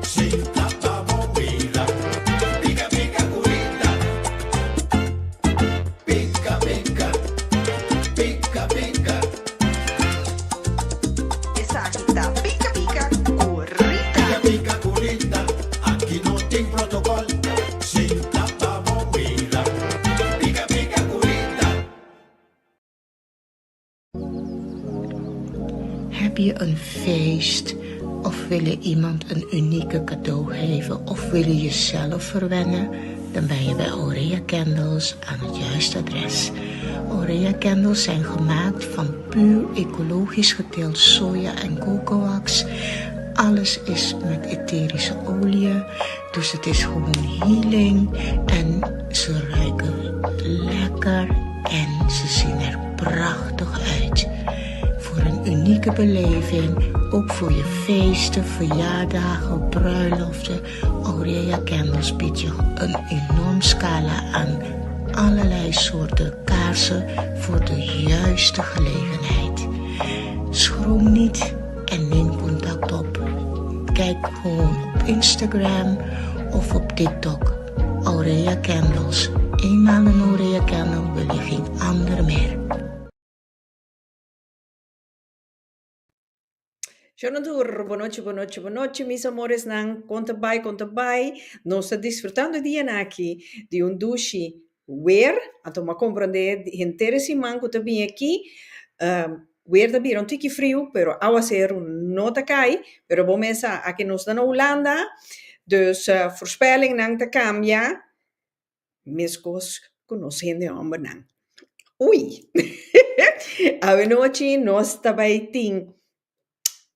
Sinta pa bo mira. Pica pica curita. Pica pica. Pica pica. Esaki ta Pica Pica cu Rita. Pica pica curita. Aki no tin protocol. Sinta pa bo mira. Pica pica curita. Heb je een feest of wil je iemand een unieke cadeau geven of wil je jezelf verwennen? Dan ben je bij Aurea Candles aan het juiste adres. Aurea Candles zijn gemaakt van puur ecologisch geteeld soja en cocoax. Alles is met etherische olie, dus het is gewoon healing en ze ruiken lekker en ze zien er prachtig uit. Voor een unieke beleving, ook voor je feesten, verjaardagen, bruiloften. Aurea Candles biedt je een enorm scala aan allerlei soorten kaarsen voor de juiste gelegenheid. Schroom niet en neem contact op. Kijk gewoon op Instagram of op TikTok. Aurea Candles. Eenmaal een Aurea Candle wil je geen ander meer. Shonadur, bonochi, bonochi, bonochi, mis amoresnan. Kon ta bai, kon ta bai. Nos ta disfrutando e dianan aki di un dushi weer. Anto mi a komprondé henter e siman ku ta bini aki, weer ta bira un tiki friu, pero awaseru no ta kai. Pero bo mes sa, aki nos ta na Hulanda, dus voorspellingnan ta kambia meskos ku nos hende hòmbernan. Ui! Awenochi nos ta bai tin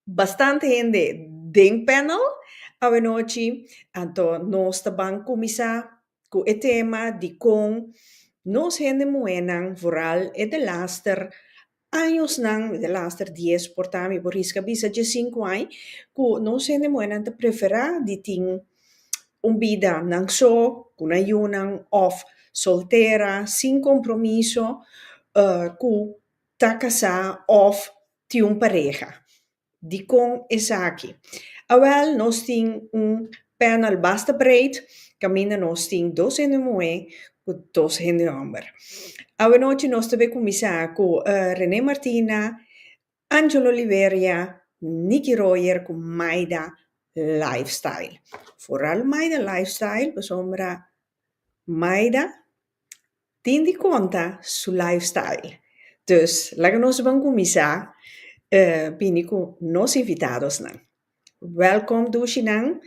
bastante hende den panel awenochi, anto nos ta ban kuminsá ku e tema di kon nos hende muhénan, vooral e delaster añosnan, e delaster dies por ta, mi por riska bisa diesinku aña, ku nos hende muhénan ta preferá di tin un bida nan so, ku nan yunan òf soltera, sin kompromiso, ku ta kasá òf tin un pareha. Dikon esaki? Awèl nos tin un panel basta breed kaminda nos tin dos hende muhé ku dos hende hòmber. Awenochi nos ta bay kuminsá ku Rene Martina, Angelo Liberia, Nicky Royer ku Maida Lifestyle. Foral Maida Lifestyle pasobra Maida tin di konta su lifestyle. Dus laga nos ban kuminsá bini ku nos invitadosnan. Wèlkom dushinan,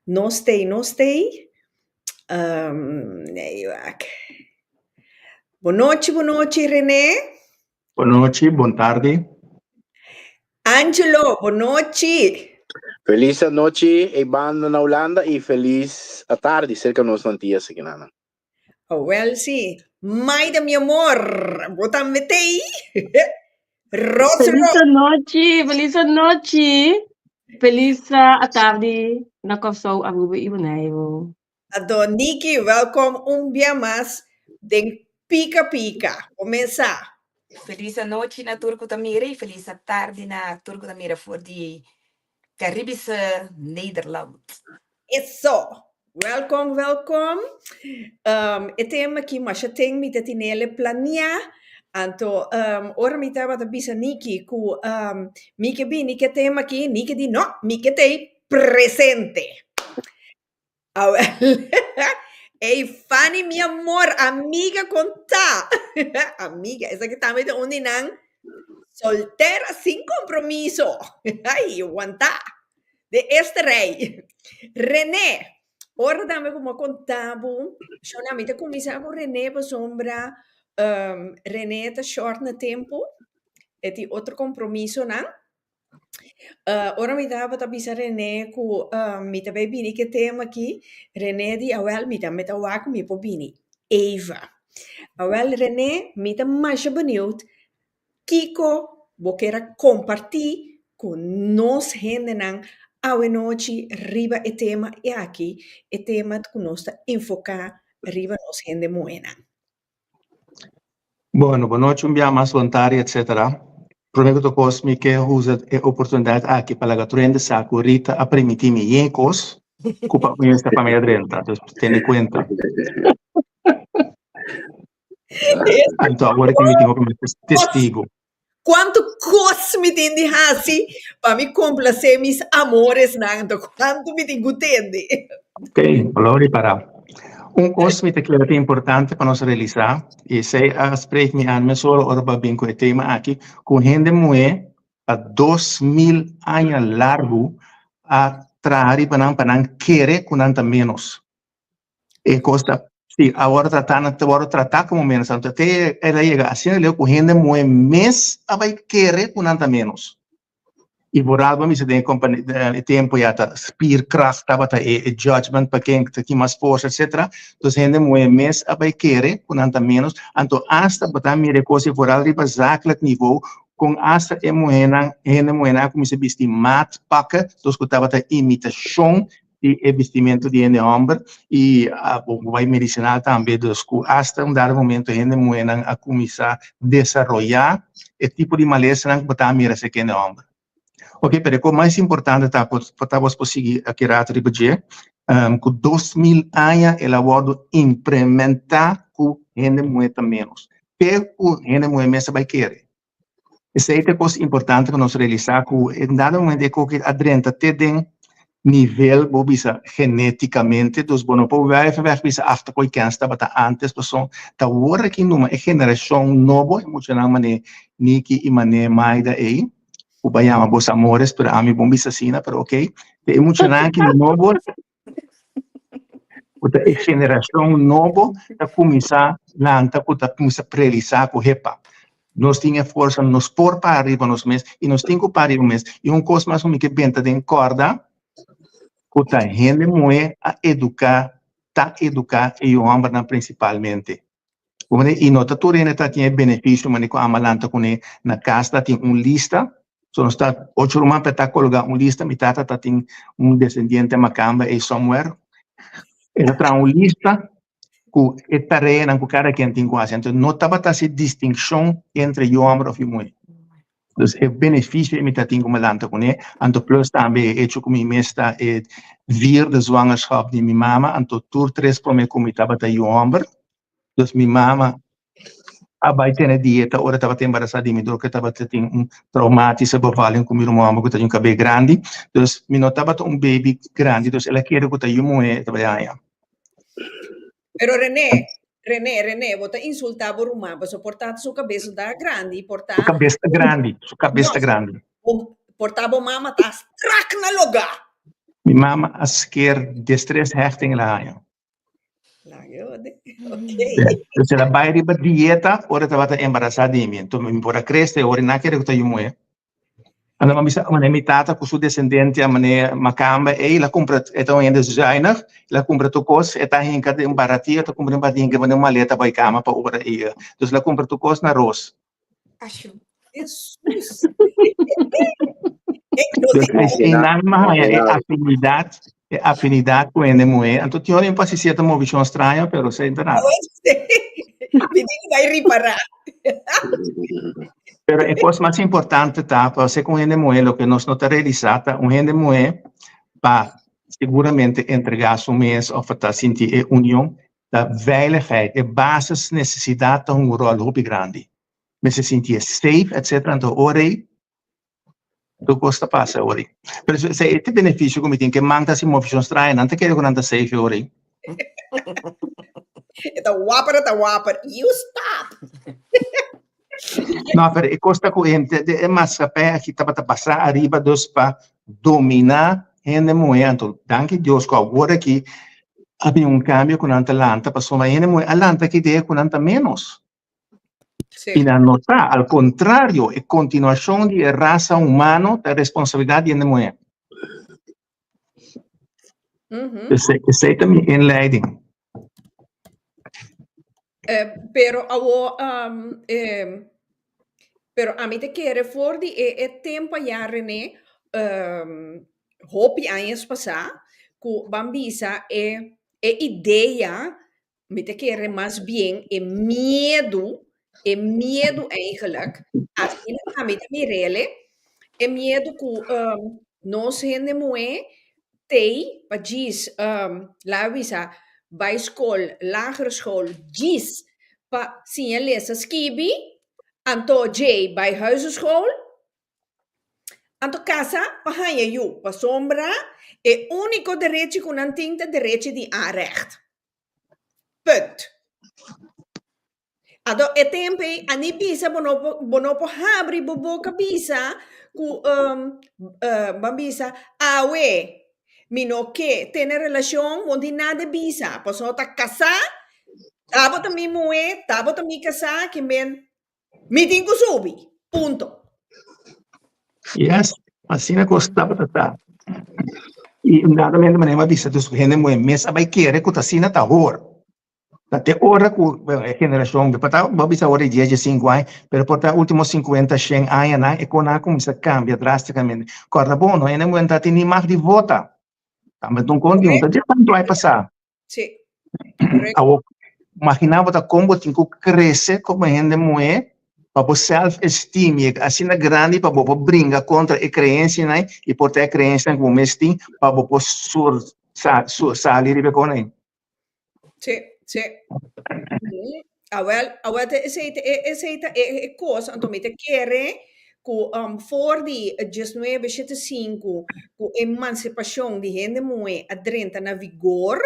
nos t'ei nos t'ei. Wak. Bonochi bonochi Rene. Bonochi, bon tardi. Angelo, bonochi. Felis anochi ei banda na Hulanda i felis atardi serka nos na Antias aki nan. Oh, wel sí. Maida, mi amor, bo tambe t'ei? Ros, Felis ros. anochi, felis anochi. Felis atardi na Kòrsou, Aruba i Boneiru. Anto, Niki, welkom un bia mas den Pika Pika. Kuminsá. Felis anochi na tur ku ta mira i felis atardi na tur ku ta mira for di Caribische Nederland. Eso! Welkom, welkom. Um, e tema aki masha ten mi ta tinele planea. Anto, um, ora mi tabata bisa Niki ku um, mi ke bini ke tema aki, Niki di no, mi ke tei presente. Awel, ey Fanny mi amor, amiga kon ta? Amiga, esaki tambe ta un di nan soltera sin compromiso. Ay, wantá. De eerste rij. René, ora tambe ku mi a konta bo, shona mi ta kuminsá ku René pasobra um, René ta short na tempu, e tin otro kompromisonan. Uh, ora mi tabata bisa René ku uh, mi ta bai bini ku e tema aki, René di awel mi tambe ta wak mi por bini. Eva. Awel René, mi ta masha benieuwd kiko bo kier a kompartí ku nos hendenan awenochi riba e tema aki, e tema ku nos ta enfoká riba nos hende muhénan. Bueno, bonochi un bia mas, bon tardi, etcetera. Promé ku tur kos mi ke usa e oportunidat aki pa laga tur hende sa ku Rita a permití mi yen kos. Ku pa mi esta familia drenta, dus tene kuenta. Anto awor ki mi tin hopi mas testigo. Kuantu kos mi tin di hasi pa mi komplasé mis amoresnan, anto kuantu mi tin ku tende. Ok, lo ripará. Un kos mi ta kere ta importante pa nos realisá, i esei a spreek mi aan mesora ora bo a bin ku e tema aki, ku hende muhé pa 2000 aña largu a traha riba nan pa nan kere ku nan ta ménos. E kos ta, si a wòrdu tratá, nan ta wòrdu tratá komo ménos. Anto te el a yega asina leu ku hende muhé mes a bai kere ku nan ta ménos. I vooral bo a misa den e kompani, e tempu ya ta spierkracht tabata e e judgment pa ken ta tin mas forsa etcetera. Dus hende muhé mes a bai kere ku nan ta ménos. Anto asta bo ta mira e kos ei vooral riba zakelijk nivo kon asta e muhénan, hende muhénan a kuminsá bisti maatpakken, dus ku tabata imitashon di e bistimentu di hende hòmber i bo bai medisinal tambe, dus ku asta un dado momento hende muhénan a kuminsá desaroyá e tipo di malesanan ku bo ta mira serka hende hòmber. Oke, pero e kos mas importante ta ku por ta bos por sigui aki rato riba dje, ku 2000 aña el a wòrdu implementá ku hende muhé ta ménos, te ku hende muhé mes a bai kere. Esei ta e kos importante pa nos realisá ku en dado momento e koki a drenta te den nivel bo bisa genétikamente, dus bo no por wuiven weg bisa af ta koe kens tabata antes pasobra ta wor aki numa e generashon nobo e muchanan manera Niki i manera Maida ei ku bo a yama bos amores pero ami bon bisa asina pero ok ta e muchanan aki nobo ku ta e generashon nobo ta kuminsá lanta ku ta kuminsá realisá ku hepa nos tin e forsa nos por para riba nos mes i nos tin ku para riba mes i un kos mas ku mi ke benta den kòrda ku ta hende muhé a eduká ta eduká e yu hòmbernan prinsipalmente. I no ta tur hende ta tin e benefisio manera ku ama lanta kuné na kas ta tin un lista. So nos ta ocho ruman pe ta kologá un lista. Mi tata ta tin un desendiente makamba ei somewhere. E ta traha un lista ku e tareanan ku kada ken tin ku hasi. Anto no tabata hasi distinkshon entre yu hòmber òf yu muhé. Dus e benefisio ei mi ta tin ku mi lanta kuné. Anto plus tambe e echo ku mi mes ta e vierde zwangerschap di mi mama. Anto tur tres promé ku mi tabata yu hòmber. Dus mi mama a bai tene dieta ora e tabata embarasá di mi dor ku e tabata tin un traumatische bevalling ku mi ruman hòmber ku ta tin un kabei grandi. Dus mi no tabata un baby grandi, dus el a kere ku ta yu muhé e tabata haña. Pero René, René, René, bo ta insultá bo ruman pasobra por ta su kabes no ta grandi, por ta. Su kabes ta grandi, su kabes ta grandi. Por ta bo mama ta strak na logá. Mi mama a sker diestres hechting el a haña. Dus el a bai riba dieta ora e tabata embarasá di mi. Enton mi por a krese ora i nan a kere ku ta yu muhé. Anto mi a bisa manera mi tata ku su desendensia manera makamba ei el a kumpra e ta un hende zuinig el a kumpra tur kos e ta hinka den baratia e ta kumpra den baratia hinka den maleta bai kama pa ora ei. Dus el a kumpra tur kos na ros. Jesus. Einan mi haña e afinidat, e afinidat ku hende muhé. Anto tin ora mi pasa sierto movishon straño, pero esei no ta nada. Mi tin ku bai ripará. Pero e kos mas importante ta, pa ser ku un hende muhé, loke nos no ta realisá ta un hende muhé pa seguramente entregá su mes òf ta sinti e union, ta veiligheid, e basis nesesidat ta hunga un ròl hopi grandi. Mester sintié safe, etcetera, anto ora ei tur kos ta pasa ora ei. Pero esei e ta e benefisio ku mi tin, ke man ta hasi movishon straño, nan ta kere ku nan ta safe ora ei. E ta waper, e ta waper, you stop! No, pero e kos ta ku hende e maatschappij aki tabata basá ariba dus pa dominá hende muhé, anto danki Dios ku awor aki a bin un kambio ku nan ta lanta pasobra hende muhé a lanta ki idea ku nan ta ménos. I nan no ta, al kontrario e kontinuashon di e rasa humano ta responsabilidat di hende muhé. Esei ta mi inleiding. Pero awo pero ami ta kere for di e e tempo aya Rene hopi añas pasá ku ban bisa e e idea mi ta kere mas bien e miedu e miedu eigenlijk asina ami ta mir'el e miedu ku nos hende muhé. t'ei pa djis, laga bisa, bai skol, lagere school, djis pa siña lesa skibi, anto djei bai huiseschool, anto kasa pa haña yu, pasobra e úniko derechi ku nan tin ta derechi di aanrecht. Punt. Anto e tempo ei a ni bisa bo no por bo no por habri bo boka bisa ku ban bisa awe mi no ke tene relashon bo no tin nada di bisa pasobra ta kasá tabata mi muhé tabata mi kasá ke men mi tin ku subi punto. Yes, asina kos tabata ta. I indadamente manera mi a bisa dus hende muhé mes a bai kere ku ta asina ta hor. Ta te ora ku, bueno, e generashon, por ta, bo bisa ora di dies, diesinku aña, pero por ta último sinkuenta, shen añanan e konan a kuminsá kambia drástikamente. Kòrda bon, no hende muhé no ta tin ni mag di vota. Tambe ta un kon di un ta dje tantu aña pasá. Sí, korekto. Awor, imaginá bo ta kon bo tin ku krese komo hende muhé pa bo self-esteem yega asina grandi pa bo por bringa kontra e kreensianan i por ta e kreensianan ku bo mes tin pa bo por sur, sa, su, sali riba e kon ei. Sí, sí. Awel, awel te esei te e esei ta e e kos, anto mi ta kere ku um for di diesnuebe shete sinku ku emansipashon di hende muhé a drenta na vigor,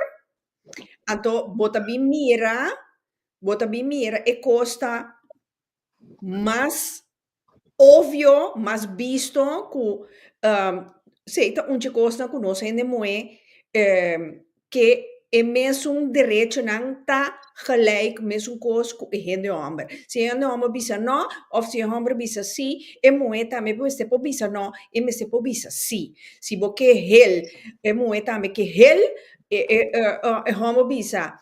anto bo ta bin mira, bo ta bin mira e kos ta mas obvio, mas bisto ku si ta un dje kosnan ku nos hende muhé ke e mesun derechonan ta gelijk mesun kos ku e hende hòmber. Si e hende hòmber bisa nò òf si e hòmber bisa sí, e muhé tambe mester por bisa nò, e mester por bisa sí. Si bo ke hel, e muhé tambe ke hel, e e hòmber bisa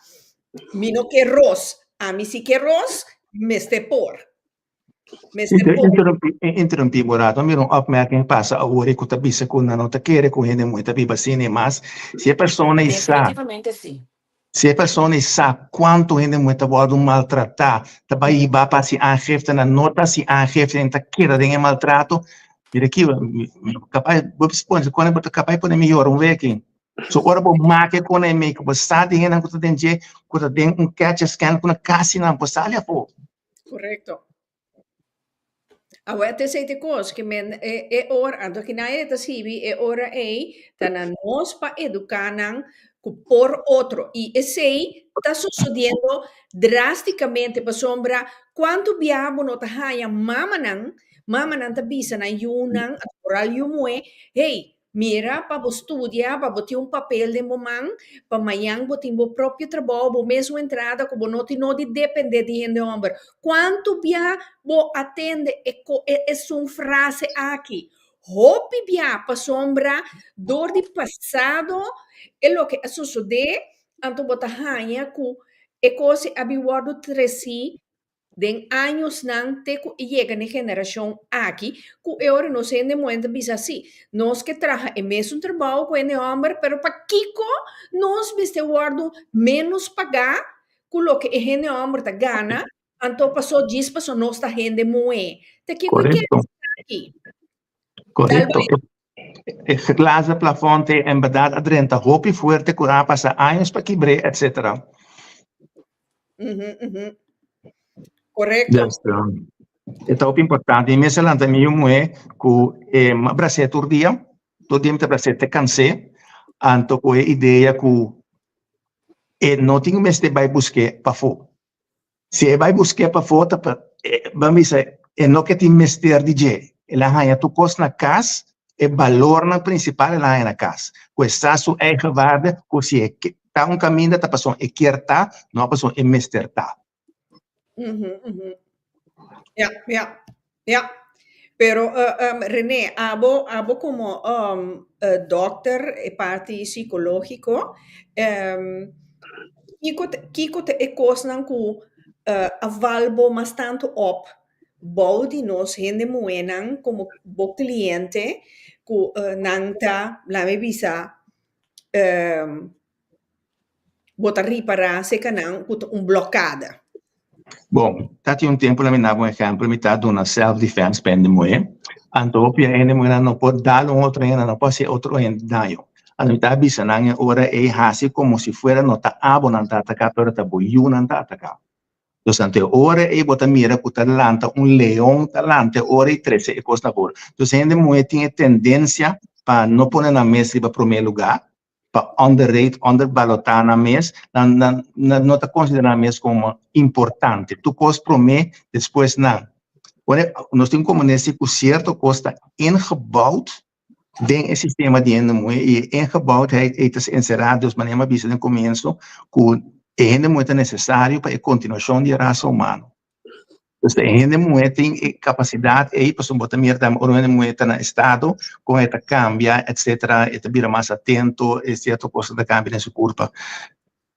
mi no ke ros, ami si ke ros, mester por. Mester por. Interrumpí, interrumpí bo rato. Mira un opmerking pasa awor ku ta bisa ku nan no ta kere ku hende muhé ta biba asina i mas. Si e persona i sa, Definitivamente sí. si e persona i sa kuantu hende muhé ta wòrdu maltratá, ta bai hiba pa hasi aangifte, nan no ta hasi aangifte, nan ta keda den e maltrato, mira aki, mi mi kapaz, bo pone, bo ta kapaz pone mi yora un weki. So ora bo make kon e make, bo sa di hendenan ku ta den dje, ku ta den un catch scan ku na kasi nan por sali afó. Korekto. Awor te esei te kos ke men e e ora anto kina e ta sibi e ora ei ta na nos pa eduká nan ku por otro i esei ta sosodiendo drástikamente pasobra kuantu bia bo no ta haña mamanan mamanan ta bisa nan yunan foral yu muhé hey Mira pa bo studia, pa bo tin un papel den bo man, pa mañan bo tin bo propio trabou, bo mesun entrada ku bo no tin no di depende di hende hòmber. Kuantu bia bo a tende e ko e esun frase aki? Hopi bia, pasobra dor di pasado e loke a sosodé, anto bo ta haña ku e kos a bin wòrdu tresí Den añosnan te ku e yega n'e generashon aki, ku e ora nos hende muhé ta bisa si, nos ke traha e mesun trabou ku hende hòmber, pero pakiko nos mester wòrdu ménos pagá ku loke e hende hòmber ta gana, anto pasó djis pasó nos ta hende muhé. Ta kiko e kere Korekto. bisa aki? Dal Korekto. bai. E glazen plafond te en berdad a drenta hopi fuerte ku a pasa años pa kibr'é etcetera. Mhm, mhm. Korekto. Dus, um, e ta hopi importante. Mi mester lanta mi yu muhé ku e m'a bras'é tur dia, tur dia mi ta bras'é te kans'é, anto ku e idea ku e no tin mester bai busk'é pafó. Si e bai busk'é pafó ta pa, ban bisa, e no ke tin mester di dje. El a haña tur kos na kas, e balornan prinsipal el a haña na kas. Ku e sa su eigen waarde, ku si e ke ta un kaminda ta pasobra e kier ta, no pasobra e mester ta. Ja, ja, ja. Pero René, abo, abo komo dòkter e parti sikológiko, kiko ta, kiko ta e kosnan ku a val bo mas tantu òp bou di nos hende muhénan komo bo kliente ku nan ta, laat mi bisa, bo ta ripará serka nan ku ta un blokada? Bon, ta tin un tempu la mi daba un ehèmpel, mi ta duna self defense pa hende muhé, anto hopi hende muhénan no por dal un otro hende, no por hasi otro hende daño. Anto mi ta bisa nan e ora ei hasi komo si fuera no ta abo nan ta ataká pero ta bo yunan ta ataká. Dus anto e ora ei bo ta mira ku ta lanta un leon ta lanta e ora ei trese e kos na bor. Dus hende muhé tin e tendensia pa no pone nan mes riba promé lugá, pa underrate, onderbalotá nan mes, nan nan nan no ta konsiderá nan mes komo importante. Tur kos promé, despues nan. Ora nos tin ku si ku sierto kos ta ingebouwd den e sistema di hende muhé i e ingebouwdheid ei ta enserá, dus manera mi a bisa den komienso, ku e hende muhé ta nesesario pa e kontinuashon di e rasa humano. Dus e hende muhé tin e kapasidat ei, pasobra bo ta mira tambe ora un hende muhé ta na estado, kon e ta kambia, etsetera, e ta bira mas atento, e sierto kosnan ta kambia den su kurpa.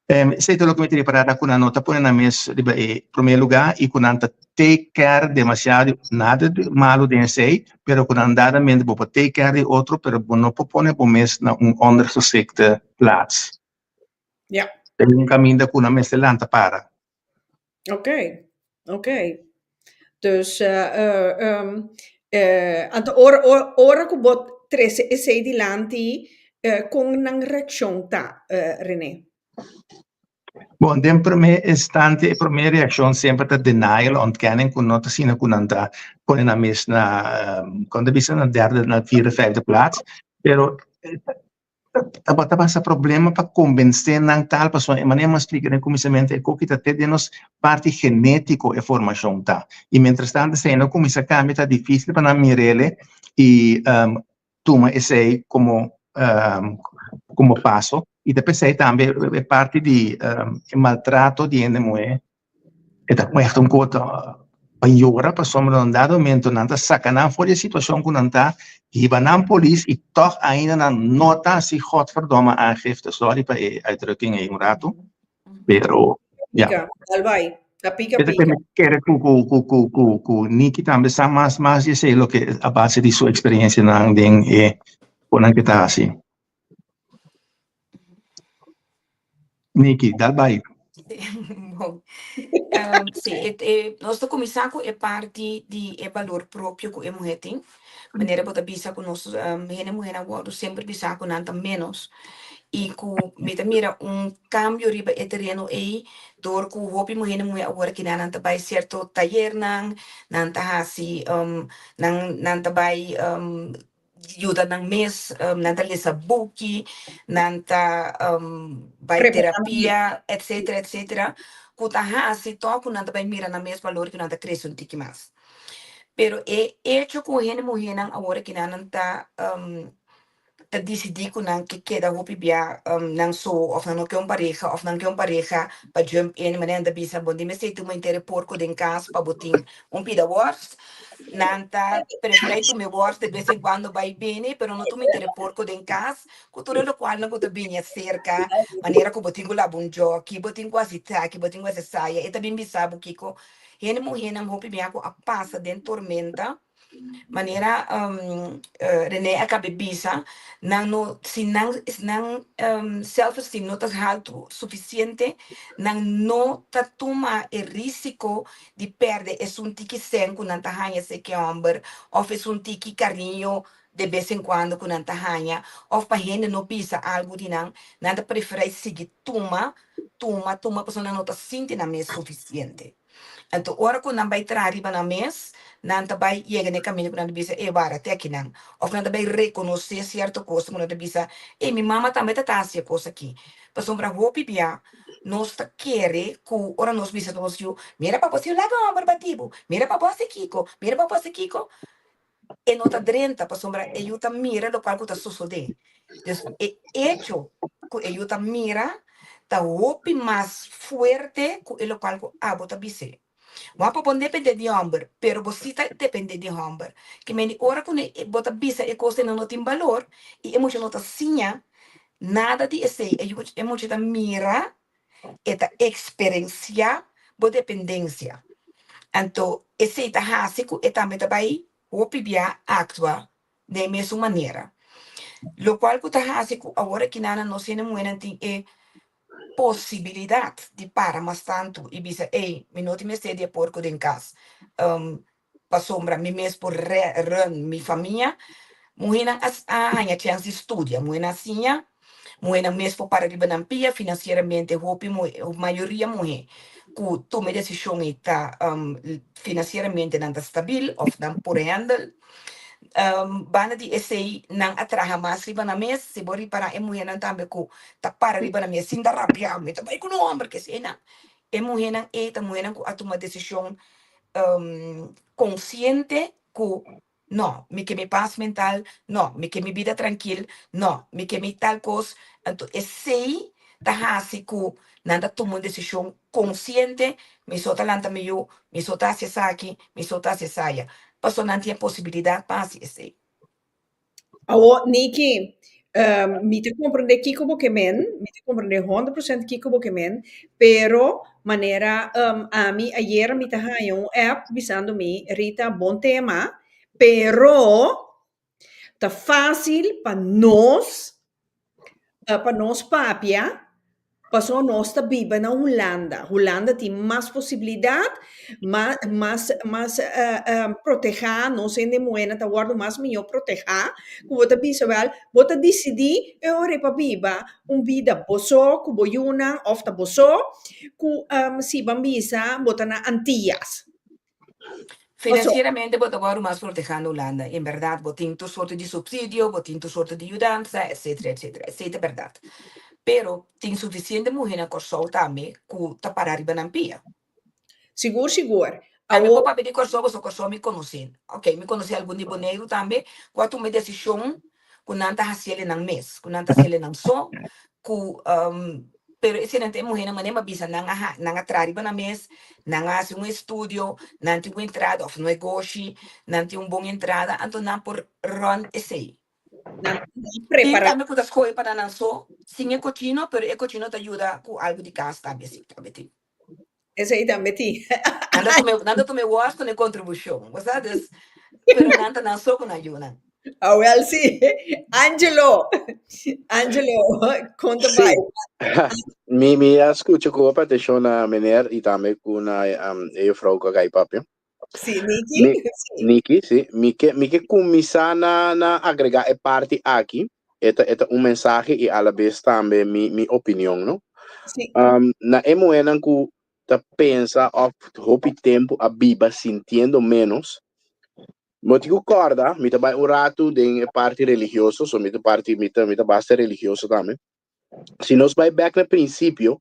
Esei ta loke mi ta ripará ta ku nan no ta pone nan mes riba e promé lugá i ku nan ta take care demasiado, nada di malu den esei, pero ku nan dadamente bo por take care di otro, pero bo no por pone bo mes na un ondergeschikte plaats. Ja. Ta un kaminda ku nan mester lanta para. Oké, oké. Dus anto ora ora ora ku bo trese esei dilanti kon nan reakshon ta, René? Bon, den promé instante e promé reakshon semper ta denial, ontkenning, ku no ta asina ku nan ta pone nan mes na, kon ta bisa, na derde, na vierde, vijfde plaats. Pero Tabata pasa problema pa konbensé nan tal pasobra e manera mi a splika den kuminsamentu e koki ta te den nos parti genétiko e formashon ta i mientrastanto esei no kuminsá kambia ta difísil pa nan mir'el i tuma esei komo komo paso i ta p'esei tambe e parti di e maltrato di hende muhé. E ta echt un kos pa yora pasobra na un dado momento nan ta saka nan for di e situashon ku nan ta, hiba nan polis i tòg ainda nan no ta hasi godverdomme aangifte. Sorry pa e uitdrukking ei un ratu, pero ya. Pika, dal bai. Ta pika E ta pika. kere ku ku ku ku ku ku Niki tambe sa mas mas di esei loke a base di su eksperensianan den e konan ke ta hasi. Niki, dal bai. Bon. Sí, nos ta kuminsá ku e parti di e balor propio ku e muhé tin. Manera bo ta bisa ku nos hende muhénan wòrdu semper bisá ku nan ta ménos i ku mi ta mira un kambio riba e tereno ei dor ku hopi hende muhé awor akinan nan ta bai sierto tayernan, nan ta hasi nan nan ta bai yuda nan mes, nan ta lesa buki, nan ta bai terapia, etcetera, etcetera, ku ta hasi tòg ku nan ta bai mira nan mes balor i ku nan ta krese un tiki mas. Pero e echo ku hende muhénan awor akinan nan ta ta disidí ku nan ke keda hopi bia nan so òf nan no ke un pareha òf nan ke un pareha pa jump in, manera nan ta bisa bo di mester tuma inter e porko den kas pa bo tin un pida wòrst. Nan ta preferá tuma e wòrst de bes en kuando bai bini, pero no tuma inter e porko den kas, ku tur e lokualnan ku ta bini aserka, manera ku bo tin ku laba un djòki, bo tin ku hasi taki, bo tin ku hasi esaya, e ta bin bisa bo kiko. Hende muhénan hopi bia ku a pasa den tormenta, Manera René a kabe bisa, nan no, si nan nan self esteem no ta haltu sufisiente, nan no ta tuma e risiko di pèrdè esun tiki sèn ku nan ta haña seki hòmber òf esun tiki kariño de bes en kuando ku nan ta haña òf pa hende no bisa algu di nan, nan ta preferá i sigui tuma, tuma, tuma pasobra nan no ta sinti nan mes sufisiente. Anto ora ku nan bai traha riba nan mes, nan ta bai yega na e kaminda ku nan ta bisa, E wara, te akinan. Òf nan ta bai rekonosé sierto kos ku nan ta bisa, E, mi mama tambe ta ta hasi e kos akí. Pasobra hopi bia nos ta kere ku ora nos bisa nos yu, Mira pa bo si laga hòmber bati bo, mira pa bo hasi kiko, mira pa bo hasi kiko. E no ta drenta pasobra e yu ta mira lokual ku ta sosodé. Dus e echo ku e yu ta mira ta hopi mas fuerte ku e lokual ku abo ta bis'é. Wak pa bo no dependé di hòmber, pero bo si ta dependé di hòmber. Ke mende ora ku bo ta bisa e kos ei no tin balor i e mucha no ta siña nada di esei, e yu e mucha ta mira e ta eksperensiá bo dependensia. Anto esei ta hasi ku e tambe ta bai hopi bia aktua den e mesun manera. Lokual ku ta hasi ku awor aki nan nos hende muhénan tin e posibilidat di para mas tantu i bisa, ey, mi no tin mester di e porko den kas, pasobra mi mes por run mi famia. Muhénan a haña chèns di studia, muhénan a siña. Muhénan mes por para riba nan pia finansieramente, hopi muhé, mayoria muhé ku tuma e desishon ei ta finansieramente nan ta stabil òf nan por hèndel. Banda di esei nan a traha mas riba nan mes, si bo ripará e muhénan tambe ku ta para riba nan mes sin ta rabia, mi ta bai ku un hòmber ke esei nan. E muhénan ei ta muhénan ku a tuma desishon konsiente ku No, mi ke mi pas mental, no, mi ke mi bida trankil, no, mi ke mi tal kos. Anto esei ta hasi ku nan ta tuma un desishon konsiente, mi so ta lanta mi yu, mi so ta hasi esaki, mi so ta hasi esaya. Pasobra nan tin e posibilidat pa hasi esei. Awor, Niki, mi ta komprendé kiko bo ke men, mi ta komprendé 100% kiko bo ke men, pero manera ami ayera mi ta haña un app bisando mi, Rita, bon tema, pero ta fácil pa nos, pa nos papia Pasobra nos ta biba na Hulanda. Hulanda tin mas posibilidat, mas mas mas protehá, nos hende muhénan ta wòrdu mas mihó protehá, ku bo ta bisa wèl, bo ta disidí e ora ei pa biba un bida bo so ku bo yunan òf ta bo so ku si ban bisa bo ta na Antillas. Financieramente bo ta wòrdu mas protehá na Hulanda. En bèrdat bo tin tur sorto di supsidio, bo tin tur sorto di yudansa, etcetera, etcetera. Esei ta bèrdat. Pero tin sufisiente muhé na Kòrsou tambe ku ta pará riba nan pia. Sigur, sigur. Ami Awor. por papia di Kòrsou pasobra Kòrsou mi konosé. Oké, mi konosé algun di Boneiru tambe ku a tuma e desishon ku nan ta hasiel e nan mes, ku nan ta hasiel e nan so, ku pero esei nan ta e muhénan manera mi a bisa nan a ha nan a traha riba nan mes, nan a hasi un estudio, nan tin un entrada òf negoshi, nan tin un bon entrada, anto nan por run esei. Nan nan Tin prepara. tambe ku ta skohe pa nan nan so, sin e kochino, pero e kochino ta yuda ku algu di kas tambe, si tambe tin. Esei tambe tin. Nan ta tuma nan ta tuma e wòrs ku e kontribushon, bo sa, dus, pero nan ta nan so ku nan yunan. Awel si. Angelo, Angelo, kon ta Sí. bai? Mi, mi a skucha ku hopi atenshon na meneer i tambe ku na um, e juffrouw ku a kai papia. Sí, Niki? Mi, Sí. Niki, sí. Mi ke, mi ke kuminsá na, na agregá e parti aki. E ta, e ta un mensahe i a la bes tambe mi, mi opinion, no? Sí. Um, na e muhénan ku ta pensa òf hopi tempu a biba sintiendo ménos, bo tin ku kòrda, mi ta bai un ratu den e parti religioso, so mi ta parti, mi ta, mi ta basta religioso tambe. Si nos bai bèk na prinsipio,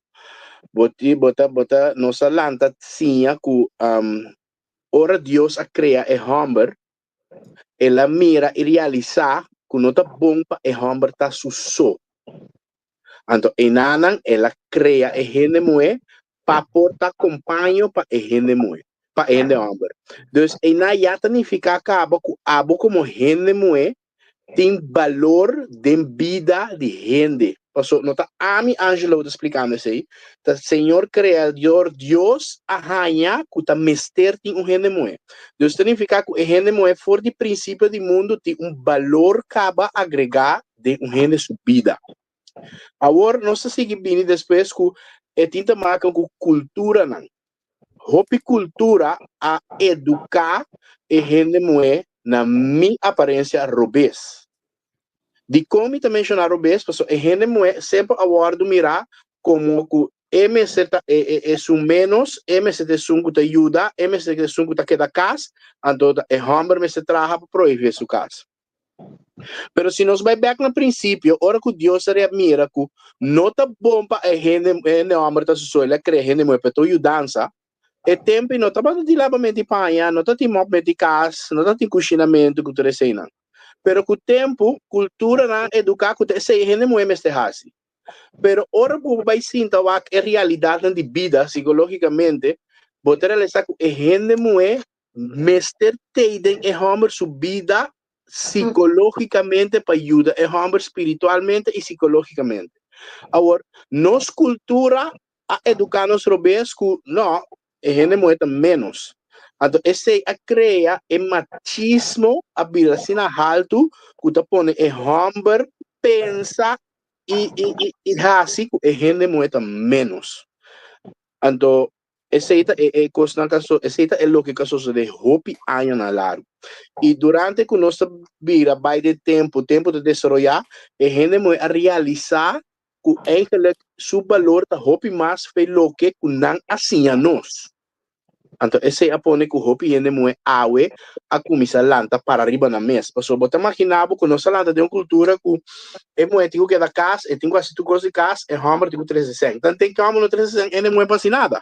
bo ti, bo ta, bo ta, nos a lanta siña ku um, ora Dios a krea e hòmber, El a mira i realisá ku no ta bon pa e hòmber ta su so. Anto enanan el a krea e hende muhé pa por ta kompaño pa e hende muhé, pa e hende hòmber. Dus einan ya ta nifiká kaba ku abo komo hende muhé tin balor den bida di hende. Paso no ta ami Angelo ta splikando esei, ta Señor Creador Dios a haña ku ta mester tin un hende muhé. Dus ta nifiká ku e hende muhé for di prinsipio di mundu tin un balor kaba agregá den un hende su bida. Awor nos ta sigui bini despues ku e tin ta maka ku kulturanan. Hopi kultura a eduká e hende muhé na mi aparensia robes. Dikon mi ta menshoná robes? Pasobra e hende muhé semper a wòrdu mirá komo ku e mester ta e e esun ménos, e mester ta esun ku ta yuda, e mester ta esun ku ta keda kas, anto ta e hòmber mester traha pa proveé su kas. Pero si nos bai bèk na prinsipio, ora ku Dios a mira ku no ta bon pa e hende e hende hòmber ta su so, el a krea hende muhé pa e ta un yudansa, e tempu ei no tabata tin labamentu di paña, no tatin mòpmentu di kas, no tatin kushinamentu ku tur eseinan. Pero ku tempu, kulturanan a eduká ku ta esei e hende muhé mester hasi. Pero ora ku bo bai sinta wak e realidatnan di bida sikológikamente, bo ta realisá ku e hende muhé mester tei den e hòmber su bida sikológikamente pa yuda e hòmber spiritualmente i sikológikamente. Awor, nos kultura a eduká nos robes ku no, e hende muhé ta ménos. Anto esei a krea e machismo a bira asina haltu ku ta pone e hòmber pensa i i i i hasi ku e hende muhé ta ménos. Anto. Esei ta e e kosnan ku a so esei ta e loke ku a sosodé hopi añanan largu. I durante ku nos ta bira bai den tempu, tempu ta desaroyá, e hende muhé a realisá ku eigenlijk su balor ta hopi mas fe loke ku nan a siña nos. Anto esei a pone ku hopi hende muhé awe a kuminsá lanta para riba nan mes. Pasobra bo ta maginá bo ku nos a lanta den un kultura ku e muhé tin ku keda kas, e tin ku hasi tur kos di kas, e hòmber tin ku trese sèn. Tanten ku e hòmber no trese sèn, hende muhé por hasi nada.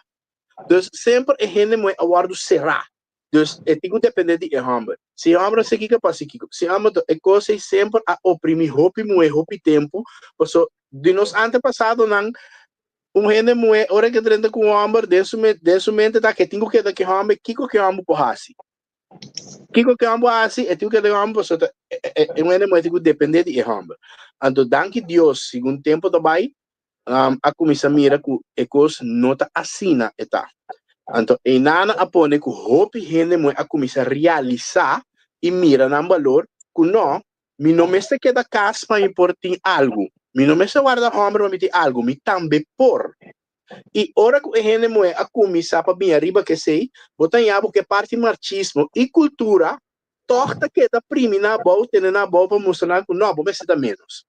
Dus semper e hende muhé a wòrdu será. Dus e tin ku dependé di e hòmber. Si e hòmber a hasi kiko, e por hasi kiko. Si e hòmber e kos ei semper a oprimí hopi muhé hopi tempu, pasobra di nos antepasadonan Un hende muhé ora ke drenta ku un hòmber den su den su mente ta ke tin ku keda ku e hòmber kiko ku e hòmber por hasi. Kiko ku e hòmber hasi e tin ku keda ku e hòmber pasobra ta e un hende muhé tin ku dependé di e hòmber. Anto danki Dios segun tempu ta bai a kuminsá mira ku e kos no ta asina e ta. Anto einana a pone ku hopi hende muhé a kuminsá realisá i mira nan balor ku no Mi no mester keda kas pa mi por tin algu. Mi no mester warda hòmber pa mi tin algu. Mi tambe por. I ora ku e hende muhé a kuminsá pa bini ariba ku esei, bo ta haña bo ku e parti marchismo i kultura tòg ta keda primi nan abou, tene nan abou pa mustra nan ku nò, bo mester ta ménos.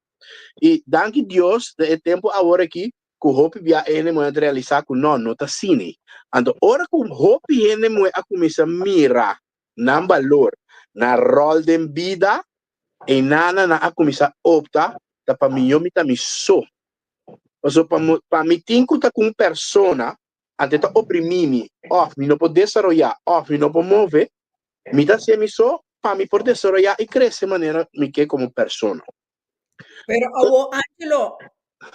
I danki Dios den e tempu awor aki ku hopi bia e hende muhé a realisá ku nò, no ta asina. Anto ora ku hopi hende muhé a kuminsá mira nan balor, nan ròl den bida, einana nan a kuminsá opta ta pa mihó mi ta mi so. Pasobra pa mo pa mi tin ku ta ku un persona, ante ta oprimí mi, òf mi no por desaroyá, òf mi no por move, mi ta hasié mi so pa mi por desaroyá i krese manera mi ke komo persona. Pero awo Angelo,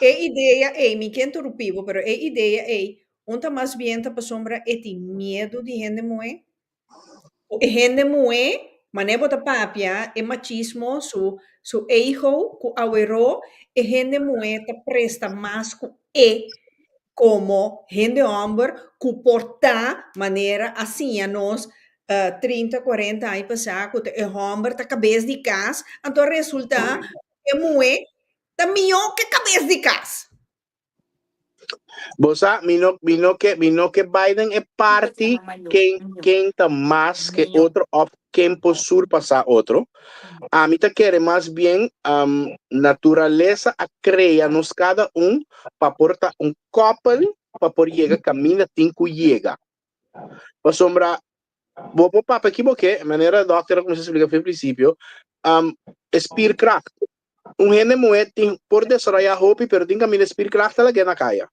e idea ei, mi ke interrumpí bo, pero e idea ei, un ta mas bien ta pasobra e tin miedu di hende muhé? E hende muhé, manera bo ta papia, e machismo su su ego ku aweró, e hende muhé ta presta mas ku e komo hende hòmber ku por ta manera a siña nos 30, 40 aña pasá ku ta e hòmber ta kabes di kas, anto a resultá e muhé ta mihó ke kabes di kas. Bo sa, mi no, mi no ke, mi no ke bai den e parti ken, ken ta mas ke otro of ken por surpasá otro. Ami ta kere mas bien um, naturalesa a krea nos kada un pa por ta un koppel pa por yega kaminda tin ku yega. Pasobra bo por papia ki bo ke, manera dòkter a kuminsá splika for prinsipio, um, e spierkracht. Un hende muhé tin por desaroyá hopi, pero tin kaminda e spierkracht ta lag'é na kaya.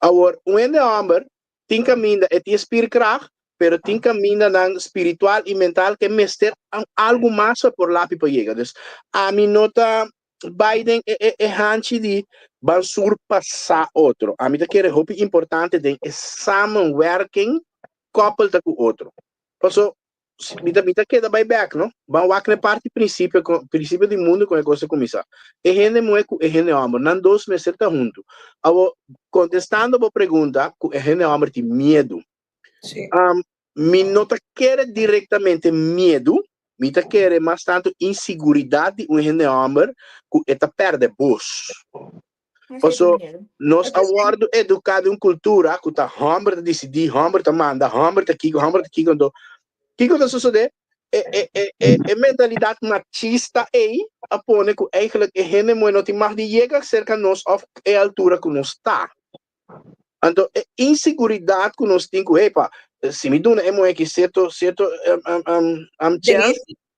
Awor, un hende hòmber tin kaminda e tin spierkracht, pero tin kamindanan spiritual i mental ke mester algu mas pa por lapi pa yega. Dus, ami no ta bai den e e e hanchi di ban surpasá otro. Ami ta kere hopi importante den e samenwerking koppel ta ku otro. Paso mi ta mi ta keda bai bek no. Ban wak na e parti prinsipio prinsipio di mundu kon e kos a kuminsá. E hende muhé ku e hende hòmber nan dos mester ta huntu. Awor kontestando bo pregunta ku e hende hòmber tin miedu. Sí. Um, mi no ta kere direktamente miedu, mi ta kere mas tantu insiguridat di un hende hòmber ku e ta pèrdè bos. Paso nos a wòrdu eduká den un kultura ku ta hòmber ta disidí, hòmber ta manda, hòmber ta kiko, hòmber ta kiko. Anto, kiko ta sosodé? E, e, e, e, e mentalidat machista ei a pone ku eigenlijk e hende muhé no tin mag di yega serka nos òf e altura ku nos ta. Anto e insiguridat ku nos tin ku, hey pa, si mi duna e muhé aki sierto, sierto um, um, um, um chèns,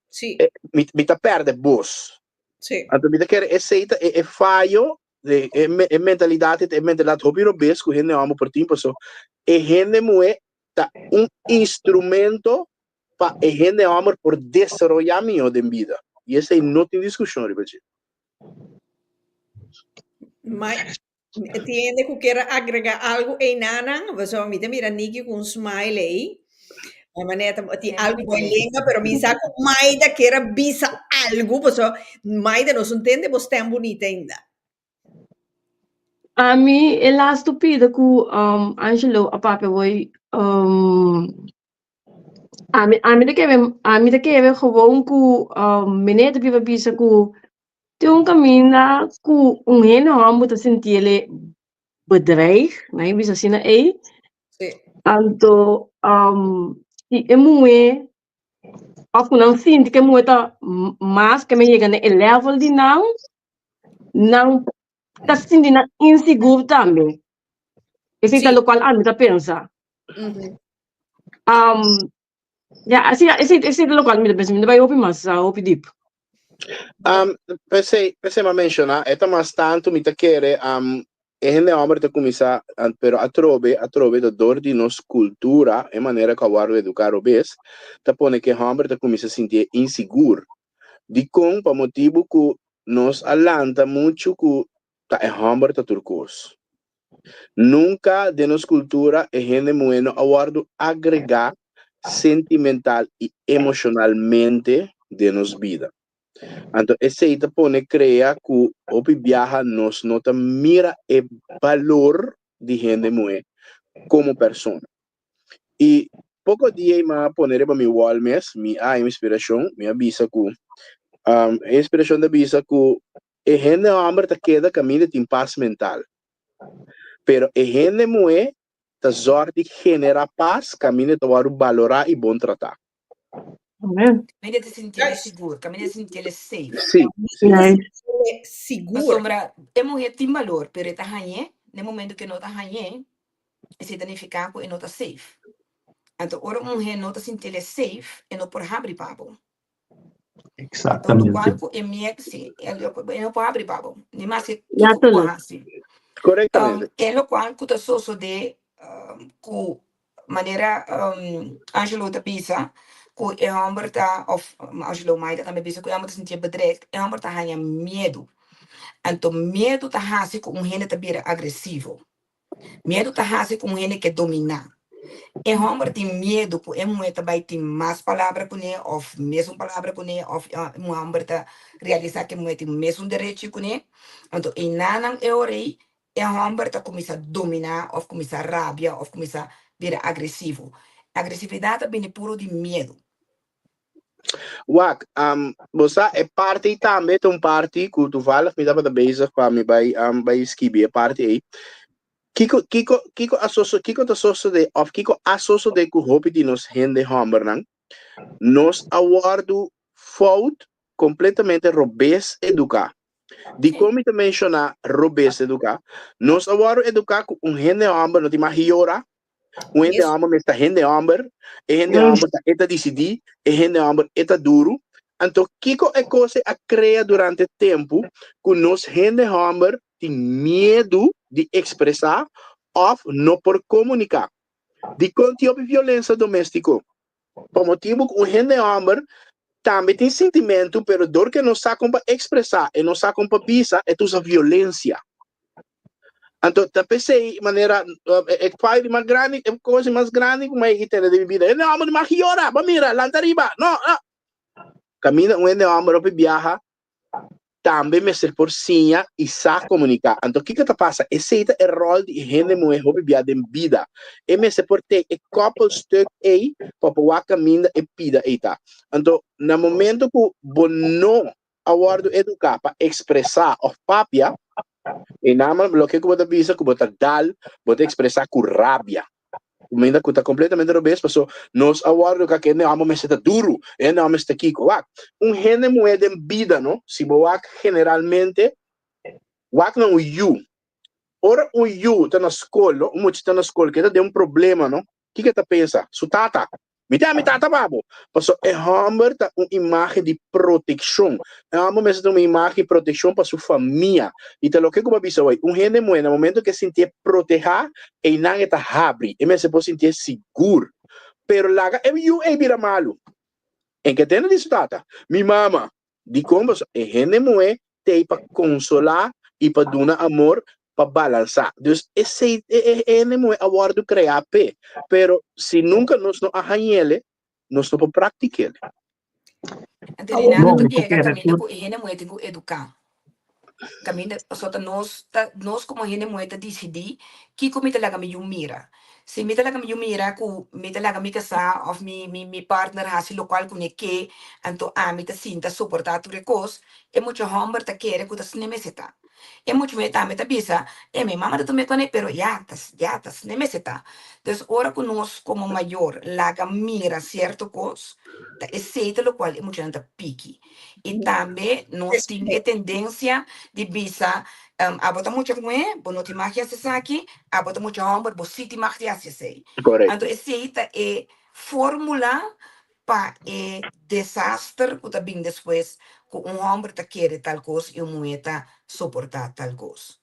Sí. eh, mi, mi ta pèrdè bos. Sí. Anto mi ta kere esei ta e, e fayo, de, e, e mentalidat e mentalidat hopi robes ku hende hòmber por tin, paso e hende muhé ta un instrumento pa e hende hòmber por desaroyá mihó den bida. I esei no tin diskushon riba dje. Ma Tin hende ku kier agrega algu einanan? Pasobra mi ta mira Niki ku un smile ei. Mi manera ta tin algu bo lenga, pero mi sa ku Maida kier a bisa algu, pasobra Maida nos no tende bo stem bunita ainda. Ami e lastu pida ku um, Angelo a papia hoy um, ami ami ta kere ami ta kere gewoon ku um, meneer ta biba bisa ku Tin un kaminda ku un hende hòmber ta sinti el e bedreig, nan e bisa asina ei. Sí. Anto si e muhé òf ku nan sinti ku e muhé ta mas ke men yega na e level di nan, nan ta sinti nan insigur tambe. Esei ta lokual ami ta pensa. Ya, asina, esei, esei ta lokual mi ta pensa. Mi ta bai hopi mas, hopi dip. P'esei, p'esei mi a menshoná, e ta mas tantu mi ta kere, e hende hòmber ta kuminsá, pero atrobe, atrobe ta dor di nos kultura, e manera ku a wòrdu eduká robes, ta pone ku e hòmber ta kuminsá sintié insigur. Dikon? Pa motibu ku nos a lanta muchu ku ta e hòmber ta tur kos. Nunka den nos kultura e hende muhé no a wòrdu agregá sentimental i emoshonalmente den nos bida. Anto esei ta pone krea ku hopi biaha nos no ta mira e balor di hende muhé komo persona. I poko dia ei mi a pone riba mi wall mes, mi a haña un inspirashon, mi a bisa ku e inspirashon ta bisa ku E hende hòmber ta keda kaminda tin pas mental, pero e hende muhé ta zòrg di generá pas kaminda ta wòrdu balorá i bon tratá. Amen. Kaminda ta sinti el sigur, kaminda ta sinti el safe. Sí, sí. Nice. Sigur. Pasobra e muhé tin balor, pero e ta hañ'é, na e momento ku e no ta hañ'é, esei ta nifiká ku e no ta safe. Anto ora un muhé no ta sinti el safe, e no por habri pa bo. Exactamente. Locual cu e miek, si, e e no por habri pa bo. Ni maske Ja, kiko ku bo tuurlijk. hasi. Correctamente. E locual cu ta sosode cu manera Angelo ta bisa cu e homber ta, of Angelo Maida tambe bisa cu e homber ta sintié bedreigd, e homber ta haña miedu. Anto miedu ta hasi cu un hende ta bira agresivo. Miedu ta hasi ku un hende ke dominá. E hòmber tin miedu ku e muhé ta bai tin mas palabra kuné òf mesun palabra kuné òf e hòmber ta realisá ku e muhé tin mesun derechi kuné. Anto einanan e ora ei e hòmber ta kuminsá dominá òf kuminsá rabia òf kuminsá bira agresivo. Agresividat ta bini puru di miedu. Wak, bo sa e parti ei tambe ta un parti ku toevallig mi tabata bezig pa mi bai bai skibi e parti ei. Kiko kiko kiko a soso kiko ta sosode òf kiko a sosode ku hopi di nos hende hòmbernan? Nos a wòrdu fout kompletamente robes eduká. Dikon mi ta menshoná robes eduká? Nos a wòrdu eduká ku un hende hòmber no tin mag yora, Un hende hòmber mester ta hende hòmber, e hende hòmber ta e ta disidí, e hende hòmber e ta duru. Anto kiko e kos ei a krea durante tempu ku nos hende hòmber tin miedu di ekspresá òf no por komuniká? Dikon tin hopi violensia doméstiko? Pa motibu ku un hende hòmber tambe tin sintimentu, pero dor ku e no sa kon pa ekspresá, e no sa kon pa bisa, e ta usa violensia. Anto ta p'esei manera e fallo di mas grandi, e kos di mas grandi ku mi a tene den mi bida, hende hòmber di mag yora, bo mira, lanta riba, no, no. Kaminda un hende hòmber hopi biaha tambe mester por siña i sa komuniká. Anto kiko ta pasa? Esei ta e ròl di e hende muhé hopi bia den bida. E mester por tei e koppelstuk ei pa por wak kaminda e pida ei ta. Anto na momento ku bo no a wòrdu eduká pa ekspresá òf papia, e naman loke ku bo ta bisa ku bo ta dal, bo ta ekspresá ku rabia. Kuminda ku ta kompletamente robes paso nos a wòrdu eduká ku e hende hòmber mester ta duru, e hende hòmber mester ta kiko. Wak, un hende muhé den bida no, si bo wak generalmente, wak na un yu. Ora un yu ta na skol no, un mucha ta na skol ku e ta den un problema no, Kiko e ta pensa? Su tata. Mi ta mi tata pa bo. Paso e hòmber ta un imágen di protekshon. E hòmber mester ta un imágen di protekshon pa su famia. I ta loke ku bo a bisa awor. Un hende muhé na momento ku e sintié protehá, einan e ta habri. E mester por sintié sigur. Pero laga e yu ei bira malu. En ke tende di su tata? Mi mama. Dikon? Pasobra e hende muhé t'ei pa konsolá i pa duna amor pa balansá. Dus esei e hende muhé a wòrdu kreá p'e. Pero si nunka nos no a hañ'ele, nos no por praktik'ele. Anto di nada Bon, ta mi ta yega kere kaminda tur. ku e hende muhé tin ku eduká. Kaminda, pasobra ta nos ta nos komo hende muhé ta disidí kiko mi ta laga mi yu mira. Si mi ta laga mi yu mira ku mi ta laga mi kasá òf mi mi mi partner hasi lokual ku ne ke, anto ami ta sinta soportá tur e kos, e mucha hòmber ta kere ku ta asina mester ta. E mucha muhé tambe ta bisa, E, mi mama ta tuma e kuné, pero ya ta, ya ta, asina mester ta. Dus ora ku nos komo mayor laga mira sierto kos, ta esei ta lokual e muchanan ta piki. I tambe nos tin e tendensia di bisa, Abo ta mucha muhé, bo no tin mag di hasi esaki, abo ta mucha hòmber, bo sí tin mag di hasi esei. Anto esei ta e fórmula pa e desaster ku ta bin despues ku un hòmber ta kere tal kos i un muhé ta soportá tal kos.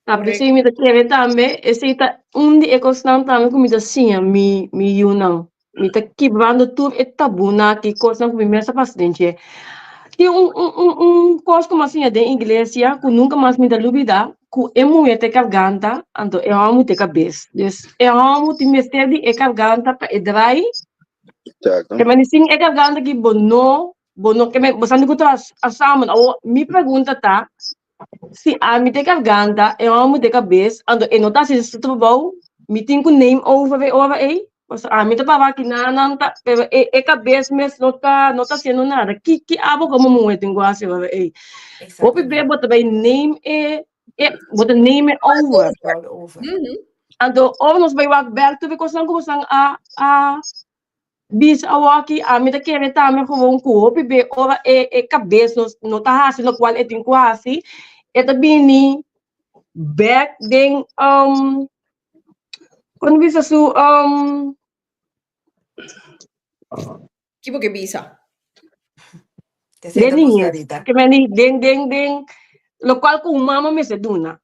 Ta p'esei mi ta kere tambe, esei ta un di e kosnan tambe ku mi ta siña mi mi yunan. Mi ta kibrando tur e tabunan aki, kosnan ku mi mes a pasa den dje. Tin un un un un kos ku mi a siña den iglesia ku nunka mas mi ta lubidá, ku e muhé ta e karganta, anto e hòmber ta e kabes. Dus e hòmber tin mester di e karganta pa e drai. Exacto. Ke men sin e garganta ki bo no, bo no, ke men, bo sa ku ta samen. Awor, mi pregunta ta, si ami ta e garganta, e hòmber ta e kabes, anto e no ta hasi su trabou, mi tin ku neem over e ora ei? Pasobra ami ta para aki nan, nan ta, pero e e kabes mes no ta, no ta hasiendo nada. Ki ki abo komo muhé tin ku hasi e ora ei? Hopi bes bo ta bai neem e E, bo ta neem e over. Over. Anto, ora nos bai wak bek tur e kosnan ku bosan a a bisa awoki, ami ta kere tambe gewoon ku hopi be ora e e kabes nos no ta hasi lokual e tin ku hasi, e ta bini bek den um kon bisa su um Ki bo ke bisa? Den niñez. Ke men di den den den lokual ku un mama mester duna.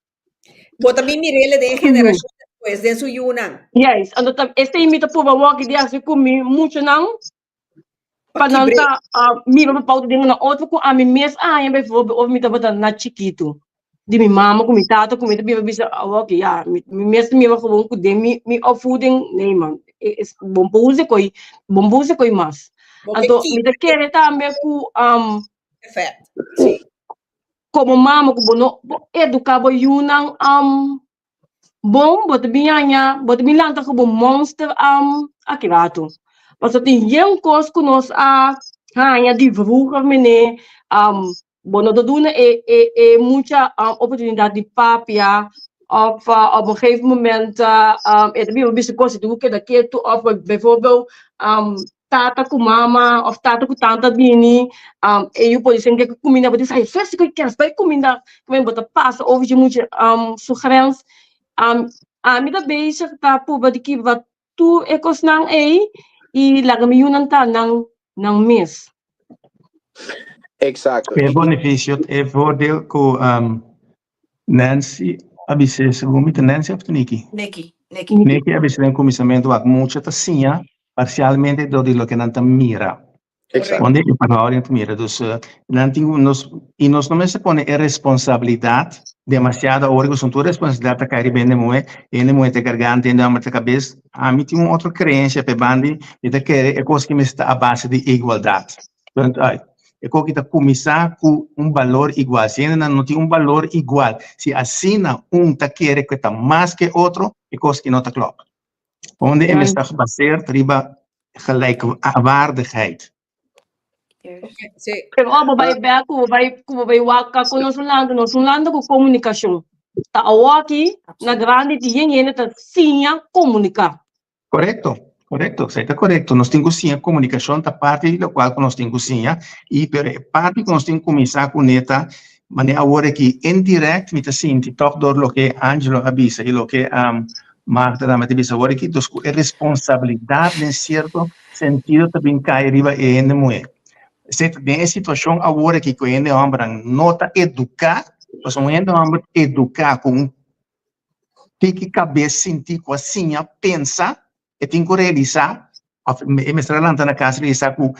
Bo ta bin mir'el den generashon despues, den su yunan. Yes, anto ta esei mi ta purba wòrdu di hasi ku mi muchanan pa nan ta mira pa pauta den una otro ku ami mes a haña bijvoorbeeld ora mi tabata na chikitu. Di mi mama ku mi tata ku mi ta biba bisa awor ke ya mi mi mes ta mira gewoon ku den mi mi opvoeding nee man e es bon por usa koi bon por usa koi mas. Bo ke Anto mi ta kibra kere tambe ku efect. Sí. komo mama ku bo no por eduká bo yunan Bon, bo ta bin haña, bo ta bin lanta ku bo monster aki ratu. Pasobra tin yen kos ku nos a haña di vroeger mene, bo no ta duna e e e mucha oportunidat di papia òf op un gegeven moment e ta bin bisa kos i tin ku keda ketu òf bijvoorbeeld tata ku mama of tata ku tanta bini um, e yu por dicen que cuminda, bo dice, ay, fes que queres, bai cuminda, men bo ta pasa over je mucha um, su grens. Um, ami ta bezig ta purba di kibra tur e kosnan ei i laga mi yunan ta nan nan mes. Exacto. E beneficio, e voordeel ku um, Nancy a bis'é, segun mi ta Nancy of ta Nicky? Nicky, Nicky. Nicky a bis'é den kuminsamentu wak mucha ta siña parsialmente dor di loke nan ta mira. Exacto. Onde e verhouding ta mira. Dus nan tin ku nos, i nos no mester pone e responsabilidat demasiado awor ku son tur responsabilidat ta kai riba hende muhé, hende muhé ta e garganta, hende hòmber ta e kabes. Ami tin un otro kreensia p'e bandi, mi ta kere e kos ki mester ta a base di igualdat. Punt uit. E koki ta kuminsá ku un balor igual. Si hendenan no tin un balor igual, si asina un ta kere ku e ta mas ke otro, e kos ki no ta klòp. Onde e mester ta gebaseerd riba gelijkwaardigheid. Sí. Pero ora bo bai bek ku bo bai ku bo bai wak ku nos un landa, nos un landa ku komunikashon. Ta awoki na grandi di yen hende ta siña komuniká. Korekto, korekto, esei ta korekto. Nos tin ku siña komunikashon ta parti di lokual ku nos tin ku siña i pero e parti ku nos tin ku kuminsá kuné ta manera awor aki indirèkt mi ta sinti tòg dor loke Angelo a bisa i loke Martha tambe ta bisa awor aki dus ku e responsabilidat den sierto sentido ta bin kai riba e hende muhé. Esei ta den e situashon awor aki ku e hende hòmbernan no ta eduká pasobra un hende hòmber eduká ku un Tiki kabes sinti ku a siña pensa, e tin ku realisá, òf e mester a lanta na kas realisá ku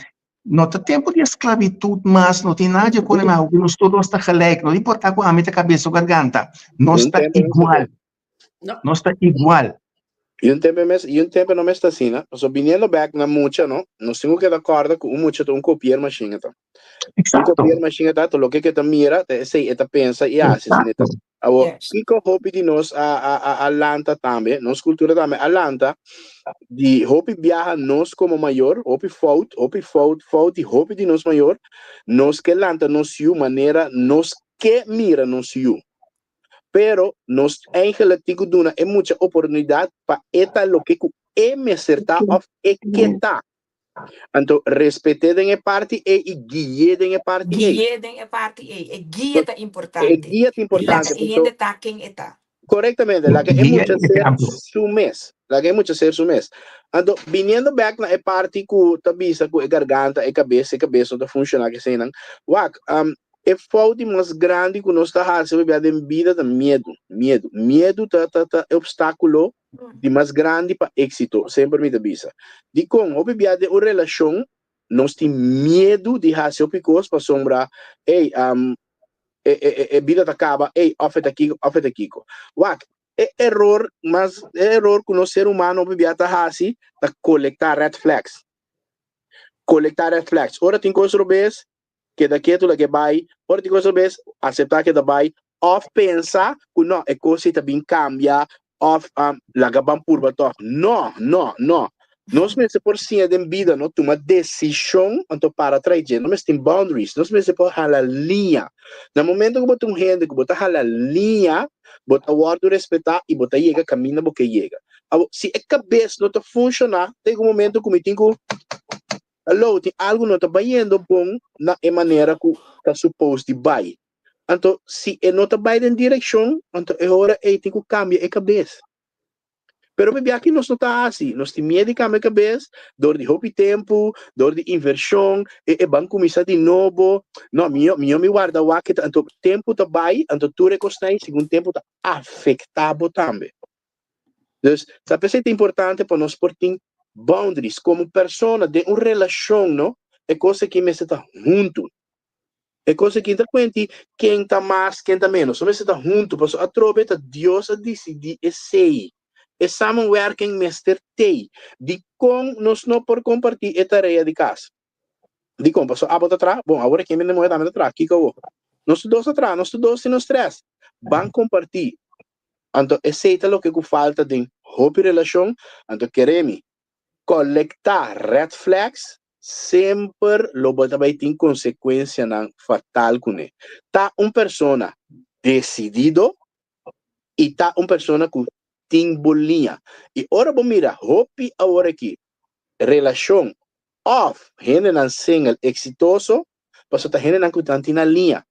no ta tempu di esklabitut mas, no tin nada ku mas, hopi nos tur nos ta gelijk, no importá ku ami ta kabes o garganta, nos ta igual, nos ta igual. I un tempu mes, i un tempu no mester asina, pasobra biniendo bek na mucha no, nos tin ku keda kòrda ku un mucha ta un kopiermashin ta. Un kopiermashin ta, ta loke ku e ta mira, ta esei e ta pensa i hasi. Awor, kiko hopi di nos a a a a lanta tambe, nos kultura tambe a lanta di hopi biaha nos komo mayor, hopi fout, hopi fout, fout di hopi di nos mayor, nos ke lanta nos yu manera nos ke mira nos yu. Pero nos eigenlijk tin ku duna e mucha oportunidat pa e ta loke ku e mester ta òf e ke ta. Anto respet'é den e parti ei i gui'é den e parti ei. Gui'é den e parti ei. E guia ta E importante. guia ta importante. Laga e hende ta ken e ta. Korektamente, laga e Guia mucha i ser ehempel. su mes. Laga e mucha ser su mes. Anto, biniendo bèk na e parti ku ta bisa ku e garganta, e kabes, e kabes no ta funshoná ku eseinan. Wak, e fout di mas grandi ku nos ta hasi hopi bia den bida ta miedu. Miedu. Miedu ta ta ta e opstákulo di mas grandi pa éksito, semper mi ta bisa. Dikon? Hopi bia den un relashon nos tin miedu di hasi hopi kos pasobra, ey, e e e e bida ta kaba, ey, òf e ta kiko, òf e ta kiko. Wak, e eror mas e eror ku nos ser humano hopi bia ta hasi ta kolektá red flags. Kolektá red flags. Ora tin kos robes, keda ketu laga e bai, ora tin kos robes, aseptá keda bai, òf pensa ku no, e kos ei ta bin kambia, òf laga ban purba tòg. No, no, no. Nos mester por siña den bida no tuma desishon anto para trai dje. Nos mester tin boundaries, nos mester por hala liña. Na momento ku bo ta un hende ku bo ta hala liña, bo ta wòrdu respetá i bo ta yega kaminda bo ke yega. Awor, si e kabes no ta funshoná, ta yega un momento ku mi tin ku Hallo, tin algu no ta bayendo bon na e manera ku ta supos di bai. Anto, si e no ta bai den direkshon, anto e ora ei tin ku kambia e kabes. Pero pabia aki nos no ta hasi, nos tin miedu di kambia e kabes dor di hopi tempu, dor di invershon, e e ban kuminsá di nobo. No, mihó mihó mi warda wak e ta. Anto tempu ta bai, anto tur e kosnan ei segun tempu ta afektá bo tambe. Dus, ta p'esei ta importante pa nos por tin boundaries komo persona den un relashon, no? E kos aki mester ta huntu. E kos aki ta kuenti ken ta mas, ken ta menos. Nos mester ta huntu, pasobra atrobe ta Dios a disidí esei. E samenwerking mester t'ei. Dikon nos no por kompartí e tarea di kas? Dikon? Pasobra abo ta traha? Bon, awor aki mi muhé tambe ta traha. Kiko awor? Nos tur dos ta traha, nos tur dos tin nos strès. Ban kompartí. Anto esei ta loke ku falta den hopi relashon. Anto kere mi, kolektá red flags semper lo bo ta bai tin konsekuensianan fatal kuné. Ta un persona desidido i ta un persona ku tin bo liña. I ora bo mira hopi awor aki relashon òf hendenan single eksitoso, pasobra ta hendenan ku nan tin nan liña.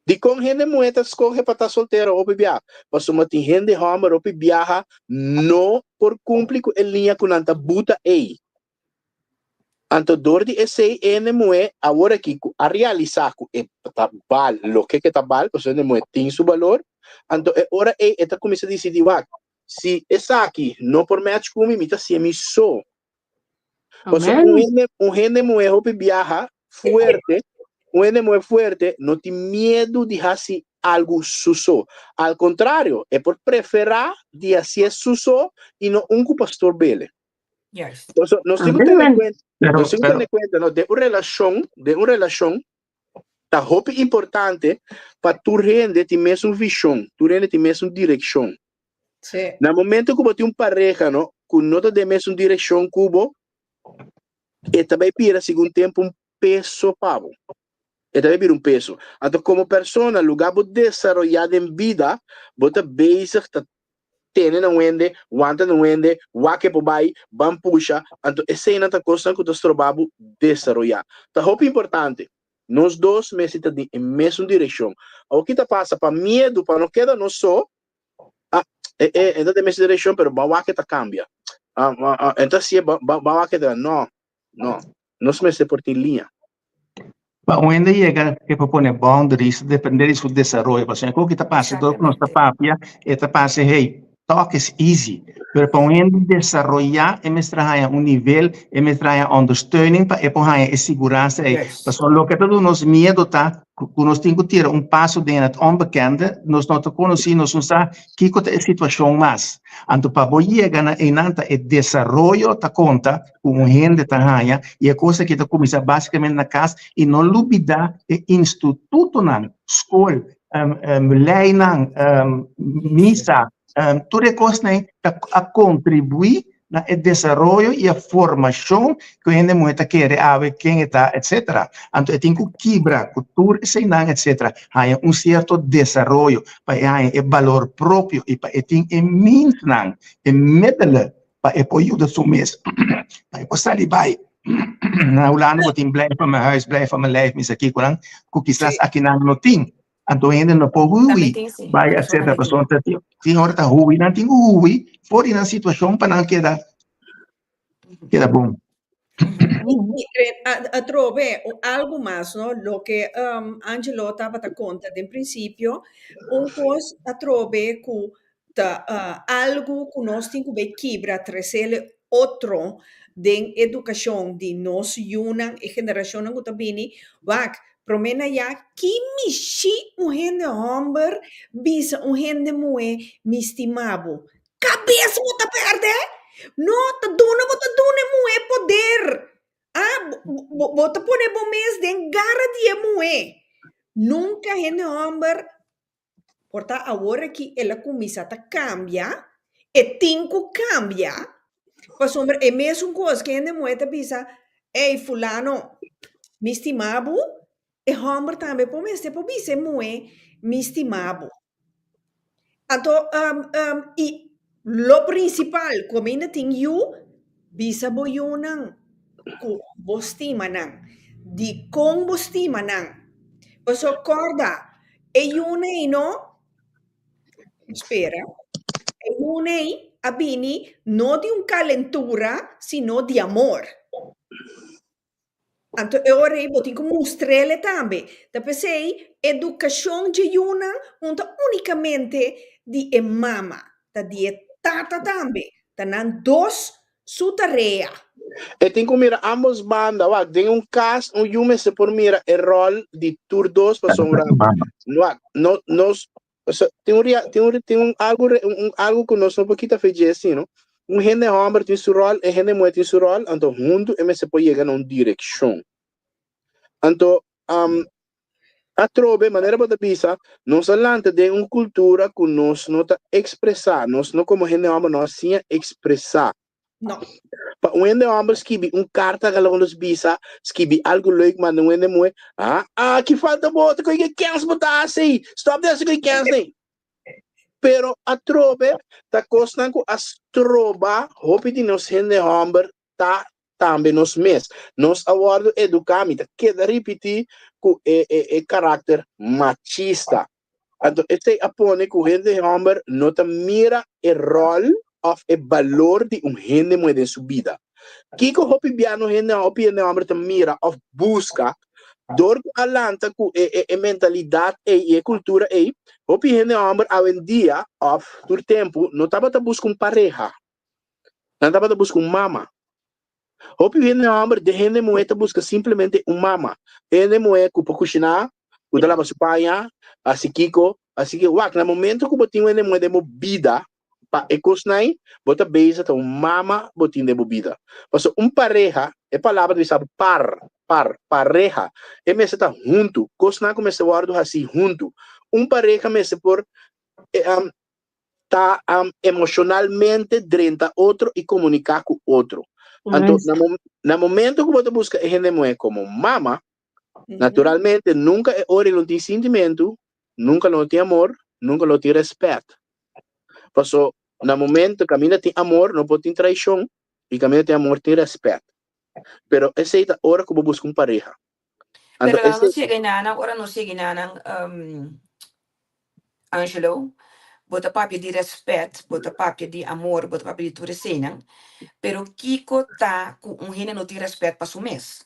Dikon hende muhé ta skohe pa ta soltero hopi biaha? Pasobra tin hende hòmber hopi biaha no por kumpli ku e liña ku nan ta buta ei. Anto dor di esei e hende muhé awor aki ku a realisá ku e ta bal loke ku e ta bal, pasobra hende muhé tin su balor, anto e ora ei e ta kuminsá disidí, wak, si esaki no por match ku mi, mi ta hasié mi so. Pasobra un hende, un hende muhé hopi biaha fuerte, un hende muhé fuerte no tin miedu di hasi algu su so. Al kontrario, e por preferá di hasié su so i no un ku pastor bele. Juist. Pasobra nos tin ku tene kuenta, Pero, nos tin ku pero, tene kuenta, no, den un relashon, den un relashon ta hopi importante pa tur hende tin mesun vishon, tur hende tin mesun direkshon. Sí. Na momento ku bo tin un pareha, no, ku no ta den mesun direkshon ku bo, e ta bai bira segun tempu un peso pa bo. E ta bai bira un peso. Anto komo persona, lugá bo desaroyá den bida, bo ta bezig ta tene na un hende, wanta na un hende, wak e por bai, ban pusha. Anto eseinan ta kosnan ku ta stroba bo desaroyá. Ta hopi importante. Nos dos mester ta den e mesun direkshon. Awor ki ta pasa? Pa miedu, pa no keda nos so, Ah, e, e, e ta den mesun direkshon, pero ban wak e ta kambia. Ah, ah, ah, e ta hasié, ban, ban, ban wak e ta, no, no. Nos mester por tin liña. Pa un hende yega ke por pone boundaries ta depende di su desaroyo. Pasobra ku ta pasa dor ku nos ta papia, e ta pasa hey, talk is easy. Pero pa un hende desaroyá e mester haña un nivel, e mester haña ondersteuning pa e por haña e siguransa ei. Pasobra loke ta duna nos miedo ta ku nos tin ku tira un paso den het onbekende, nos no ta konosí, nos no sa kiko ta e situashon mas. Anto pa bo yega na einan ta e desaroyo ta konta ku un hende ta haña i e kos aki ta kuminsá básikamente na kas i no lubidá e institutonan, skol, leinan, misa, tur e kosnan ei ta a kontribuí. na e desaroyo i e formashon ku hende muhé ta kere awe ken e ta etcetera. Anto e tin ku kibra ku tur eseinan etcetera, haña un sierto desaroyo pa e haña e balor propio i pa e tin e meansnan, e middelen pa e por yuda su mes, pa e por sali bai. Na Hulanda bo tin blijf van mijn huis, blijf van mijn lijf, misa kikonan, ku kisas akinan no tin. Anto hende no por hui bai etcetera pasobra ta tin ora ta hui nan tin ku hui for di nan situashon pa nan keda keda bon. Atrobe algu mas no loke Angelo tabata konta den prinsipio un kos atrobe ku Ta algu ku nos tin ku bai kibra, tresele otro den edukashon di nos yunan, e generashonnan ku ta bini. Wak, promé na ya, ki mishi un hende hòmber bisa un hende muhé mi stima bo? Kabes bo ta pèrdè? No, ta duna bo ta duna e muhé poder. Ah, bo, bo ta pone bo mes den gara di e muhé. Nunka hende hòmber Por ta awor aki el a kuminsá ta kambia, e tin ku kambia, pasobra e mesun kos ku hende muhé ta bisa, Ey fulano, mi stima bo, e hòmber tambe por mester por bisa e muhé, mi stima bo. Anto, i lo prinsipal, ku ami no tin yu, bisa bo yunan ku bo stima nan. Dikon bo stima nan? Pasobra kòrda, E yuna ei no, spera, e yuna ei a bini no di un calentura, sino di amor. Anto e ora ei bo tin cu mustr'ele tambe. Ta p'esei educacion dje yunan no ta unicamente di e mama, ta di e tata tambe. Ta nan dos su tarea. E tin ku mira ambos banda. Wak, den un kas un yu mester por mira e ròl di tur dos pasobra wak, no, nos, paso, tin un ria, tin un, tin un algu re, un, un algu ku nos no por kita fe dje si, no? Un hende hòmber tin su ròl, e hende muhé tin su ròl, anto huntu e mester por yega na un direkshon. Anto, um, atrobe, manera bo ta bisa, nos a lanta den un kultura ku nos no ta ekspresá, nos no komo hende hòmber no a siña ekspresá. No. Pa un hende hòmber skibi un karta ku nos bisa, skibi algu leuk manda un hende muhé, ah, ah, ki falta bo, ta koe ke kèns bo ta hasi ei, stòp di hasi koe kèns ei. Pero atrobe ta kosnan ku a stroba hopi di nos hende hòmber ta tambe nos mes. Nos a wòrdu eduká, mi ta keda ripití, ku e e e karakter machista. Anto esei a pone ku hende hòmber no ta mira e ròl òf e balor di un hende muhé den su bida. Kiko hopi biano hende hopi hende hòmber ta mira òf buska? Dor ku a lanta ku e e e mentalidat ei i e kultura ei, hopi hende hòmber awendia òf tur tempu no tabata buska un pareha. Nan tabata buska un mama. Hopi hende hòmber den hende muhé ta buska simplemente un mama. Hende muhé ku por kushiná, ku ta laba su paña, hasi kiko, hasi kiko. Wak, na momento ku bo tin un hende muhé den bo bida, pa e kosnan ei, bo ta bezig ta un mama bo tin den bo bida. Pasobra un pareha, e palabra ta bisa bo par, par, pareha, e mester ta huntu, kosnan ku mester wòrdu hasí huntu. Un pareha mester por ta emocionalmente drenta otro y comunica cu otro. Anto, na, mom na momento cu bo ta busca e hende muhe como mama, naturalmente nunca e ora lo tin sintimento, nunca lo tin amor, nunca lo tin respet. Paso, na momento caminda tin amor, no por tin traicion, y caminda tin amor tin respet. Pero esey ta ora cu bo busca un pareha. Anto, Pero nos yega enanan, ora nos yega enanan, um, Angelo, bo ta papia di respet, bo ta papia di amor, bo ta papia di tur eseinan, pero kiko ta ku un hende no tin respet pa su mes?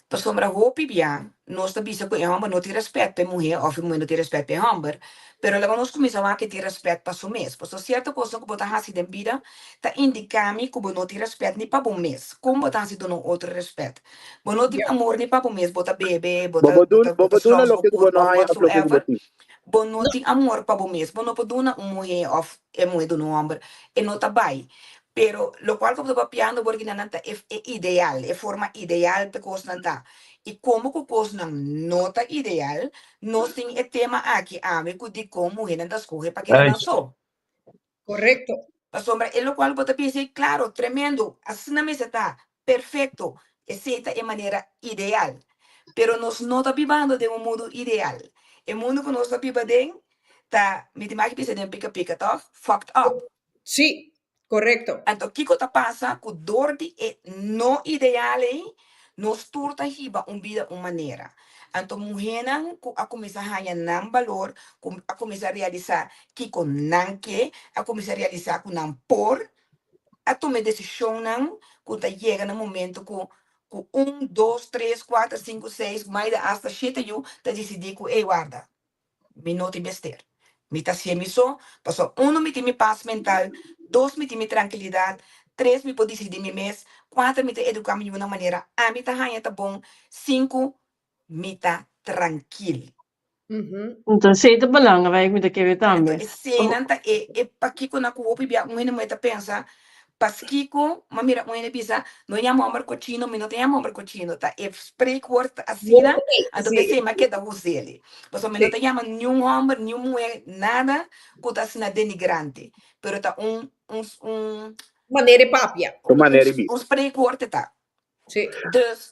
Pasobra hopi bia nos ta bisa ku e hòmber no tin respet pa e muhé òf e muhé no tin respet pa e hòmber, pero laga nos kuminsá wak e tin respet pa su mes. Pasobra sierto kosnan ku bo ta hasi den bida ta indiká mi ku bo no tin respet ni pa bo mes. Kon bo ta hasi duna un otro respet? Bo no tin amor ni pa bo mes, bo ta bebe, bo Bo ta, bo bo dun, ta, bo bo ta bo duna slòs bo loke ku bo kurpa no òf haña òf loke ku bo whatsoever. tin. Bo no tin amor pa bo mes, bo no por duna un muhé òf e muhé duna un hòmber, e no ta bai. Pero lokual ku bo ta papiando bo nan ta e e ideal, e forma ideal pa e kosnan ta. I komo ku kosnan no ta ideal, nos tin e tema aki awe ku dikon muhénan ta skohe pa keda nan Juist. so. Korekto. Pasobra e lokual bo ta bisa ei, klaro, tremendo, asina mester ta, perfekto, esei ta e manera ideal. Pero nos no ta bibando den un mundu ideal. E mundu ku nos ta biba den ta, mi tin maki bisa den pika pika, tòg? Fucked up. Sí, korekto. Anto kiko ta pasa ku dor di e no ideal ei, nos tur ta hiba un bida un manera. Anto muhénan ku a kuminsá haña nan balor, ku a kuminsá realisá kiko nan ke, a kuminsá realisá ku nan por, a tuma e desishonnan ku ta yega na momento ku ku un, dos, tres, kuater, sinku, seis, maida asta shete yu ta disidí ku ey warda, mi no tin mester. Mi ta hasié mi so, pasobra uno mi tin mi pas mental, dos mi tin mi trankilidat, tres mi por disidí mi mes, kuater mi ta eduká mi yu na manera ami ta haña ta bon, sinku mi ta trankil. Enton esei ta belangrijk, mi ta kere Anto tambe. eseinan ta e e pakikonan ku hopi bia un hende muhé ta pensa, paskiko m'a mira un hende bisa, no yama hòmber kochino, mi no ta yama hòmber kochino, ta e spreekwoord ta asina, anto p'esei m'a keda us'el. Pasobra mi no ta yama niun hòmber, niun muhé, nada ku ta asina denigrante, pero ta un un un Manera di papia. Un manera di bisa. un spreekwoord e ta. Sí. Dus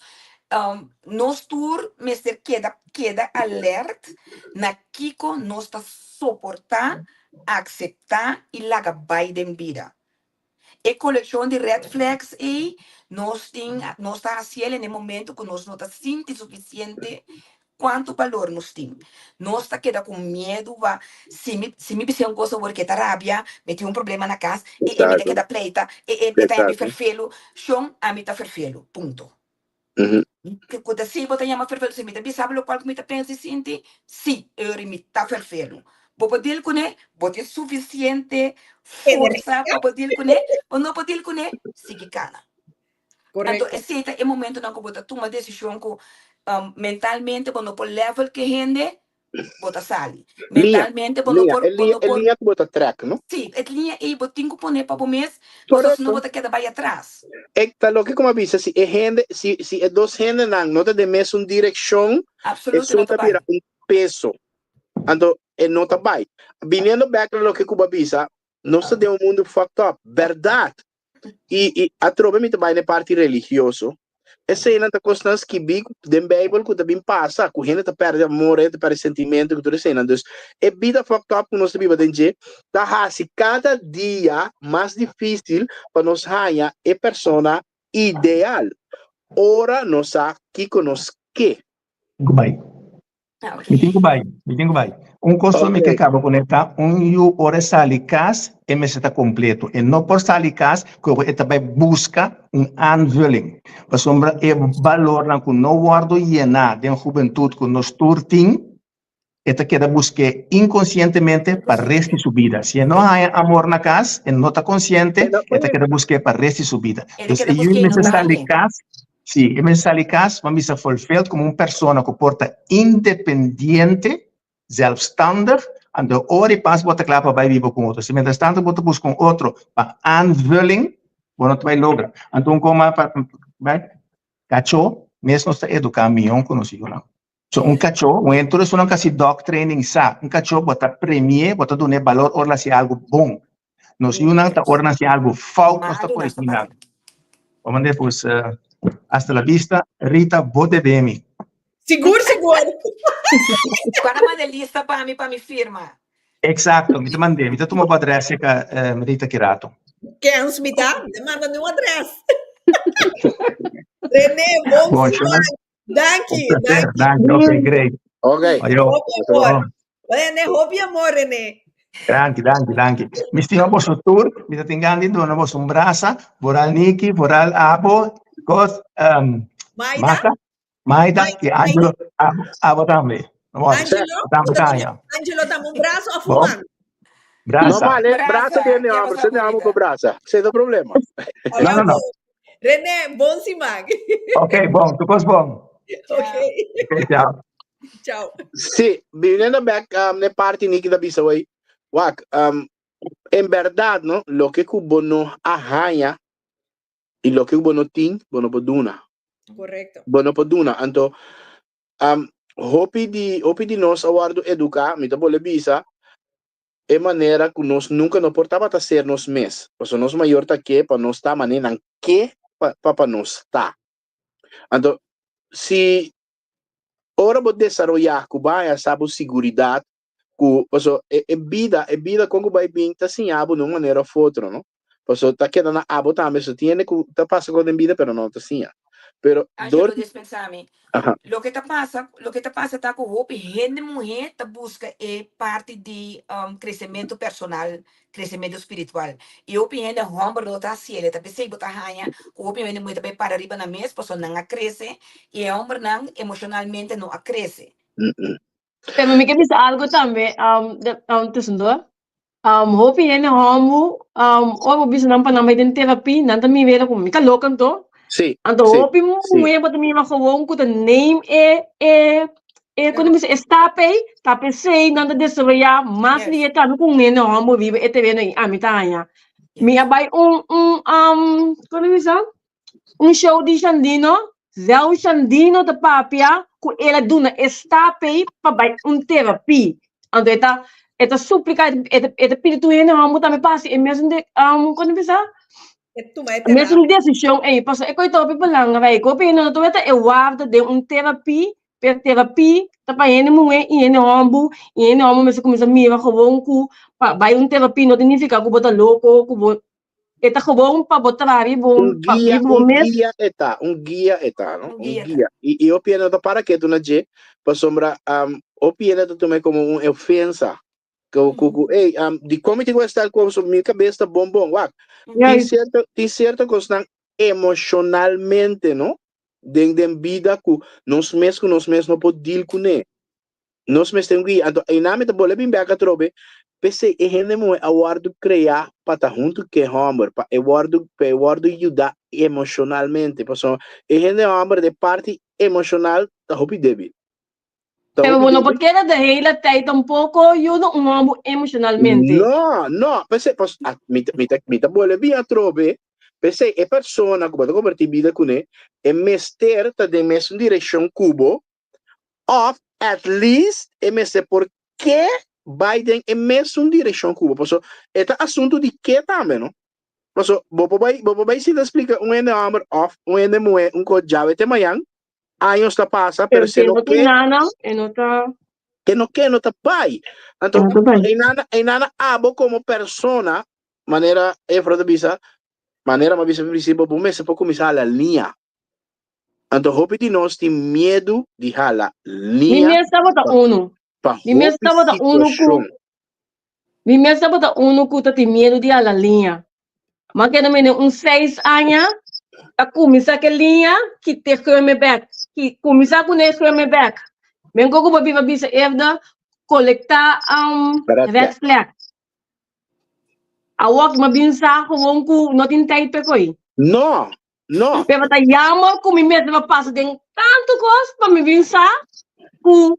nos tur mester keda keda alert na kiko nos ta soportá, akseptá i laga bai den bida. E kolekshon di red flags ei nos tin nos ta hasiel en e momento ku nos no ta sinti sufisiente Cuanto balor nos tin? Nos ta keda cu miedu pa si mi si mi bisa un cos awor ke ta rabia, mi tin un problema na cas, e e mi ta keda pleita, e e e ta yami ferfelu. Shon, ami ta ferfelu. Punto. Cu ta si bo ta yama ferfelu, si mi ta bisa bo locual cu mi ta pensa y sinti, si, eri mi ta ferfelu. Bo por deal cune, bo tin suficiente forsa pa bo deal cune, bo no por deal cune, sigui cana. Anto esei ta e momentonan ku bo ta tuma desishon ku mentalmente bo no por level ku e hende, bo ta sali. Mentalmente bo no por, bo no E por. liña ku bo ta trek, no? Sí, e liña ei bo tin ku pone pa bo mes, pasobra si no bo ta keda bai atras. E ta loke ku mi a bisa, si e hende, si si e dos hendenan no ta den mesun direkshon, esun ta bira un peso. Anto e no ta bai. Biniendo bek na loke ku bo a bisa, nos ta den un mundu fucked up, bèrdat. I, i atrobe mi ta bai na e parti religioso. Eseinan ta kosnan skibí den Beibel ku ta bin pasa, ku hende ta pèrdè amor, hende ta pèrdè sentimentu ku tur eseinan. Dus, e bida fucked up ku nos ta biba den dje ta hasi kada dia mas difísil pa nos haña e persona ideal, ora nos sa kiko nos ke. Tin ku bai. Mi tin ku bai, mi tin ku bai. Un kos mi ke kaba kuné ta, un yu ora e sali kas, e mester ta kompleto. E no por sali kas ku e ta bai buska un aanvulling. Pasobra e balornan ku no wòrdu yená den hubentut ku nos tur tin, e ta keda busk'é inkonsientemente pa rest di su bida. Si e no haña amor na kas, e no ta konsiente, e ta keda busk'é pa rest di su bida. Dus e yu mester sali kas. Sí, e mester sali kas, bo a bisa fulfilled komo un persona ku por ta independiente, zelfstandig, anto ora i pas bo ta kla pa bai biba ku un otro. Si mientras tanto bo ta buska un otro pa aanvulling, bo no ta bai logra. Anto un koma pa bai, kachó mes nos ta eduká mihó ku nos yunan. So un kachó, un hende tur esunnan ku hasi dog training sa, un kachó bo ta premi'é, bo ta dun'é balor ora el hasi algu bon. Nos yunan ta ora nan hasi algu fout nos ta korigí nan. Bo manda pues hasta la vista, Rita bo debe mi. Sigur sigur. Cuando manda lista pa mi pa mi firma. Exacto, mi ta mand'é, mi ta tuma bo adres cerca Rita ki rato. Kens mi ta, mi ta manda mi un adres. René, bon Bon, siman. Danki, Un placer, danki. danki. Ok, great. Ok. Ayo. Hopi amor. René, hopi amor, René. Danki, danki, danki. Mi stima boso tur, mi ta tin gana di duna boso un brasa, vooral Niki, vooral abo, kos, um, Maida? Maka, Maida Maida, i Angelo, abo, abo tambe. Angelo, Tambe bo ta taña. Angelo ta un brazo of un Bo? man? Brasa. Normal, eh? Brasa tiene hombre, se amo por brasa. Ese no problema. No, no, no. René, bon siman. Ok, bon, tu kos bon. Ok. Ok, ciao. Ciao. Sí, viniendo back um, ne parti Niki da bisa way. Wak, um, en verdad, no, loke ku bo no a haña y loke ku bo no tin, bo no por duna. Correcto. Bo no por duna. Anto, um, hopi di, hopi di nos a wordo educa, mi ta bole bisa, e manera ku nos nunka no por tabata ser nos mes, pasobra nos mayor ta ke pa nos ta manera nan ke pa pa nos ta. Anto si ora bo desaroyá ku bo haña sa bo siguridat ku paso e e bida e bida kon ku bai bin ta siña bo na un manera of otro no paso ta keda na abo tambe so tin hende ku ta pasa kos den bida pero no ta siña pero Angelo dor di dispensá mi. aha. Loke ta pasa, loke ta pasa ta ku hopi hende muhé ta buska e parti di kresementu personal, kresementu spiritual. I hopi hende hòmber no ta hasiel. E ta p'esei bo ta haña ku hopi hende muhé ta bai para riba nan mes pasobra nan a krese i e hòmbernan emoshonalmente no a krese. Pero mi ke bisa algo tambe, um, de, um, tussendoor. Um, hopi hende homo, um, ora bo bisa nan pa nan bai den terapia, nan ta mira como mi ta loco anto. Sí, Anto sí, hopi sí. muhe bo ta mira gewoon ku ta neem e, e, e, kono bisa, e stap ei, ta p'esei nan ta desaroyá mas Yes. lihe tambe ku un hende homo riba e tereno ei, ami ta haña. Mi a Yes. bai un, un, um, kono bisa? Un show di Shandino, Zèu Shandino ta papia ku el a duna e stap ei pa bai un terapia. Anto e ta e ta supliká, e ta e ta pidi tur hende hòmber tambe pa hasi e mesun de kon ta bisa? E tuma e E mesun terapia. desishon ei, pasobra e koi ta hopi belangrijk. Hopi hende no ta weta e warda den un terapia, pero terapia ta pa hende muhé i hende hòmber, i hende hòmber mester kuminsá mira gewoon ku pa bai un terapia no ta nifiká ku bo ta loko, ku bo E ta gewoon pa bo traha riba bo, Un pa guia, riba bo un mes. guia e ta, un guia e ta, no? Un Un guia ta. guia. I, i hopi hende no ta para ketu na dje, pasobra um, hopi hende ta tuma como un ofensa. Ku, ku, ku, ey, um, di kon mi tin ku estar ku so mi kabes ta bon bon, wak. Tin Juist. sierto, tin sierto kosnan emoshonalmente, no? Den, den bida ku nos mes ku nos mes no por deal kuné. Nos mester un guia. Anto einan mi ta bolbe bin bek atrobe, p'esei e hende muhé a wòrdu kreá pa ta huntu ku e hòmber, pa e wòrdu pa e wòrdu yudá emoshonalmente. Pasobra e hende hòmber den parti emoshonal ta hopi débil. Ta Pero hopi bo no por débil. keda de hele tijd tampoko yuda un hòmber emoshonalmente. No, no, p'esei pas a mi ta mi ta mi ta bolbe bin atrobe, p'esei e persona ku bo ta kompartí bida kuné, e mester ta den mesun direkshon ku bo Of at least e mester por ke bai den e mesun direccion cu bo. Paso e ta asunto di ke tambe, no? Paso bo por bai, bo por bai sinta splica un hende homber of un hende muhe un cos djawe te mañan, años ta pasa, pero Pero si si e e no no tin ke, nana, e no ta, e no ke, no ta bai. e Anto no ta bai. einana, einana abo como persona, manera Efra ta bisa, manera mi a bisa principio, bo mester por cuminsa hala liña. Anto hopi di nos tin miedu di hala Mi liña mes tabata pa unu. pa Mi mes hopi tabata unu ku situashon. Mi mes tabata unu ku ta tin miedu di hala liña. Ma keda mene un seis aña ta kuminsá ke liña kite geme bèk. Ki kuminsá kuné geme bèk. Men ku bo biba bisa Evda kolektá Red red flag. flag. Awor mi a bin sa gewoon ku no tin tijd p'e ko'i. No, No. Pero ta jammer ku mi mester a pasa den tantu kos pa mi bin sa ku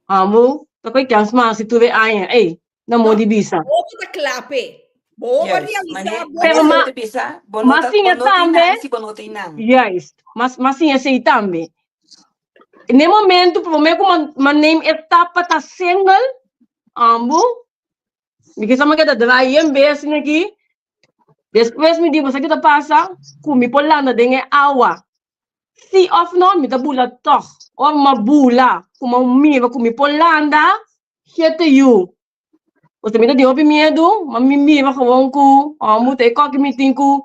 amo ta koe kens mas si tur e aña ey na No, modi bisa. bo ta kla p'e. Bo a Juist. realisá, Mane, bo Pero mane ma bo te bisa, bo no ma ta, bo siña no tin tambe, nan si bo no tin nan. juist, ma ma siña esei tambe. Ne momento promé ku ma ma neem e stap pa ta single, ambo Mi kisa mi keda draai yen bes aki. Despues mi di, bo sa ki ta pasa? Ku mi por landa den e awa. Si òf no, mi ta bula tòg. Ora mi a bula, ku mi a mira ku mi por landa, shete yu. Pasobra mi ta tin hopi miedu, ma mi mira gewoon ku amo ta e kòki mi tin ku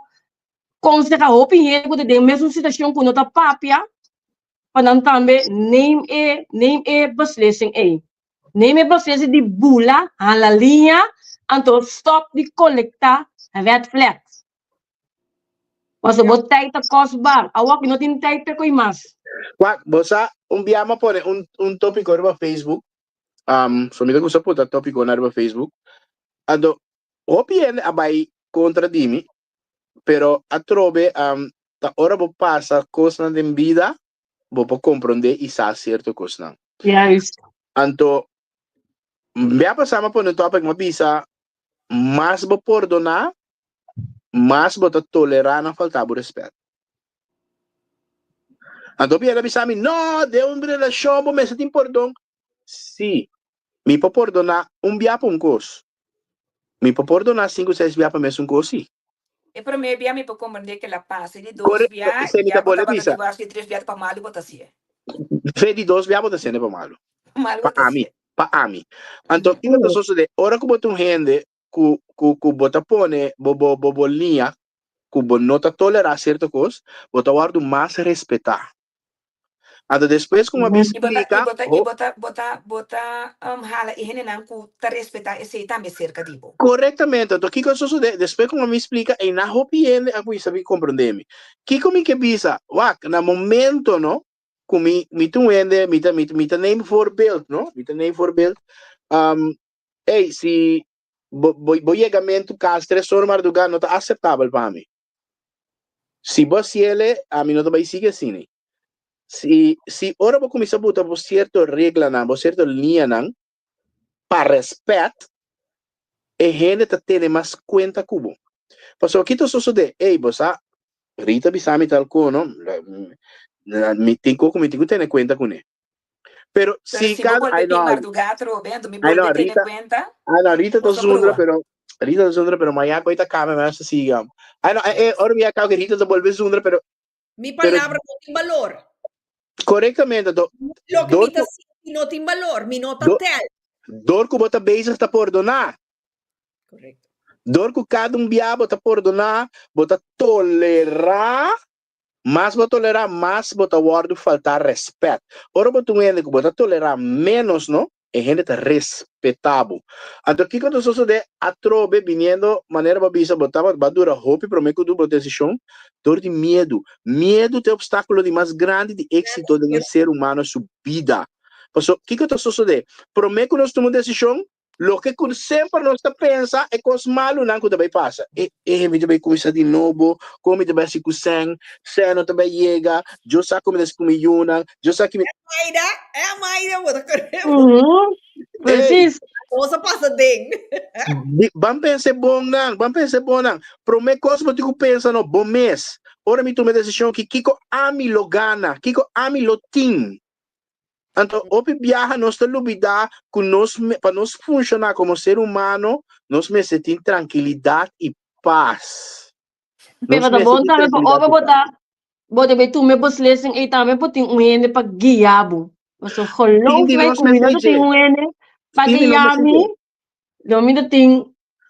konsehá hopi hende ku ta den mesun situashon ku no ta papia, pa nan tambe neem e neem e beslissing ei. Neem e beslissing di bula, hala liña, anto stop di kolektá red flags. Pasobra bo tijd ta kostbaar. Awor ki no tin tijd p'e ko'i mas. Wak, bo sa, un bia mi a pone un un tópiko riba Facebook, um, so mi ta gusta pota tópikonan riba Facebook, anto hopi hende a bai kontra di mi, Pero atrobe ta ora bo pasa kosnan den bida, bo por komprondé i sa sierto kosnan. Juist. Anto, bia pasá mi a pone un topic, mi a bisa, mas bo pordoná, mas bo ta tolerá nan faltá bo rèspèt. Anto bia el a bisa mi, no, den un relashon bo mester tin pordon. Sí, mi por pordoná un bia pa un kos. Mi por pordoná sinku seis bia pa mesun kos si. E promé bia mi por komprendé ke la pasa, e di dos Korekto, bia esei mi ya ta bo bolbe tabata bisa. di wars, di tres bia ta pa malu bo ta hasié. Fe di dos bia bo ta hasié pa malu. Pa malu Pa bo ta ami, hasié. pa ami. Anto kiko ta sosodé? Ora ku bo ta un hende ku ku ku bo ta pone bo bo bo bo liña ku bo no ta tolerá sierto kos, bo ta wòrdu mas respetá. Anto despues ku mi a bin I bo ta, i splika, bo ta, i ho, bo ta, bo ta, bo ta um, hala e hendenan ku ta respetá esei tambe serka di bo. Korektamente. Anto kiko a sosodé? Despues ku mi a bin splika, einan hopi hende a kuminsá bin komprondé mi. Kiko mi ke bisa? Wak, na momento no, ku mi mi ta un hende, mi ta mi mi ta neem voorbeeld no, mi ta neem voorbeeld. Um, ey, si bo bo bo yegamentu kas tres ora mardugá no ta aseptabel pa mi. Si bo hasiele, ami no ta bai sigui asina. Si, si ora bo kuminsá buta bo sierto reglanan, bo sierto liñanan pa rèspèt, e hende ta tene mas kuenta ku bo. Pasobra ki ta sosodé? Ey, bo sa, Rita bisa mi tal ko, no? Mi tin ko ku mi tin ku tene kuenta kuné. Pero Pero si si bo cada, bolbe ay bin no, mardugá atrobe, anto mi ay no, bolbe tene Rita, kuenta, ay no, Rita ta boso zundra, brua. pero Rita ta zundra, pero mañana koe ta kame, mañana ta sigui. Ay no, eh, eh, ora mi a kaba ke Rita ta bolbe zundra, pero, Mi pero palabra no tin balor. korektamente, do, Loke mi dor ta ku, sinti no tin balor. Mi no ta do, tel. dor ku bo ta bezig ta pordoná. Korekto. Dor ku kada un bia bo ta pordoná, bo ta tolerá. Mas bo tolerá, mas bo ta wòrdu faltá rèspèt. Ora bo ta un hende ku bo ta tolerá ménos, no, e hende ta respetá bo. Anto kiko ta sosodé atrobe biniendo manera bo a bisa bo tabata bo a dura hopi promé ku bo desishon? Dor di miedu. Miedu ta e opstákulo di mas grandi di éksito den e ser humano su bida. Pasobra kiko ta sosodé? Promé ku nos tuma un desishon, Loke ku semper nos ta pensa e kos malunan ku ta bai pasa. E e mi ta bai kuminsá di nobo, kon mi ta bai hasi ku sèn, sèn no ta bai yega, Dios sa kon mi ta hasi ku mi yunan, Dios sa ki mi. Maida, eh Maida, bo ta kore. Mhm, Ey, precies. Kos a pasa den. di, ban pensa e bonnan, ban pensa e bonnan. Promé kos bo tin ku pensa no, bo mes. Ora mi tuma e desishon ki kiko ami lo gana, kiko ami lo tin. Anto hopi biaha nos ta lubida ku nos pa nos funshoná komo ser humano nos mester tin trankilidat i pas. Pero Nos ta mester bon tin tambe pa trankilidat ora i bo pas. ta bo debe tuma e beslissing ei tambe por tin un hende pa guia bo. Pasobra Tin geloof di mij nos ku mi no mester ta tin dje. un hende pa Tin di nos guia mester mi, dje. lo mi ta tin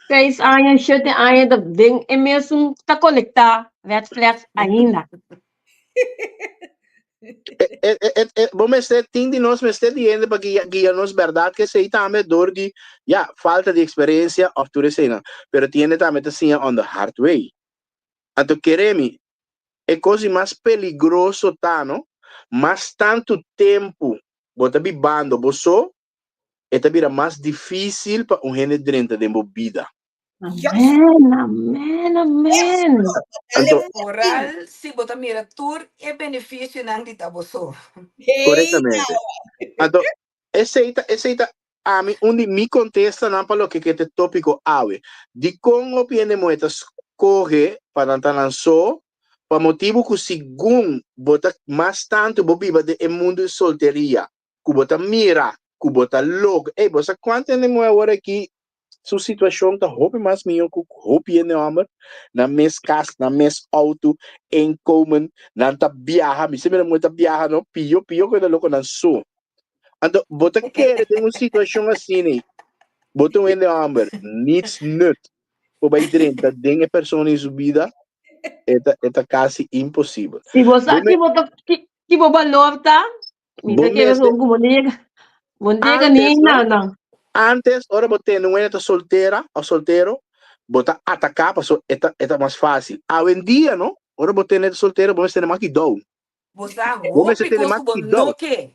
seis aña, shete aña ta den e mesun ta kolektá red flags ainda. E, e, e, e, bo mester, tin di nos mester di hende pa guia, guia nos berdad ke esei tambe door di, ya, falta di experiencia of tur eseinan. Pero tin hende tambe ta siña on the hard way. Anto kere mi, e kos di mas peligroso ta, no, mas tantu tempu bo ta bibando bo so, e ta bira mas difícil pa un hende drenta den bo bida. Amen, amen, amen. Anto, Vooral si bo ta mira tur e beneficionan di ta bo so. Correctamente. Anto, esei ta, esei ta ami un di mi contestanan pa loke ke te tópico awe. Dikon hopi hende muhé ta skohe pa nan ta nan so? Pa motibu ku segun bo ta mas tantu bo biba den e mundu di solteria, ku bo ta mira ku bo ta logra. Ey, bo sa kuantu hende muhé awor aki su situashon ta hopi mas mihó ku hopi hende hòmber. Nan mes kas, nan mes outo, inkomen, nan ta biaha. Mi sa mira muhé ta biaha no, pio pio ku e ta loko nan so. Anto bo ta kere den un situashon asina, bo ta un hende hòmber, niets nut por bai drenta den e persona in su bida, e ta e ta kasi imposibel. Si bo sa Bo me ki bo ta ki ki bo balor ta, Mi Bo ta kere mester ku bo nega. Bo nega ni antes, no? nada. Antes, ora bo tende un hende ta soltera of soltero, bo ta ataká paso e ta e ta mas fásil. Awendia, no? Ora bo tende ta soltero, bo mester tene mas kidou. Bo sa Bo mester hopi tene kos mas ku bo kidou. no ke.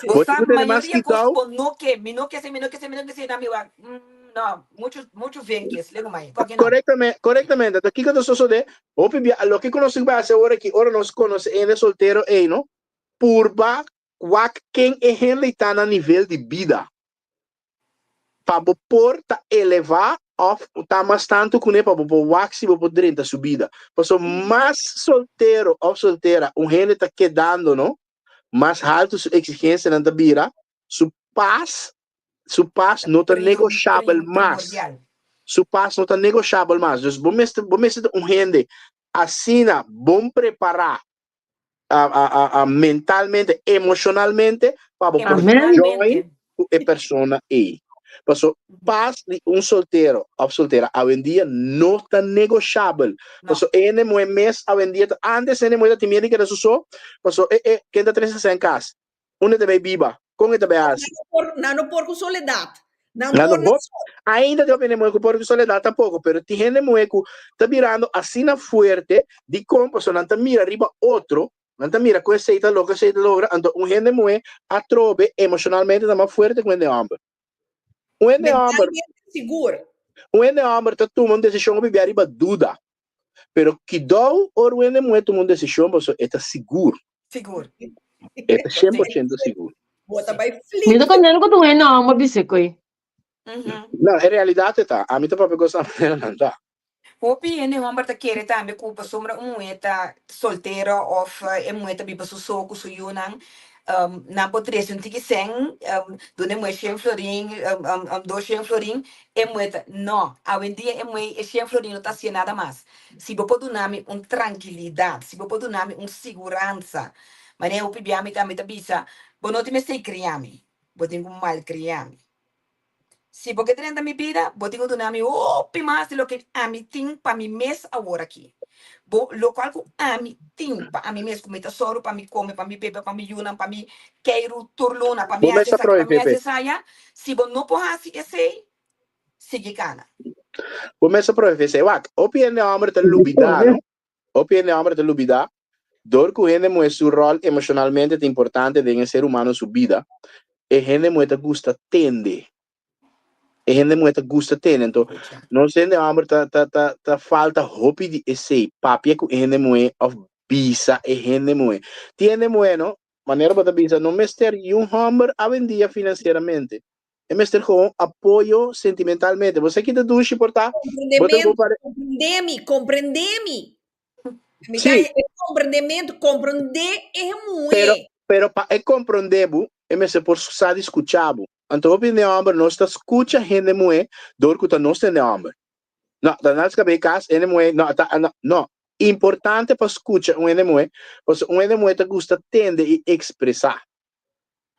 Bo Bo sa tin ku tene mas mayoria kos ku kidou. bo no ke. Mi no ke esei, mi no ke esei, mi no ke esei. Na mi wak, mm, no, muchu, muchu venkjes. Lego mai. Kwa ke no? Korektamente, korektamente. Anto kiko ta sosodé? Hopi bia, loke ku nos tin ku bai hasi awor aki, ora nos konosé hende soltero ei, no? Purba wak ken e hende ta na nivel di bida pa bo por ta eleva of ta mas tantu kuné pa bo por wak si bo por drenta su bida. Pasobra mas soltero of soltera un hende ta kedando no, mas haltu su exigencianan ta bira, su pas su pas no ta negoshabel mas. Su pas no ta negoshabel mas. Dus bo mester bo mester ta un hende asina bon prepará mentalmente, emoshonalmente pa bo por join ku e persona ei. Paso pas di un soltero òf soltera awendia no ta negoshabel. Paso e hende muhé mes awendia ta antes e hende muhé ta tin miedu di keda su so, paso e e ken ta trese sèn kas? Unda e ta bai biba? Kon e ta bai hasi? Nan no por ku soledat. Nan no por. Ainda tin hopi hende muhé ku por ku soledat tampoko, pero tin hende muhé ku ta birando asina fuerte dikon? Pasobra nan ta mira riba otro, nan ta mira ku esei ta logra, esei ta logra, anto un hende muhé atrobe emoshonalmente ta mas fuerte ku un hende hòmber. Un hende hòmber. Mentalmente sigur. Un hende hòmber ta tuma un desishon hopi bia riba duda. Pero kidou ora un hende muhé tuma un desishon pasobra e ta sigur. Sigur. E ta 100% sigur. Bo ta bai flip. Mi ta contento cu tu hende homber bisa koe. No, e realidad e ta. Ami ta papia cos na manera nan ta. Hopi hende homber ta kere tambe cu pasobra un muhe ta soltero of e muhe ta biba su so cu su yunan, nan por trece un tiki cen, duna e muhe shen florin, dos shen florin, e muhe ta, no, awendia e muhe e shen florin no ta hacié nada mas. Si bo por duna mi un trankilidat, si bo por duna mi un siguransa, manera hopi bia mi tambe ta bisa, bo no tin mester kria mi, bo tin ku malkria mi. Si bo ke drenta mi bida, bo tin ku duna mi hopi mas di loke ami tin pa mi mes awor aki. Bo, lokual ku ami tin pa ami mes, ku mi ta sòru pa mi kome, pa mi bebe, pa mi yunan, pa mi keiru tur luna, pa mi Bo hasi mes a esaki, pa proe, mi hasi Pepe. esaya, si bo no por hasi esei, sigui kana. Bo mes a profesé. Wak, hopi hende hòmber ta lubidá, no? Hopi hende hòmber ta lubidá, dor ku hende muhé su ròl emoshonalmente ta importante den e ser humano su bida, e hende muhé ta gusta tende. E hende muhé ta gusta tende. Anto, nos hende hòmber ta, ta, ta, ta falta hopi di esei, papia ku e hende muhé òf bisa e hende muhé. Tin hende muhé, no, manera bo ta bisa, no mester yun hòmber awendia finansieramente. E mester gewoon apoyo sentimentalmente. Bo sa ki ta dushi por ta? Bo ta Comprendemento, comprendé mi, comprendé mi. Mi Sí. ta e comprendemento, comprendé e muhé. Pero, pero pa e comprendé bo, e mester por sa di scucha bo. Anto hopi hende homber nos ta scucha hende muhé dor cu ta nos hende homber. No, ta nan scab'é cas, hende muhé, no, ta, no, no. Importante pa scucha un hende muhé, pasobra un hende muhé ta gusta tende i expresá.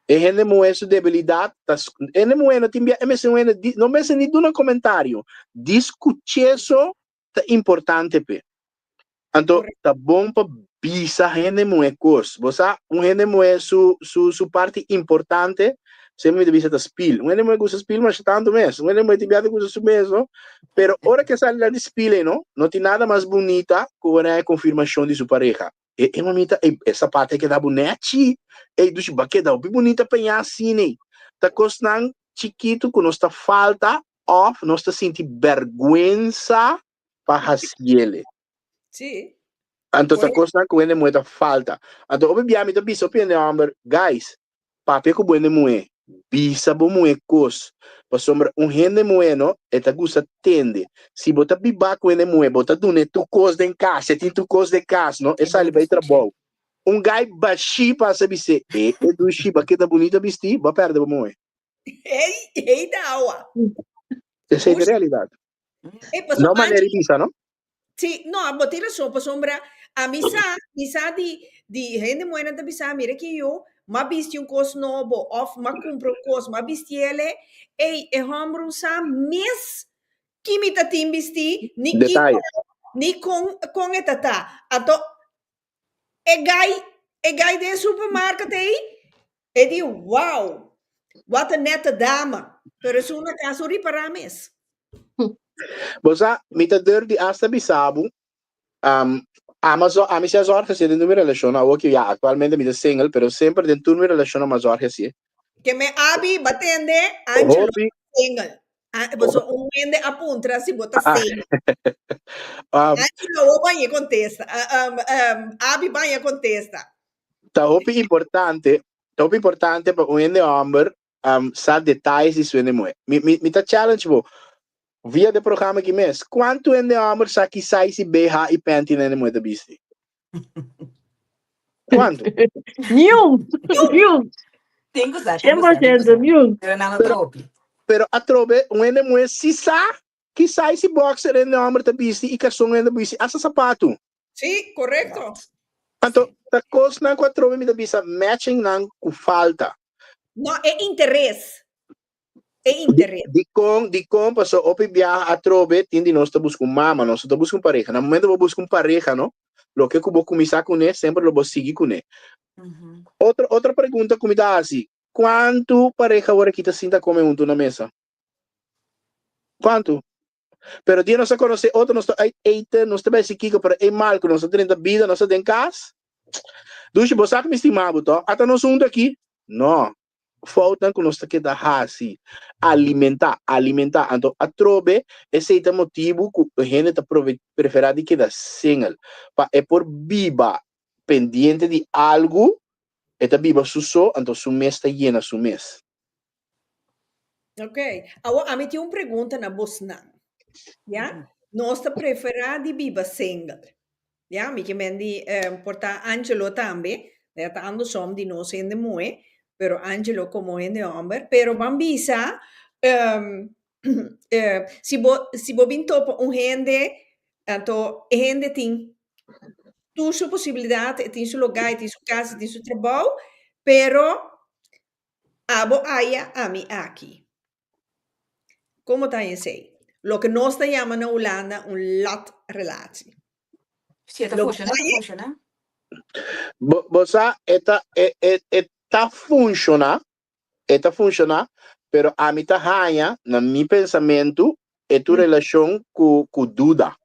E hende muhé su debilidat ta hende muhé no tin bia e mester un hende di no mester ni duna komentario di skuch'é so ta importante p'e. Anto ta bon pa bisa hende muhé kos. Bo sa un hende muhé su su su parti importante semper mi ta bisa ta spil. Un hende muhé gusta spil masha tantu mes. Un hende muhé tin bia ta gusta su mes no. Pero ora ke sali nan di spil ei no, no tin nada mas bunita ku ora e konfirmashon di su pareha. E e mamita, e e sapato a keda bo nechi. Ey dushi, bo a keda hopi bunita peñá asina ey. Ta kosnan chikitu ku nos ta falta òf nos ta sinti bèrgwensa pa hasiele. Sí. Anto ta kosnan ku hende muhé ta falta. Anto hopi bia mi ta bisa hopi hende hòmber, guys, Papia ku bo hende muhé. Bisa bo muhé kos. Pasobra un hende muhé no, e ta gusta tende. Si bo ta bibá ku hende muhé, bo ta dun'é tur kos den kas, e tin tur kos den kas, no, e sali bai trabou. Un gai bashí pasa bis'é, E, e dushi, bo a keda bunita bistí, bo a pèrdè bo muhé. Hey, hey ta awa. Esei ta e realidat. No manera di bisa, no? Sí, no, bo tin rason, pasobra ami sa, mi sa di, di hende muhernan ta bisa, mira ki yo, m'a bisti un kos nobo òf m'a kumpra un kos, m'a bisti ele, ey, e hòmber un sa mes ki mi ta tin bistí, ni ki Detaye. ni kon, kon e ta ta. Anto, e gai, e gai den supermarket ei, e di, wow, wat een nette dame. Pero esun na kas un ripará mes. Bo sa, mi ta durf di hasta bisa bo, um, ama zo, ami si a zorg hasié den tur mi relashon, awor ki ya aktualmente mi ta single, pero semper den tur mi relashon ama zorg hasié. Ke me abi batende, Angelo Hopi, single. Ah, bo so un hende a puntra si bo ta ah, single. um, Angelo wo baña contesta. Ah, um, um, abi baña contesta. ta hopi importante, ta hopi importante pa un hende homber um, sa detalles di su hende muhé. Mi, mi, mi ta challenge bo, via de programa aki mes, kuantu hende homber sa ki size i BH i panty na hende muhé ta bisti? Kuantu? Niun! Niun! Tin ku sa, tin ku sa, tin ku 100% sa. niun. Pero nan no ta Pero, hopi. pero atrobe, un hende muhé si sa. Ki size boxer hende homber ta bisti i karson hende bisti, hasta sapatu. Sí, korekto. Anto ta kosnan ku atrobe mi ta bisa matchingnan ku falta. No, e interes. E interes. Dikon, dikon paso hopi biaha atrobe tin di nos ta buska un mama, nos no ta buska un pareha. Na momento bo buska un pareha no, loke ku bo kuminsá kuné semper lo bo sigui kuné. Otro otro pregunta ku mi ta hasi, kuantu pareha awor aki ta sinta kome huntu na mesa? Kuantu? Pero dia nos a konosé otro, nos ta uit eten, nos ta bai hasi kiko, pero e mal ku nos ta drenta bida, nos ta den kas. Dushi, bo sa ku mi stima bo tò? Ata nos huntu aki? No. Foutnan ku nos ta keda hasi, alimentá, alimentá. Anto atrobe esei ta motibu ku e hende ta preferá di keda single, pa e por biba pendiente di algu, e ta biba su so, anto su mes ta yena su mes. Ok, awor ami tin un pregunta na bosnan. Ya? Nos ta preferá di biba single. Ya, mi ke men di eh, por ta Angelo tambe, ya ta andersom di nos hende muhe, pero Angelo komo hende hòmber. Pero ban bisa, um, eh, si bo, si bo bin topa un hende, anto e hende tin tur su posibilidat, e tin su lugá, e tin su kas, e tin su trabou, pero Abo aya, ami aki. Como ta esey? Loke nos ta yama na Hulanda un latrelatie. Si e ta funciona, e ta funciona. Bo, bo sa, e ta, e, e, e ta funciona, e ta funciona, pero ami ta haña, na mi pensamentu, e tu relacion cu, cu duda.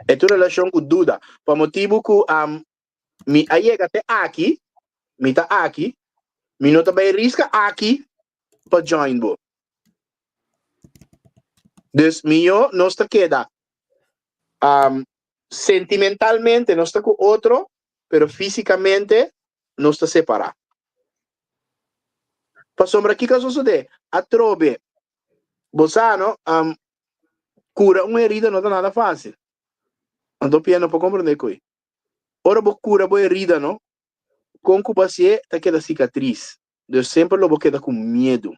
E tu relacion cu duda. Pa motibu cu, um, Mi a yega te aki, mi ta aki, mi no ta bai riska aki pa join bo. Dus mihó nos ta keda um, sentimentalmente nos ta ku otro, pero físikamente nos ta separá. Pasobra kiko a sosodé? Atrobe, bo sa no, um, kura un herida no ta nada fásil. Anto pia no por komprendé koe. Ora bo kura bo herida no, kon ku bo hasié ta keda sikatris. Dus semper lo bo keda ku miedu.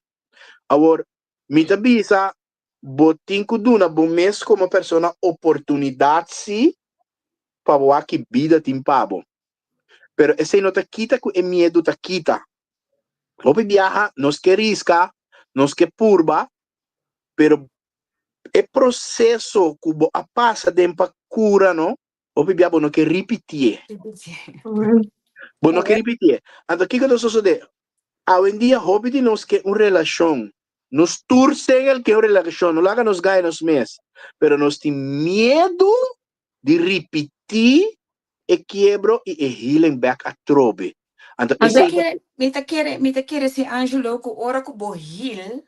Awor, mi ta bisa bo tin ku duna bo mes komo persona oportunidat sí pa bo wak ki bida tin pa bo. Pero esei no ta kita ku e miedu ta kita. Hopi biaha nos ke riska, nos ke purba, pero e proseso ku bo a pasa den pa kura no, Hopi bia bo no ke ripitié. Bo no ke ripitié. Anto kiko ta sosodé? Awendia hopi di nos ke un relashon. Nos tur single ke un relashon. No laga nos gaya nos mes. Pero nos tin miedu di ripití e kiebro i e healing bek atrobe. Anto Mi ta esei ta. kere, mi ta kere, mi ta kere si Angelo ku ora ku bo heal,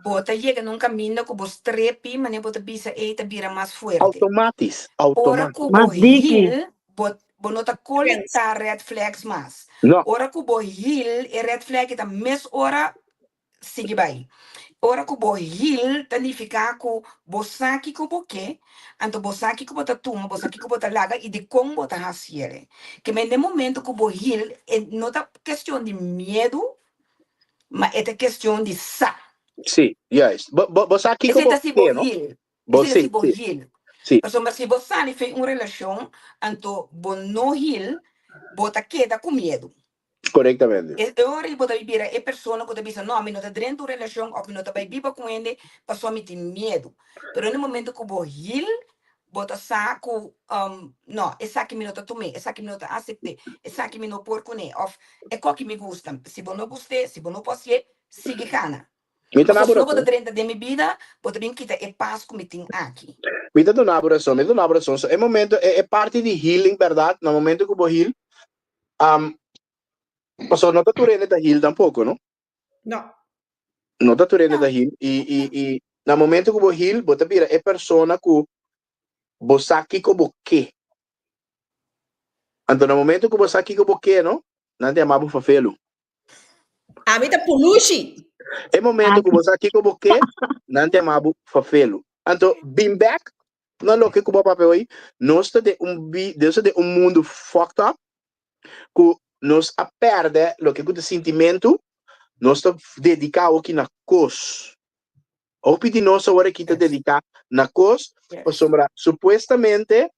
Bo ta yega na un kaminda ku bo strepi, manera bo ta bisa ei ta bira mas fuerte. Automatis, Ora automatis. ku bo Mas diki. heal, bo, bo no ta kolektá red flags mas. No. Ora ku bo heal, e red flag ta mes ora sigui bai. Ora ku bo heal ta nifiká ku bo sa kiko bo ke, anto bo sa kiko bo ta tuma, bo sa kiko bo ta laga i dikon bo ta hasiel. Ke men den momento ku bo heal, e no ta kestion di miedu, Ma e ta kestion di sa. Sí, juist. Bo, bo, bo sa kiko Esei bo ta si bo ke, no? heal. Bo Esei ta sí, si bo sí, heal. sí. Pasobra si bo sali fen un relashon, anto bo no heal, bo ta keda ku miedu. Korektamente. E e ora ei bo ta bira e persona ku ta bisa, no, mi no ta drenta un relashon òf mi no ta bai biba ku hende pasobra mi tin miedu. Pero na e momento ku bo heal, bo ta sa ku, no, esaki mi no ta tum'é, esaki mi no ta asept'é, esaki mi no por kuné, òf e koki mi gusta. Si bo no gust'é, si bo no por hasié, sigui gana. Mi ta na Pasobra bo si no bo ta rason. drenta den mi bida, bo ta bin kita e pas ku mi tin aki. Mi ta duna bo rason, mi ta duna bo rason. So e momento, e e parti di healing, bèrdat, na momento ku bo heal, pasobra no ta tur hende ta heal tampoko, no? No. No ta tur hende ta heal. I, i, i na momento ku bo heal, bo ta bira e persona ku bo sa kiko bo ke. Anto na momento ku bo sa kiko bo ke, no, nan ta yama bo fafelu. Ami ta pulushi. E momento ku bo sa kiko bo ke, nan ta yama bo fafelu. Anto, bin bek na loke ku bo a papia hoy, nos ta den un bi, nos ta den un mundu fucked up, ku nos a pèrdè loke ku ta sintimentu, nos ta dediká awoki na kos. Hopi di nos awor aki ta dediká na kos pasobra supuestamente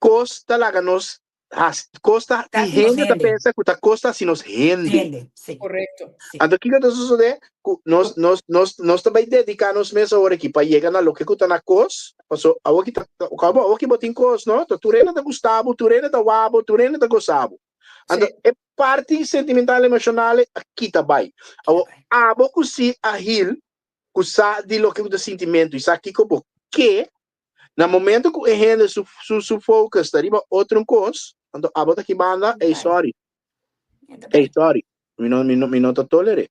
kos ta laga nos hasi kos ta Ta tin hasi nos hende ta hende. pensa ku ta kos ta hasi nos hende. Hende, sí. Korekto. Sí. Anto kiko ta sosodé? Ku nos nos nos nos ta bai dediká nos mes awor aki pa yega na loke ku ta na kos, paso awor ki ta kòmo awor ki bo tin kos no, ta tur hende ta gusta bo, tur hende ta wak bo, tur hende ta gosa bo. Anto Sí. e parti sentimental emoshonal a kita bai. Kita Awor bai. abo ku si a hil ku sa di loke ku ta sintimentu i sa kiko bo ke, Na momento ku e hende su su su focus ta riba otro kos, anto abo ta ki banda, ey sorry. Ey sorry, mi no mi no mi no ta toler'é.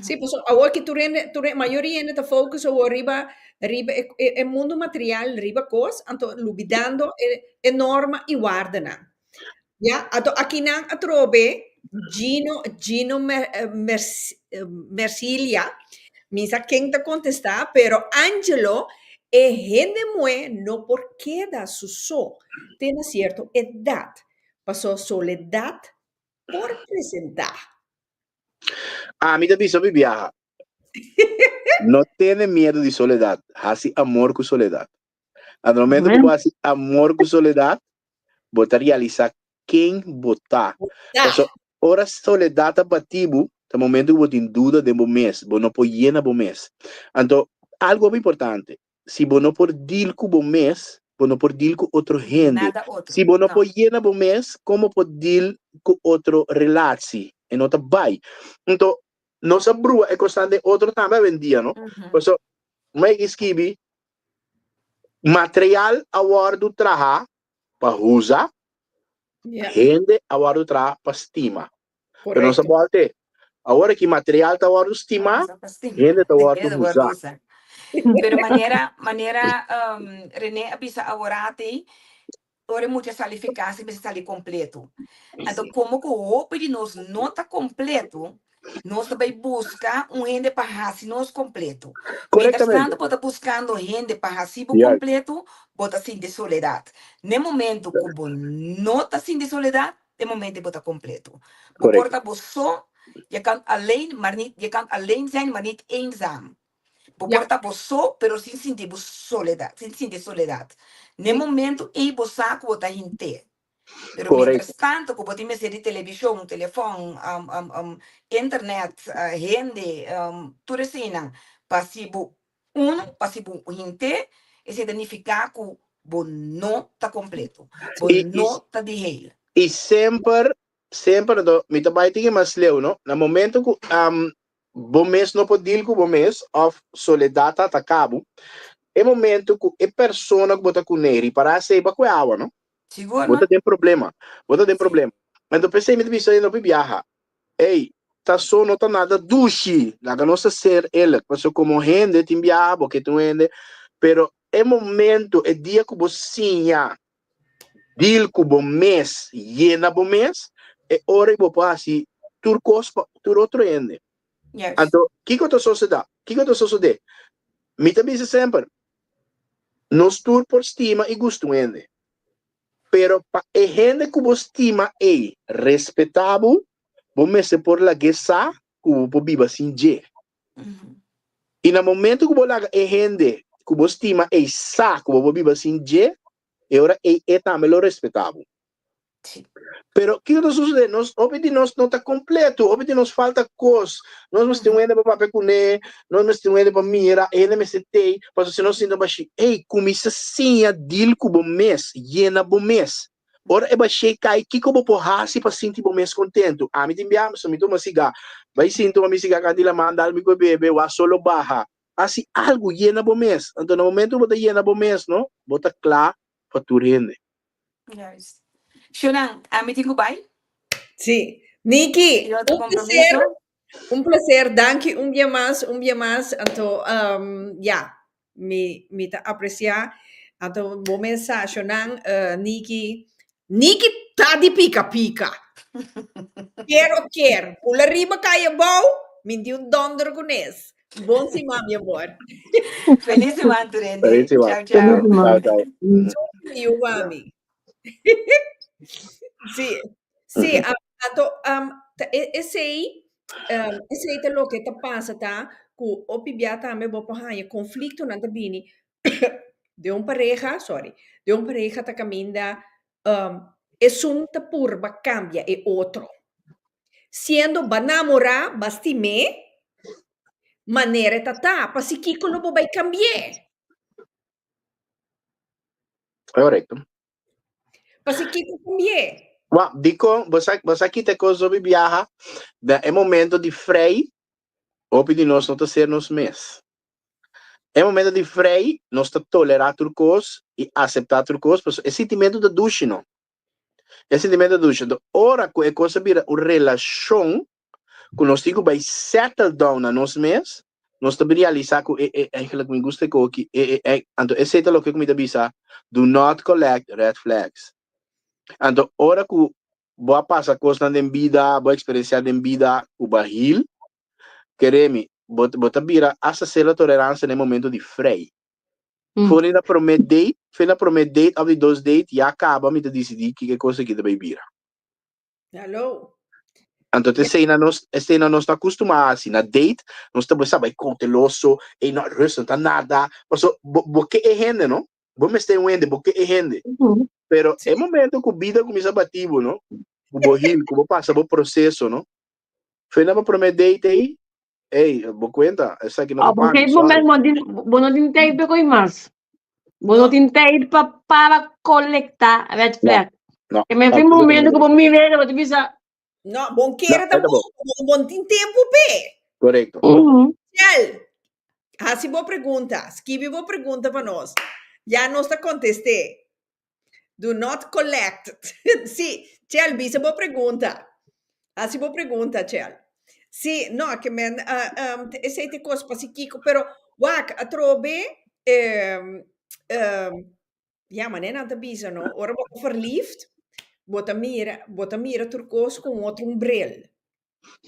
Sí, pasobra awor ki tur hende, tur mayoria hende ta focus awor riba riba e e e mundo material, riba kos, anto lubidando e e norma i wardenan. Ya, anto akinan atrobe Gino, Gino Mercilia, mi sa ken ta kontestá, pero Angelo, e hende muhé no por keda su so te na sierto edat, paso soledat por presentá. Ami ta bisa mi biaha, no tene miedu di soledat, hasi amor ku soledat. Al momento ku bo hasi amor ku soledat, bo ta realisá ken bo ta. Paso ora soledat ta bati bo, ta momento ku bo tin duda den bo mes, bo no por yena bo mes. Anto, algu hopi importante, si bo no por deal ku bo mes, bo no por deal ku otro hende. Nada otro, Si bo no no. por yena bo mes, kon bo por deal ku otro relatie? E no ta bai. Anto, nos a brua e kosnan den otro tambe awendia, no? Paso, mi a skibi, Material a wòrdu trahá pa usa, hende a wòrdu trahá pa stima. Pero nos a bòlt'é. Awor aki material ta wòrdu stimá, hende ta wòrdu usá. Pero manera manera René a bisa aworati, Ora e mucha sali fi kas e mester sali kompleto. Anto komo ku hopi di nos no ta kompleto, nos ta bai buska un hende pa hasi nos kompleto. Mientras tanto bo ta buskando hende pa hasi bo kompleto, bo ta sinti soledat. Na e momento ku bo no ta sinti soledat, e momento bo ta kompleto. Bo por ta bo so, je kan alleen, maar niet, je kan alleen zijn, maar niet eenzaam. Bo por ta bo so, pero sin sinti bo soledad, sin sinti soledad. N'e momento ei bo sa ku bo ta hint'é. Pero mientras tanto ku bo tin mester di televishon, telefòn, internet, hende, tur eseinan pa hasi bo unu, pa hasi bo hint'é, esei ta nifiká ku bo no ta kompleto, bo no ta di heel. I semper Semper anto mi ta bai tin e mas leu no. Na momento ku bo mes no por deal ku bo mes of soledad ta ataka bo, e momento ku e persona ku bo ta kuné ripará esei bo a kue awa no. Sigur Bo no. ta den problema, bo ta den Sí. problema. Anto p'esei mi ta bisa no por biaha. Ey, ta so no ta nada dushi, laga nos ta ser eerlijk, pasobra komo hende tin biaha bo ke tin un hende, pero e momento, e dia ku bo siña Deal ku bo mes, yena bo mes, e ora ei bo por hasi tur kos pa tur otro hende. Juist. Anto, kiko ta soseda? Kiko ta sosodé? Mi ta bisa semper, nos tur por stima i gusta un hende, pero pa e hende ku bo stima ei respetá bo, bo mester por lag'é sa ku bo por biba sin dje. I na momento ku bo laga e hende ku bo stima ei sa ku bo por biba sin dje, e ora ei e tambe lo respetá bo. Pero kiko ta sosodé? Nos, hopi di nos no ta kompleto, hopi di nos falta kos. Nos mester un hende pa papia kuné, nos mester un hende pa mira, e hende mester tei, pasobra si nos sinta bashí, ei, kuminsá siña deal ku bo mes, yena bo mes. Ora e bashé kai, kiko bo por hasi pa sinti bo mes kontentu? Ami tin biaha, pasobra mi tuma sigá. Bai sin tuma mi sigá kanti laman, dal mi ku e bebe, wak solo baha. Hasi algu, yena bo mes. Anto na momento ku bo ta yena bo mes, no, bo ta kla pa tur hende. Juist. Shonan, ami tin ku bai. Sí. Niki, Tin otro un placer. kompromiso. Un placer. Danki un bia mas, un bia mas. Anto, ya, Mi mi ta aprecia anto bo mensajonan uh, Niki. Niki ta di pika pika. Kier o kier. Pula riba kai abou, min di un donder kunes. Bon siman, mi amor. Feliz siman, Turende. Feliz siman. Ciao, ciao. Ciao, ciao. Yu mami. Sí, sí, anto um, ta, e, esei, um, esei ta loke ta pasa ta. ku hopi bia tambe bo por haña konfliktonan ta bini den un pareha, sorry, den un pareha ta kaminda esun ta purba kambia e otro. Siendo ba namorá, ba stim'é, manera e ta ta, pasikiko lo bo bai kambi'é? Korekto. Pasikiko kambi'é? Wa, dikon bo sa bo sa kita e kos hopi biaha na e momento di frei hopi di nos no ta ser nos mes. E momento di frei nos ta tolerá tur kos i aseptá tur kos pasobra e sintimentu ta dushi no. E sintimentu ta dushi. Anto ora ku e kos a bira un relashon ku nos tin ku bai settle down na nos mes, nos ta bin realisá ku e e eigenlijk mi gusta e koki e e e anto esei ta loke ku mi ta bisa do not collect red flags. Anto ora ku bo a pasa kosnan den bida, bo a eksperensiá den bida ku bo a heal, kere mi bo bo ta bira asta sero toleransia na e momento di frei. For di na promé date, for di na promé date òf di dos date ya kaba mi ta disidí kiko e kos aki ta bai bira. Hallo. Anto te esei na nos, esei na nos ta acostuma hasi. Na date, nos ta sa bai cauteloso, ei no rust, no ta nada. Paso, bo, bo ke e hende, no? Bo mester un hende, bo ke e hende. Pero e momento ku bida kuminsa bati bo, no? Ku bo heal, ku bo pasa bo proceso, no? Fe na bo prome date ei, ei, bo kuenta, esaki no ta Op een pa mi, gegeven sorry. moment bo tin, bo no tin tijd pa koe mas. Bo no tin tijd pa para kolektá red No, flag. no, E men fin momento absolutamente ku bo mira bo ta bisa, No, bon No, kere e ta bon. tampoko, bon, bon tin tempu p'e. Korekto. Chel, hasi bo pregunta, skibi bo pregunta pa nos. Ya nos ta kontest'é. Do not collect. Sí, Chel, bisa bo pregunta. Hasi bo pregunta, Chel. Sí, no, ke men, uh, um, esei te kos pasi kiko, pero wak, atrobe, um, um, ja, manera nan ta bisa, no? Ora bo ta verliefd, bo ta mira, bo ta mira tur kos ku un otro un bril.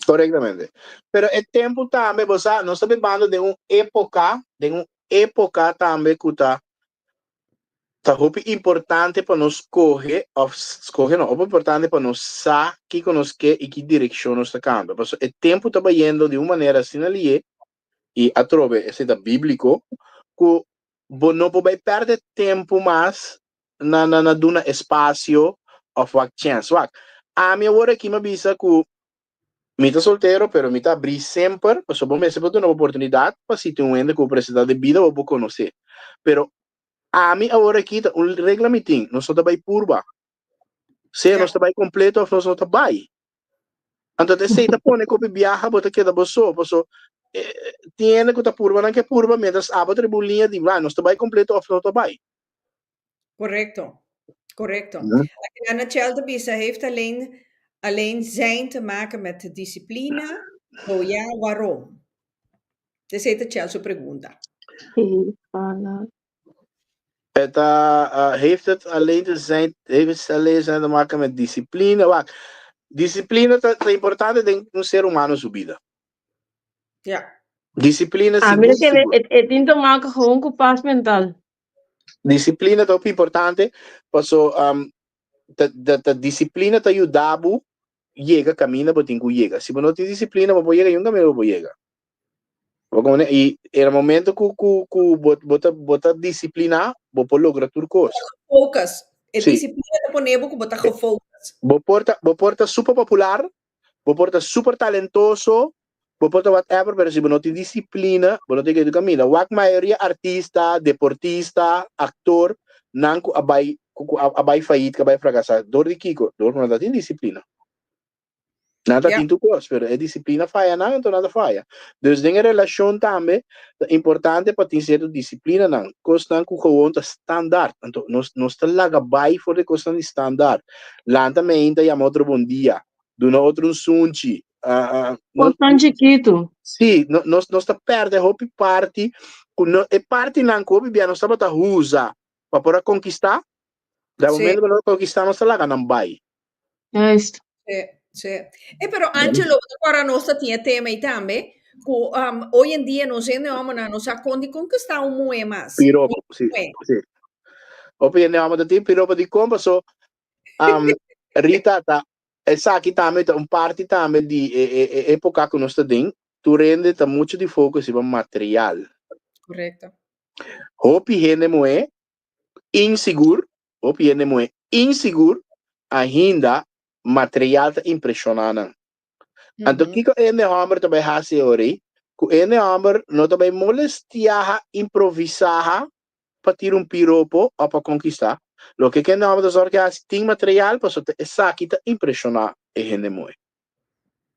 Korektamente. Pero e tempu tambe, bo sa, nos ta bibando den un époka, den un époka tambe ku ta ta hopi importante pa nos skohe òf skohe no, hopi importante pa nos sa kiko nos ke i ki direkshon nos ta kambia. Pasobra e tempu ta bayendo di un manera asina lié, i atrobe esei ta bíbliko, ku bo no por bai pèrdè tempu mas na na na duna espasio òf wak chèns. Wak, ami awor aki mi a bisa ku mi ta soltero pero mi ta abrí semper pasobra bo mester por duna bo oportunidat pa si tin un hende ku bo presentá den bida bo por konosé. Pero ami awor aki ta un regla mi tin, nos no ta bai purba. Sea nos ta bai kompleto òf nos no ta bai. Anto esei ta pone ku hopi biaha bo ta keda bo so, paso tin hende ku ta purba nan ke purba mientras abo ta riba un liña di nos ta bai kompleto òf no ta bai. Correcto, correcto. Ana Chel ta bisa, heeft alleen, alleen zijn te maken met disciplina? Zo ja, waarom? Esey ta Chel su pregunta. Het uh, heeft het alleen te zijn, heeft het alleen zijn te maken met disciplina? Wak, disciplina ta, ta importante den un ser humano su vida. Ja. Disciplina Ah, mira sigur, que sigur. het, het tin te maken gewoon ku paz mental. Disciplina ta hopi importante, paso um, ta, ta, ta disciplina ta yuda bo yega kaminda bo tin ku yega. Si bo no tin disciplina, bo por yega yun kaminda bo por yega. Bo komprende? I e momento ku ku ku bo bo ta bo ta disipliná, bo por logra tur kos. Focus. E Sí. disciplina ta pone bo ku bo ta gefocus. Bo por ta bo por ta super popular, bo por ta super talentoso, bo por ta whatever, pero si bo no tin disiplina, bo no tin ke kaminda. Wak mayoria artista, deportista, aktor, nan ku a bai ku ku a bai fayit, ku a bai frakasá, dor di kiko? Dor ku nan ta tin disiplina. Nan ta tin tur kos, pero e disiplina faya nan, anto nan ta faya. Dus den e relashon tambe ta importante pa tin sierto disiplinanan, kosnan ku gewoon ta standaard. Anto nos nos ta laga bai for di kosnan di standaard. Lanta meinta yama otro bon dia, duna otro un sunchi, Kosnan chikitu. Sí, no, nos, nos ta perde hopi parti, ku no, e partinan ku hopi bia nos tabata usa pa por a konkistá, da momento ku nos konkistá nos ta laga nan bai. Juist. Sí, sí. E pero Angelo, bo ta kòrda nos ta tin e tema ei tambe, ku um, hoy en dia nos hende hòmbernan no sa kon di konkistá un muhé mas. Piropo, sí, Muhé. sí. Hopi hende hòmber ta tin piropo di kon, paso um, Rita ta Esaki tambe ta un parti tambe di e e e epoca cu nos ta den. Tur hende ta muchu di focus riba material. Correcto. Hopi hende muhé insigur, hopi hende muhé insigur ainda material ta impreshoná nan. Anto kiko e hende hòmber ta bai hasi e ora ei? Ku e hende hòmber no ta bai molestiá improvisá pa tira un piropo òf pa konkistá. Loke ku e hende hòmber ta sòrg hasi tin material pasobra esaki ta impreshoná e hende muhé.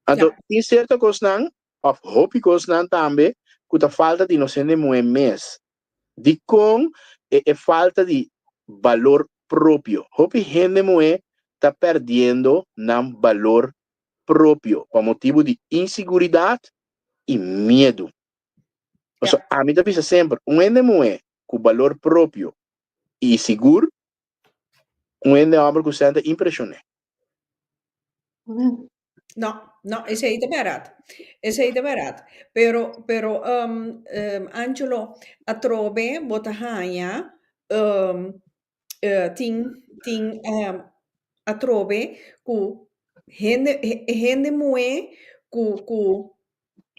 Anto tin sierto kosnan òf hopi kosnan tambe ku ta falta di nos hende muhé mes. Dikon e e falta di balor propio? Hopi hende muhé ta pèrdiendo nan balor propio pa motibu di insiguridat i miedu. Pasobra ami ta bisa semper, un hende muhé ku balor propio i sigur, un hende hòmber ku sèn ta impreshon'é. No, no, esei ta bèrdat. Esei ta bèrdat. Pero, pero Angelo, atrobe bo ta haña tin tin atrobe ku hende e hende muhé ku ku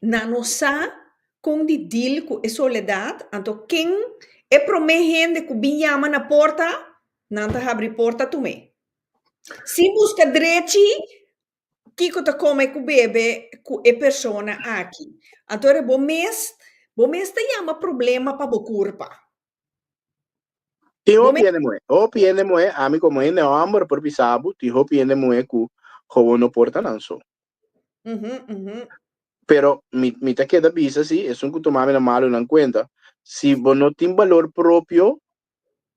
nan no sa kon di deal ku e soledat, anto ken e promé hende ku bin yama na porta, nan ta habri porta tumé. Si buska drechi, kiko ta kome ku bebe ku e persona aki? Anto ora bo mes, bo mes ta yama problema pa bo kurpa. Tin hopi hende muhé, hopi hende muhé, ami komo hende hòmber por bisa bo, tin hopi hende muhé ku gewoon no por ta nan so. Pero mi mi ta keda bisa si, esun ku tuma mi na malu nan kuenta, si bo no tin balor propio,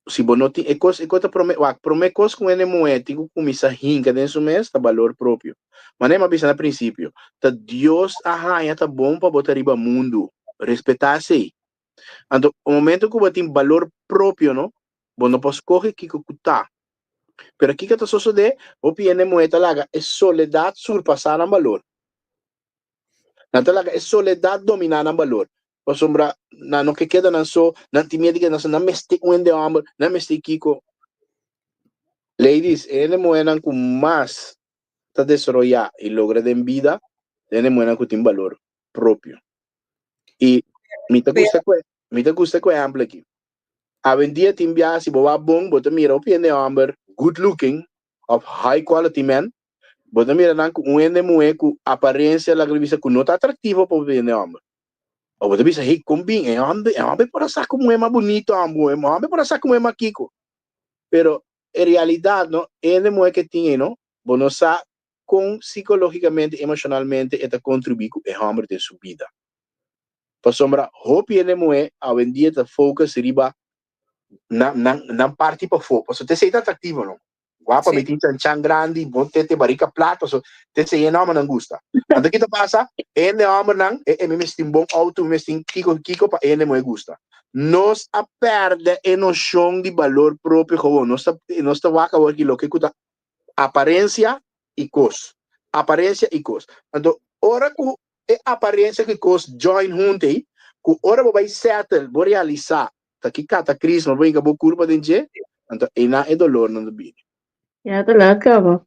si bo no tin e kos e kos ta prome wak prome kos ku hende muhé tin ku kuminsá hinka den su mes ta balor propio. Manera mi a bisa na prinsipio, ta Dios a haña ta bon pa bo ta riba mundu, respetá esei. Anto e momento ku bo tin balor propio no, bo no por skohe kiko ku ta. Pero kiko ta sosodé? Hopi hende muhé ta laga e soledat surpasá nan balor. Nan ta laga e soledat dominá nan balor. Pasobra nan no ke keda nan so, nan tin miedu di keda nan so, nan mester un hende hòmber, nan mester kiko. Ladies, e hende muhénan ku mas ta desaroyá i logra den bida ta hende muhénan ku tin balor propio. I mi ta gusta ku e, mi ta gusta ku e ehèmpel aki. Awendia tin biaha si bo wak bon bo ta mira hopi hende hòmber good looking òf high quality men Bo ta mira nan ku un hende muhé ku aparensia laga di bisa ku no ta atraktivo pa un hende hòmber. Òf bo ta bisa, hey, kon bin e hòmber, e hòmber por a saka un muhé mas bunito, e hòmber por a saka un muhé mas kiko. Pero en realidat no, e hende muhé ke tin ei no, bo no sa kon sikológikamente, emoshonalmente e ta kontribuí ku e hòmber den su bida. Pasobra hopi hende muhé awendia ta focus riba nan nan nan parti pafó, pasobra esei ta atraktivo no. Guapa, mi tin chanchan grandi, bon tete, barika plat, paso te se hende hombernan gusta. Anto ki ta pasa? E hende hombernan, e, e mi mester tin bon auto, mi mester tin kiko kiko pa e hende muhe gusta. Nos a perde e noshon di balor propio gewoon. Nos ta, nos ta wak awor ki loke ku ta aparensia i kos. Aparensia i kos. Anto ora ku e aparensia ku e kos join huntu ei, ku ora bo bai settle, bo realisa Ta ki katakrisma bo hinka bo kurpa den dje, anto einan e dolornan ta bini. Ya ta laat kaba.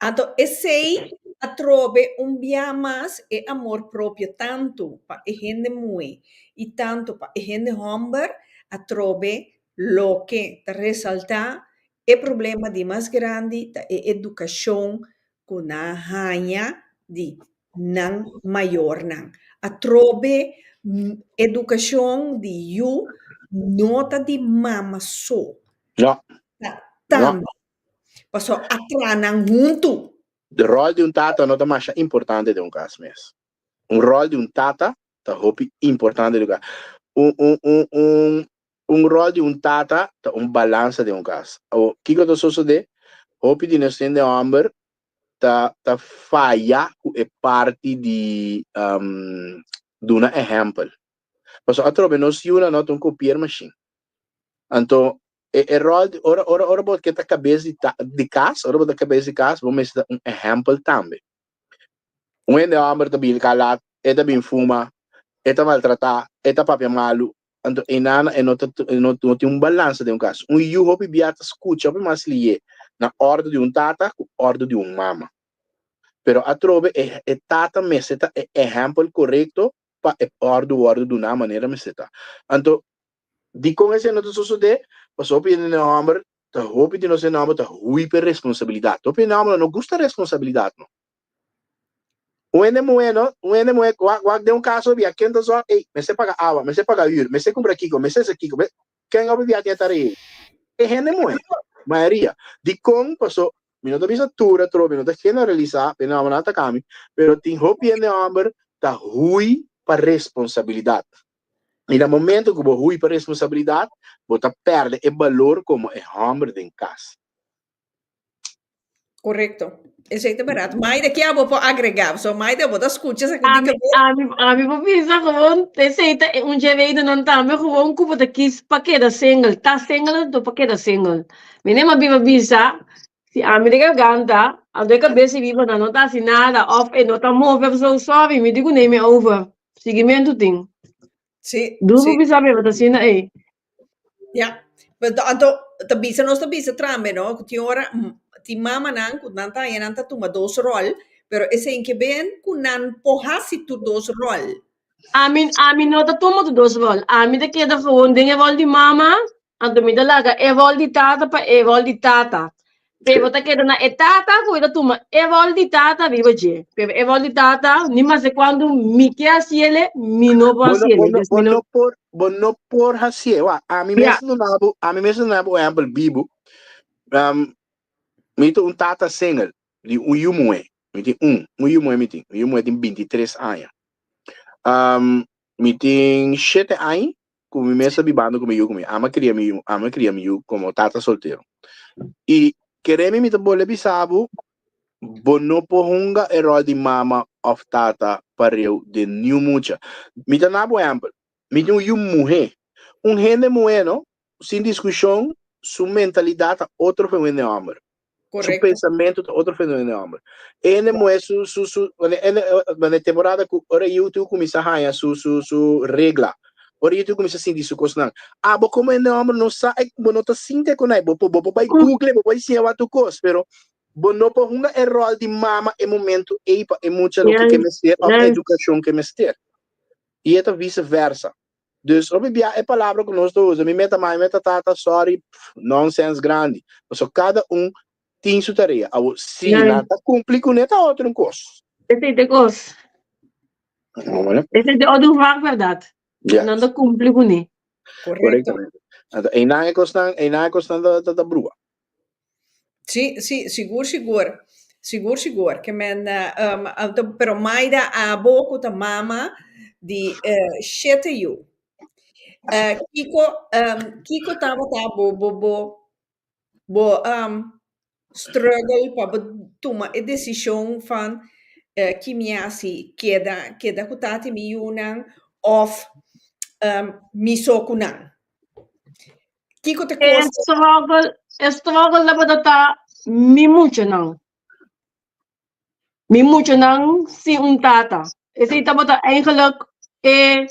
Anto esei atrobe un bia mas e amor propio tantu pa e hende muhé i tantu pa e hende hòmber atrobe loke ta resaltá e problema di mas grandi ta e edukashon ku nan a haña di nan mayornan. Atrobe edukashon di yu no ta di mama so. No. Ta tambe. Pasobra a traha nan huntu. De ròl di un tata no ta masha importante den un kas mes. Un ròl di un tata ta hopi importante den un kas. Un un un un un ròl di un tata ta un balansa den un kas. Awor, kiko ta sosodé? Hopi di nos hende hòmber ta ta faya ku e parti di duna ehèmpel. Pasobra atrobe nos yunan no ta un kopier mashin. Anto e e ròl di ora ora ora bo ke ta kabes di ta di kas, ora bo ta kabes di kas bo mester ta un ehèmpel tambe. Un hende hòmber ta bin kalat, e ta bin fuma, e ta maltratá, e ta papia malu, anto einan e no ta e no no tin un balansa den un kas. Un yu hopi bia ta skucha hopi mas lié na òrdu di un tata ku òrdu di un mama. Pero atrobe e e tata mester ta e ehèmpel korekto pa e òrdu wòrdu duná manera mester ta. Anto, dikon esei no ta sosodé? Pasobra hopi hende hòmber ta hopi di nos hende hòmber ta hui pa e responsabilidat. Hopi hende hòmber no gusta responsabilidat no. Un hende muhé no, un hende muhé wak wak den un kaso bia ken ta zòrg, ey, mester paga awa, mester paga hür, mester kumpra kiko, mester hasi kiko, ken hopi bia tin e tarea ei? E hende muhé, mayoria. Dikon? Paso mi no ta bisa tur atrobe, mi no ta generalisá, hende hòmber nan ataka mi, pero tin hopi hende hòmber ta hui pa responsabilidat. I na momento ku bo hui pa responsabilidat, bo ta pèrdè e balor komo e hòmber den kas. Correcto. Esei ta berat. Maida, ke abo por agrega? So, Maida, bo ta scucha sa Ami, ami, ami por bisa gewoon, esei ta un dje redennan tambe gewoon ku bo ta kis pa keda single. Ta single anto pa keda single. Mi ne ma biba bisa, si ami den garganta, anto e kabes di biba nan no ta hasi nada of e no ta move of so, sorry, mi di ku neem e over. Siguimentu tin. Sí, Duru sí. bisa mi, bo ta asina ei. Ja, pero anto ta bisa nos ta bisa trambe no, ku tin ora tin mamanan ku nan ta haña nan ta tuma dos ròl, pero esei ke ben ku nan por hasi tur dos ròl. Ami, ami no ta tuma tur dos ròl. Ami ta keda gewoon den e ròl di mama, anto mi ta laga e ròl di tata pa e ròl di tata. Pero ta keda na e tata ku e ta tuma e ròl di tata riba dje. Pero e ròl di tata, ni maske kuantu mi ke hasiele, mi no por Bo no, bo hasiele. no, Dus bo mi no. no por, bo no por hasié. Wak, ami Ja. mes duna bo, ami mes duna bo ehèmpel bibu. Um, mi ta un tata single di un yu muhé. Mi tin un, un yu muhé mi tin. Un yu muhé tin 23 aña. Um, mi tin shete aña ku mi mes ta bibando ku mi yu ku mi ama kria mi yu ama kria mi yu komo tata soltero i kere mi mi ta bole bisa bo bo no por hunga e ròl di mama òf tata pareu den niun mucha mi ta na bo ehèmpel mi tin un yu muhé un hende muhé no sin diskushon su mentalidat ta otro ku un hende hòmber Su Correcto. pensamentu ta otro fenómeno di homber. E hende muhé su su su wanneer ene wanneer temporada ku ora e yu tin kuminsá haña su su su regla, ora e yu tin kuminsá sinti su kosnan. Abo komo hende homber no sa e bo no ta sinti e konai. Bo por bo por bai google, bo por bai siña wak tur kos, pero bo no por hunga e ròl di mama e momento ei pa e mucha loke ke Yes, mester òf yes. edukashon ke mester. I e ta vice versa. Dus hopi bia e palabra ku nos ta usa, mi meta mami, mi meta tata, sorry, pff, nonsens grandi. Pasobra kada un tin su tarea. Awor, si Ja. nan ta kumpli kuné ta otro un kos. Esei ta e kos. Bueno. Esei ta otro vraag, bèrdat? Ja. Nan ta kumpli kuné. Correcto. Korektamente. Anto, einan e kosnan, einan e kosnan ta, ta, ta brua. Sí, sí, sigur, sigur. Sigur, sigur. Ke men, um, anto, pero Maida, abo ku ta mama di eh, shete yu. Eh, kiko, um, kiko tabata bo, bo, bo, bo um, struggle pa bo tuma e desishon van eh, ki mi hasi, keda, keda ku tati mi yunan of um, mi so ku nan? Kiko te E kosta? struggle, e struggle tabata ta mi muchanan. Mi muchanan sin un tata. Esei tabata eigenlijk e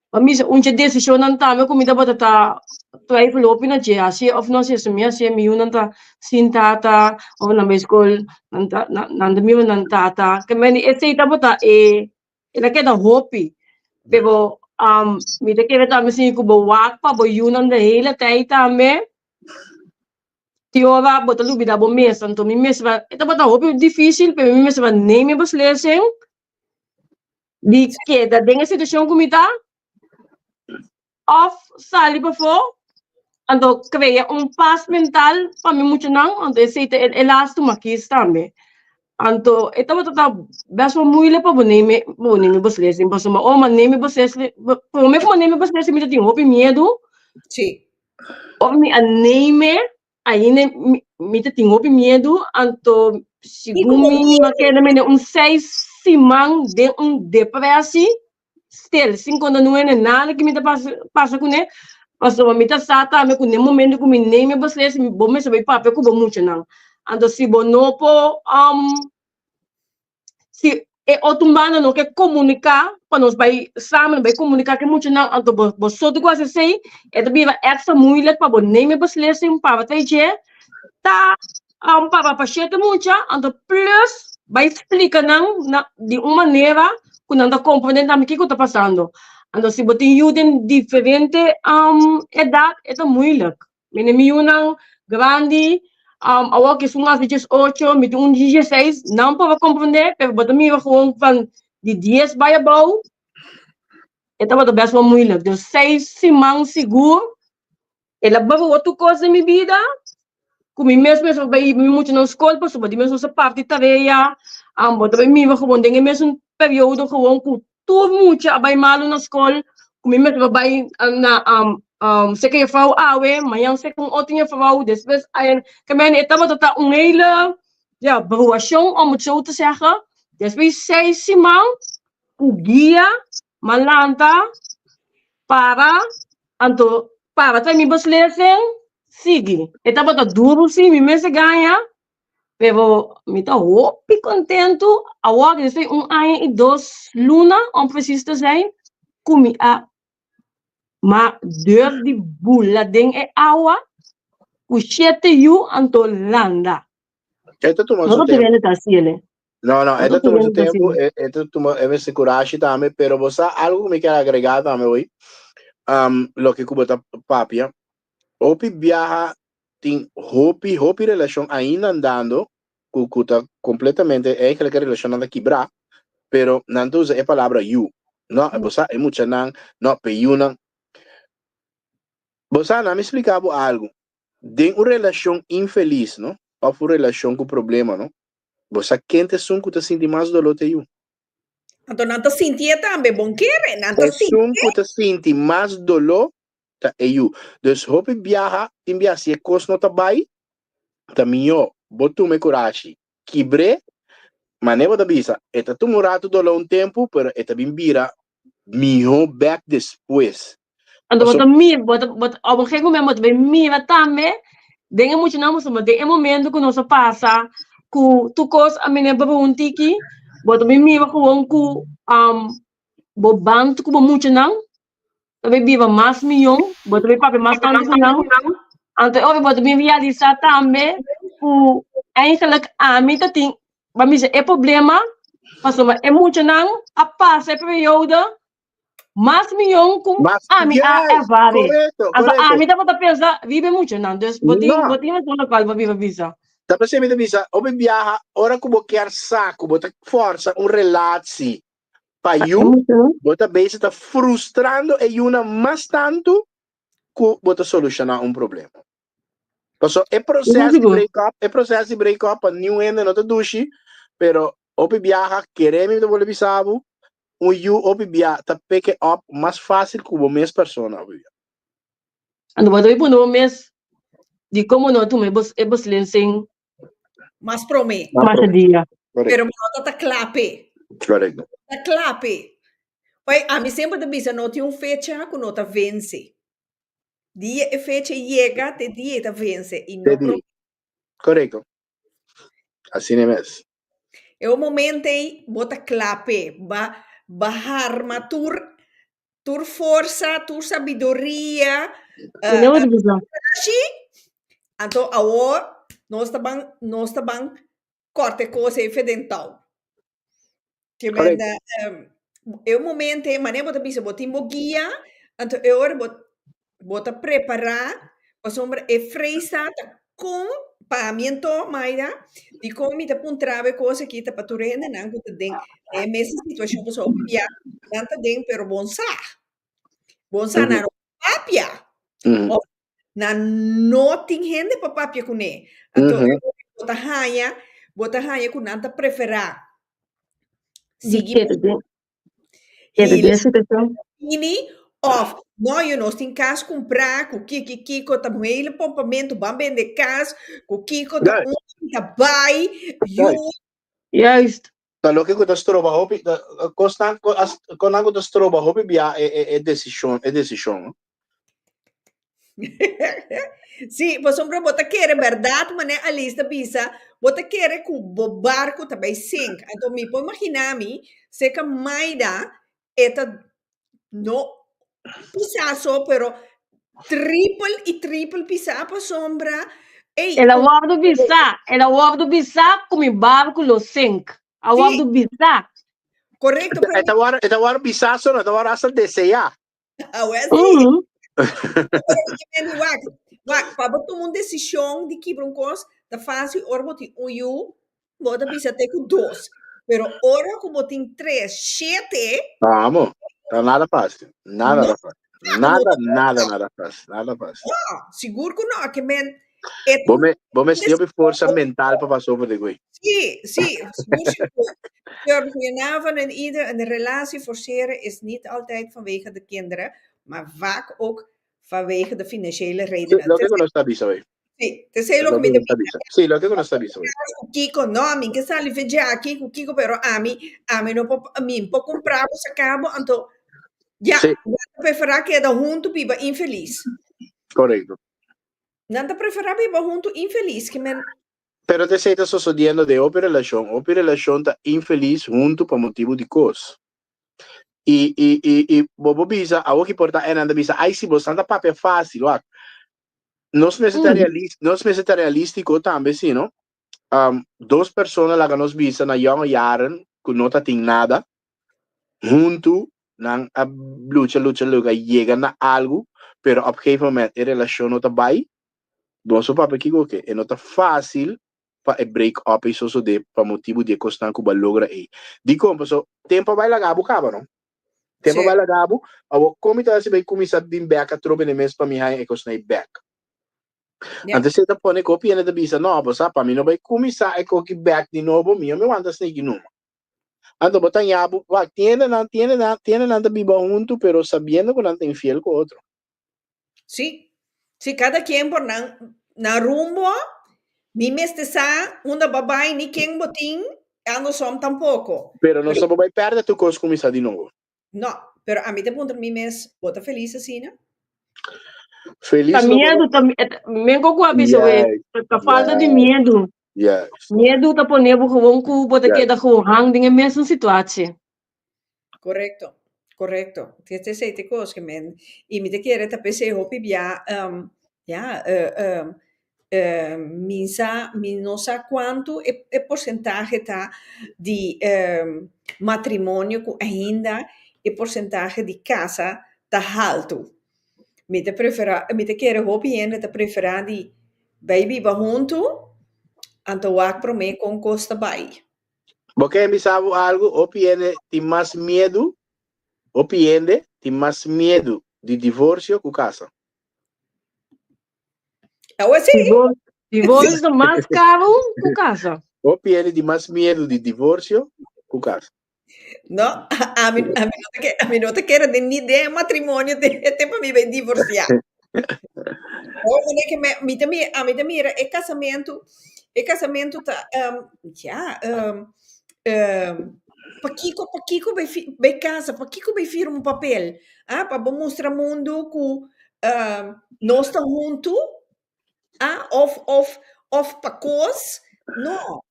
pa mi un dje desishonnan tambe ku mi tabata ta twijfel hopi na dje, hasié òf no hasié. Si mi hasié mi yunan ta sin tata òf nan bai skol nan ta nan ta mira nan tata. Ke mende esei tabata e El a keda hopi, pero um, mi ta kere tambe si ku bo wak pa bo yunan de hele tijd tambe. Tin ora bo ta lubida bo mes, anto mi mes ba, e tabata hopi difícil, pero mi mes ba neem e beslissing di keda den e situashon ku mi ta, Of sali pafó, anto krea un pas mental pa mi muchanan, anto esei ta e lastu makis tambe. Anto e tabata ta best wel moeilijk pa bo neem pa bo neem e beslissing, pasobra ora mi a neem e beslissing, prome ku mi a neem e beslissing mi ta tin hopi miedu. Sí. Ora mi a neem e, ainda mi mi ta tin hopi miedu, anto segun mi mi a keda mene un seis siman den un depressie. Stil, sin konta nu hende nada ki mi ta pasa pasa kuné, pasobra mi ta sa tambe ku den momento ku mi neem e beslis, bo mester bai papia ku bo muchanan. Anto si bo no por si e otro banda no ke komuniká pa nos bai samen bai komuniká ku e muchanan, anto bo bo so tin ku hasi esei, e ta bira èkstra moeilijk pa bo neem e beslissing para ta dje ta para pa shete mucha, anto plus. bai splika nan na di un manera ku nan ta komprende tambe kiko ta pasando. Anto si bo tin yu den diferente edat e ta moeilijk. Mi mi yunan grandi awor ku esun hasi diesocho, mi tin un di dieseis, nan por a komprende pero bo ta mira gewoon van di dies bai abou e tabata best wel moeilijk. Dus seis siman sigur El a baba otro kos den mi bida ku mi mes mes a bai mi muchanan skol pasobra di mes nos a parti tarea, bo ta bai mira gewoon den e mesun periodo gewoon ku tur mucha a bai malu na skol ku mi mes a bai na seka jefrouw awe, mañan seka un otro jefrouw, despues e tabata ta un hele ja bruashon om het zo te zeggen. Despues seis siman ku guia m'a lanta para Anto para ta mi beslissing, sigui. E tabata duru si, mi mester gaña, pero mi ta hopi kontentu awor despues di un aña i dos luna, om precies te zijn, ku mi a ma durf di bula den e awa ku shete yu anto landa. E ta tuma No su ta tempu. tur hende ta hasi ele. No, no, No e ta ta tur tuma su hende ta hasi tempu, ele. e, e ta tuma, e mester kurashi tambe, pero bo sa algu ku mi kier agregá tambe hoy, um, loke ku bo ta papia, hopi biaha tin hopi, hopi relashon ainda andando ku ku ta kompletamente, eigenlijk e relashonnan ta kibrá, pero nan ta usa e palabra yu. No, bo sa e muchanan, no, p'e yunan. Bo sa, nan mi splika bo algu, den un relashon infelis, no, òf un relashon ku problema, no, Bo sa ken ta esun ku ta sinti mas doló te yu? Anto nan ta sintié tambe, bon kere, nan ta sintié. Esun ku ta sinti mas doló ta e yu. Dus hopi biaha, tin biaha si e kos no ta bai, ta mihó bo tuma e kurashi, kibr'é, manera bo ta bisa, e ta tuma un ratu doló un tempu, pero e ta bin bira mihó bèk despues. Anto bo Paso ta mira, bo ta, bo ta, op un gegeven moment bo ta bay mira tambe den e muchanan pasobra den e momento ku nos a pasa ku tur kos a mene baba un tiki, bo ta bay mira gewoon ku bo band ku bo muchanan ta bay biba mas miyon, bo ta bay papia mas tantu ku nan, anto e ora bo ta bin realisa tambe ku eigenlijk ami ta tin, bo a bisa e problema pasobra e muchanan a pasa e periodo Mas miyon ku Mas, ami a yes, ervare. correcto, Anto correcto. ami tabata pensa riba e muchanan. Dus bo tin, No. bo tin razon lokual bo biba bisa. Ta p'esei mi ta bisa, hopi biaha, ora ku bo kier sa ku bo ta forsa un relatie pa Pa e yu, muchanan. bo ta bezig ta frustrando e yunan mas tantu ku bo ta solushoná un problema. Paso e Eso proces di sigur. break up, e proces di break up pa niun hende no ta dushi, pero hopi biaha kere mi ta bolbe bisa bo, un yu hopi bia ta pick it up mas fácil ku bo mes persona hopi bia. Anto bo ta pone bo mes di komo no tuma e bes e beslissing Mas promé. Mas mas promé. dia. Correcto. Pero bo no ta ta kla p'e. Correcto. Ta kla p'e. Oye, ami semper ta bisa no tin un fecha ku no ta vense. Dia e fecha yega, te dia e ta vense i Te no dia. promé. Correcto. Asina mes. E un momento ei bo ta kla p'e, ba ba harma tur tur forsa, tur sabiduria, I no bo ta bisa. kurashi, anto awor nos ta ban nos ta ban kòrta e kos ei fe den tou. Ke men Correcto. e un momento ei manera bo ta bisa bo tin bo guia, anto e ora bo bo ta prepará pasobra e fresa ta kon pa mi anto Mayra dikon mi ta puntra bo e kos aki ta pa tur hendenan ku ta den e mesun situashon pasobra hopi bia nan ta den pero bon sa bon sa nan no papia òf nan no tin hende pa papia kuné anto bo ta haña bo ta haña ku nan ta preferá Di sigui keda den keda hila den situashon. bini of no yo nos tin kas kumprá ku kiko kiko ta un hele pompamentu ban bende kas ku kiko ta Juist. un ta bai yu Juist. Juist. Ta loke ku ta stroba hopi ta kosnan ku as konan ku ta stroba hopi bia e e e desishon e desishon. Sí, pasobra bo ta kere bèrdat manera Alice ta bisa, bo ta kere ku bo barku ta bai sink. Anto mi por imaginá mi seka Maida e ta no pisá so pero tripel i tripel pisá pasobra. Ey, El a wòrdu bisá, el a wòrdu bisá ku mi barku lo sink. A Sí. wòrdu bisá. Korekto, pero E ta wòrdu, e ta wòrdu bisá so no, e ta wòrdu hasta deseá. Awel sí. Mhm. Pero mi wak, wak, pa bo tuma un desishon di kibra un kos, ta fásil ora bo tin un yu, bo ta bisa te ku dos. Pero ora ku bo tin tres, shete, Vamos, ta nada fácil, nada no, nada fácil. Nada, nada, nada fácil, nada fácil. no, sigur ku no, ke men e Bo me, bo mester hopi forsa mental pa pasa over de goei. Sí, sí, sigur, sigur. Ja, goedenavond en ieder. Een relatie forceren is niet altijd vanwege de kinderen, maar vaak ook vanwege de financiële Sí, redenen. loke ku nos ta bisa hoy. Sí, te sei loke Loke mi ku ta nos ta bisa. Sí, loke ku nos ta bisa hoy. ku Kiko, no, mi ke sali fe djaki ku Kiko, pero ami, ami no por, mi por kumpra bo saka bo, anto ya, Sí. nan ta preferá keda huntu biba infelis. Korekto. Nan ta preferá biba huntu infelis, ke men, Pero t'esei ta sosodiendo den hopi relashon. Hopi relashon ta infelis huntu pa motibu di kos. I, i, i, i bo por bisa, awor ki por ta enan ta bisa, ai si bosan ta papia fácil, wak. Nos mester ta realis, nos mester ta realístiko tambe si, no? Dos persona laga nos bisa na yonge jaren ku no ta tin nada, huntu nan a lucha, lucha, lucha, yega na algu, pero op gegeven moment e relashon no ta bai, Nos a papia kiko ke e no ta fásil pa e break up ei sosodé pa motibu di e kosnan ku bo a logra ei. Dikon? Paso tempu a bai laga bo kaba no. Tempu a bai laga bo, awor kon mi ta hasi bai kuminsá bin bèk atrobe den mes pa mi haña e kosnan ei bèk? Anto esei ta pone ku hopi hende ta bisa, no, bo sa, pa mi no bai kuminsá e koki bèk di nobo, mihó mi wanta sneki numa. Anto bo ta haña bo, wak, tin hendenan, tin hendenan, tin hendenan ta biba huntu pero sabiendo ku nan ta infiel ku otro. Sí, sí, cada quien por nan, nan rumbo, mi mester sa unda bo bai ni ken bo tin, andersom tampoco. Pero nos no por bai perde tur cos cuminsa di nobo. No, pero ami ta puntra mi mes, bo ta feliz asina? Feliz Ta no por miedu, ta, men ku a bisa we, ta falta di miedu. Miedu ta pone bo gewoon ku bo ta keda gewoon hang den e mesun situatie. Korekto, korekto. Te esei te kos ke men i mi ta kere ta p'esei hopi bia ya mi sa mi no sa kuantu e e porsentahe ta di matrimonio ku ainda e porsentahe di kasa ta haltu. Mi ta preferá mi ta kere hopi hende ta preferá di bai biba huntu anto wak promé kon kos ta bai. Bo ke bisa bo algu? Hopi hende tin mas miedu, hopi hende tin mas miedu di divorsio ku kasa. Awe sí. Divorsio ta mas karu ku kasa. Hopi hende tin mas miedu di divorsio ku kasa. No, ami, ami no ta ke, ami no ta kere den ni den matrimonio te, te pa mi bai divorsiá. Oh, meneer que me, mi ta mira, ami ta mira e casamentu, e casamentu ta, um, ja, um, um, pakiko, pakiko bai, fi, bai casa, pakiko bai firma un papel, ah, pa bo mustra mundu ku, um, nos ta huntu, ah, of, of, of pa kos, no,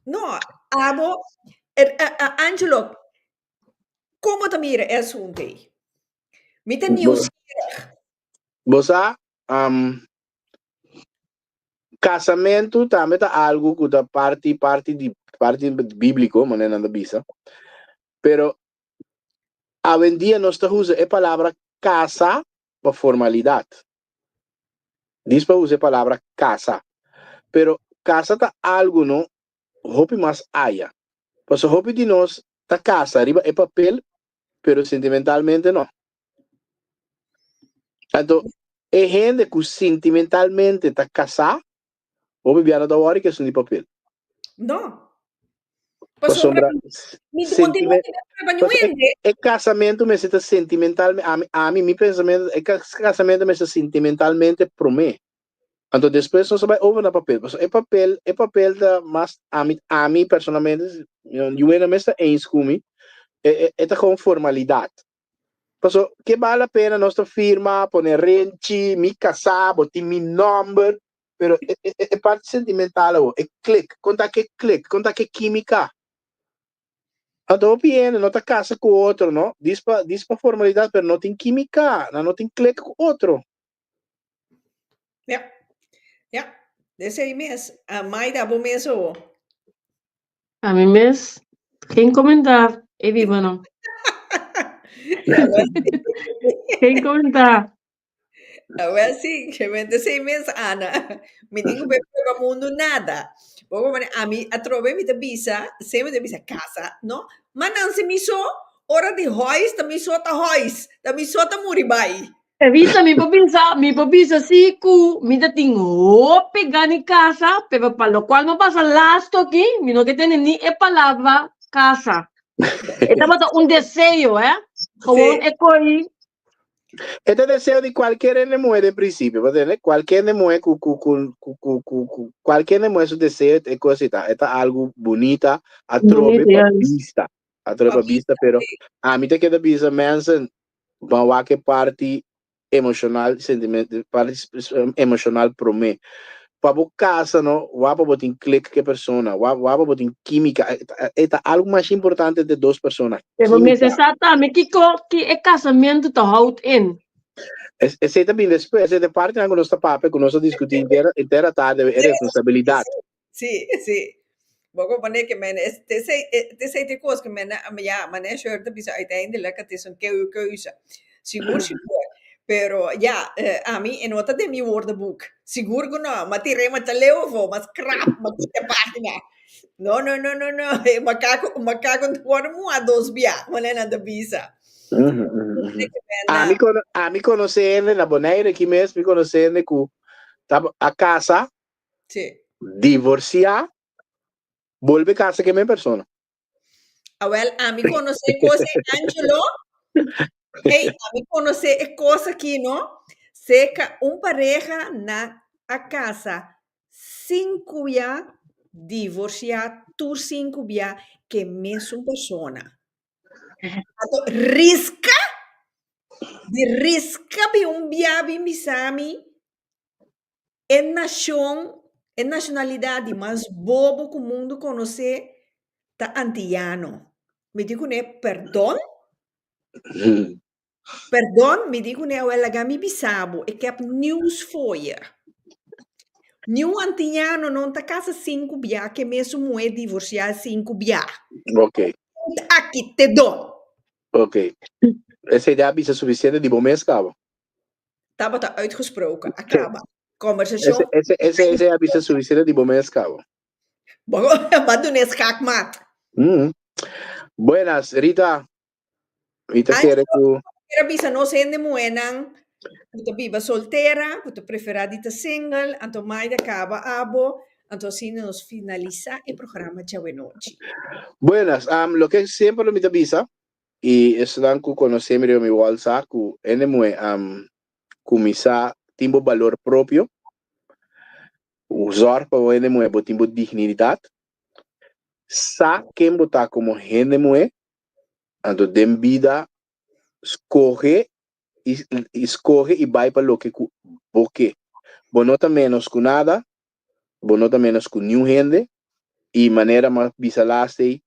no, abo, er, Angelo, kon bo ta mira e asuntu ei? Mi ta nieuwsgierig. Bo sa, um, kasamentu tambe ta algu ku ta parti parti di parti bíbliko, manera nan ta bisa. Pero awendia nos ta usa e palabra kasa pa formalidat. Dis pa usa e palabra kasa. Pero kasa ta algu no hopi mas aya. Pasobra hopi di nos ta kasa riba e papel, pero sentimentalmente no. Anto, e hende ku sentimentalmente ta kasá, hopi bia no ta wòri ku esun di papel. No. Pasobra Pasobra mi sentime- pasobra e kasamentu mester ta sentimentalmente, ami, ami mi pensamentu, e kasamentu mester sentimentalmente promé. Anto despues nos a bai over na papel. Pasobra e papel, e papel ta mas, ami, ami personalmente, Juwena mes ta eens ku mi, e, e, e ta gewoon formalidat. Paso, ke bal la pena nos ta firma, pone renchi, mi kasá, bo tin mi nòmber, pero e, e, e parti sentimental awo, e klik, kon ta ke klik, kon ta ke kímika. Anto hopi hende no ta kasa ku otro, no, dis pa, dis pa formalidat, pero no tin kímika, nan no tin klik ku otro. Ja, ja. Esei mes. Ah, Maida, bo mes o? A mi mes, geen commentaar. E biba no. Geen commentaar. Awel sí, gemente esei mes, Ana. Mi tin ku prueba mundu nada. Bo mane ami atrobe mi ta bisa, semper mi ta bisa kasa, no? Ma Nancy mi so, ora di huis ta mi so ta huis, ta mi so ta muri bai. Rita, mi por bisa, mi por bisa si ku mi ta tin hopi gana di kasa, pero pa lokual mi a pasa lasto aki, mi no ke tende ni e palabra kasa. E tabata un deseo, eh. Gewoon Sí. e koi. E ta deseo di kualkier hende muhé den prinsipio, bo tende? Kualkier hende muhé ku ku ku ku ku ku ku kualkier hende muhé su deseo e kos ta, e ta algu bunita, atrobe Bunita, pa ja. bista, atrobe Pa pa bista, pero sí. ami ta keda bisa mensen, ban wak e parti emoshonal, sentiment, parti emoshonal promé. Pa bo kasa no, wak pa bo tin klik ku e persona, wak wak pa bo tin kímika, e ta algu mas importante entre dos persona, Pero mester kímika. sa tambe kiko ki e kasamentu ta houdt in. Esei ta bin despues, esei ta e partinan ku nos ta papia, ku nos ta diskutí henter henter atardi, e responsabilidat. Sí, sí. Bo comprende que men es te sei te sei te kos que men ja, mané Shirley ta bisa uiteindelijk het is een keuze. Sigur sigur. Pero ja, ami e no ta den mi woordenboek. Sigur ku no. Ma tir'é ma ta leu afó, ma skrap, ma kita e página. No, no, no, no, no. E makaku, makaku no wòrdu muhá dos bia, mané nan ta bisa. Ami kono, ami konosé hende na Bonaire aki mes, mi konosé hende ku ta a kasa Sí. Divorciá, bolbe casa cu e mes persona. Awel, ami conoce e cosa Angelo. Hey, ami conoce e cosa aquí, no? Seca un pareja na a casa cinco bia, divorciá tur cinco bia ke mesun persona. Anto risca, di risca bi un bia bin bisami E nashon, e nashonalidat di mas bobo ku mundu konosé ta antiyano. Mi di kuné, Perdon? Perdon? Mi di kuné, Awel laga mi bisa bo, ik heb nieuws voor je. Niun antiyano no ta kasa sinku bia ke mesun muhé divorsiá sinku bia. Ok. Aki te don. Ok. Esei ta bisa sufisiente di bo mes kaba. Tabata uitgesproken, a kaba. Conversacion. Ese, ese, ese, ese a bisa suficiente di bo mes kaba. Bo ba duna schaakmat. Buenas, Rita. Rita kere ku. Quiero bisa nos hende muhénan ku ta biba soltera, ku ta preferá di ta single, anto Maida kaba abo, anto asina nos finalisá e programa djawe nochi. Buenas, loke semper lo mi ta bisa, I esnan ku konosé mi riba mi wòl sa ku hende muhé a kuminsá tin bo balor propio. Zòrg pa bo hende muhé bo tin bo dignidat. Sa ken bo ta komo hende muhé, anto den bida skohe i skohe i bai pa loke ku bo ke. Bo no ta ménos ku nada, bo no ta ménos ku niun hende i manera mi a bisa last ei,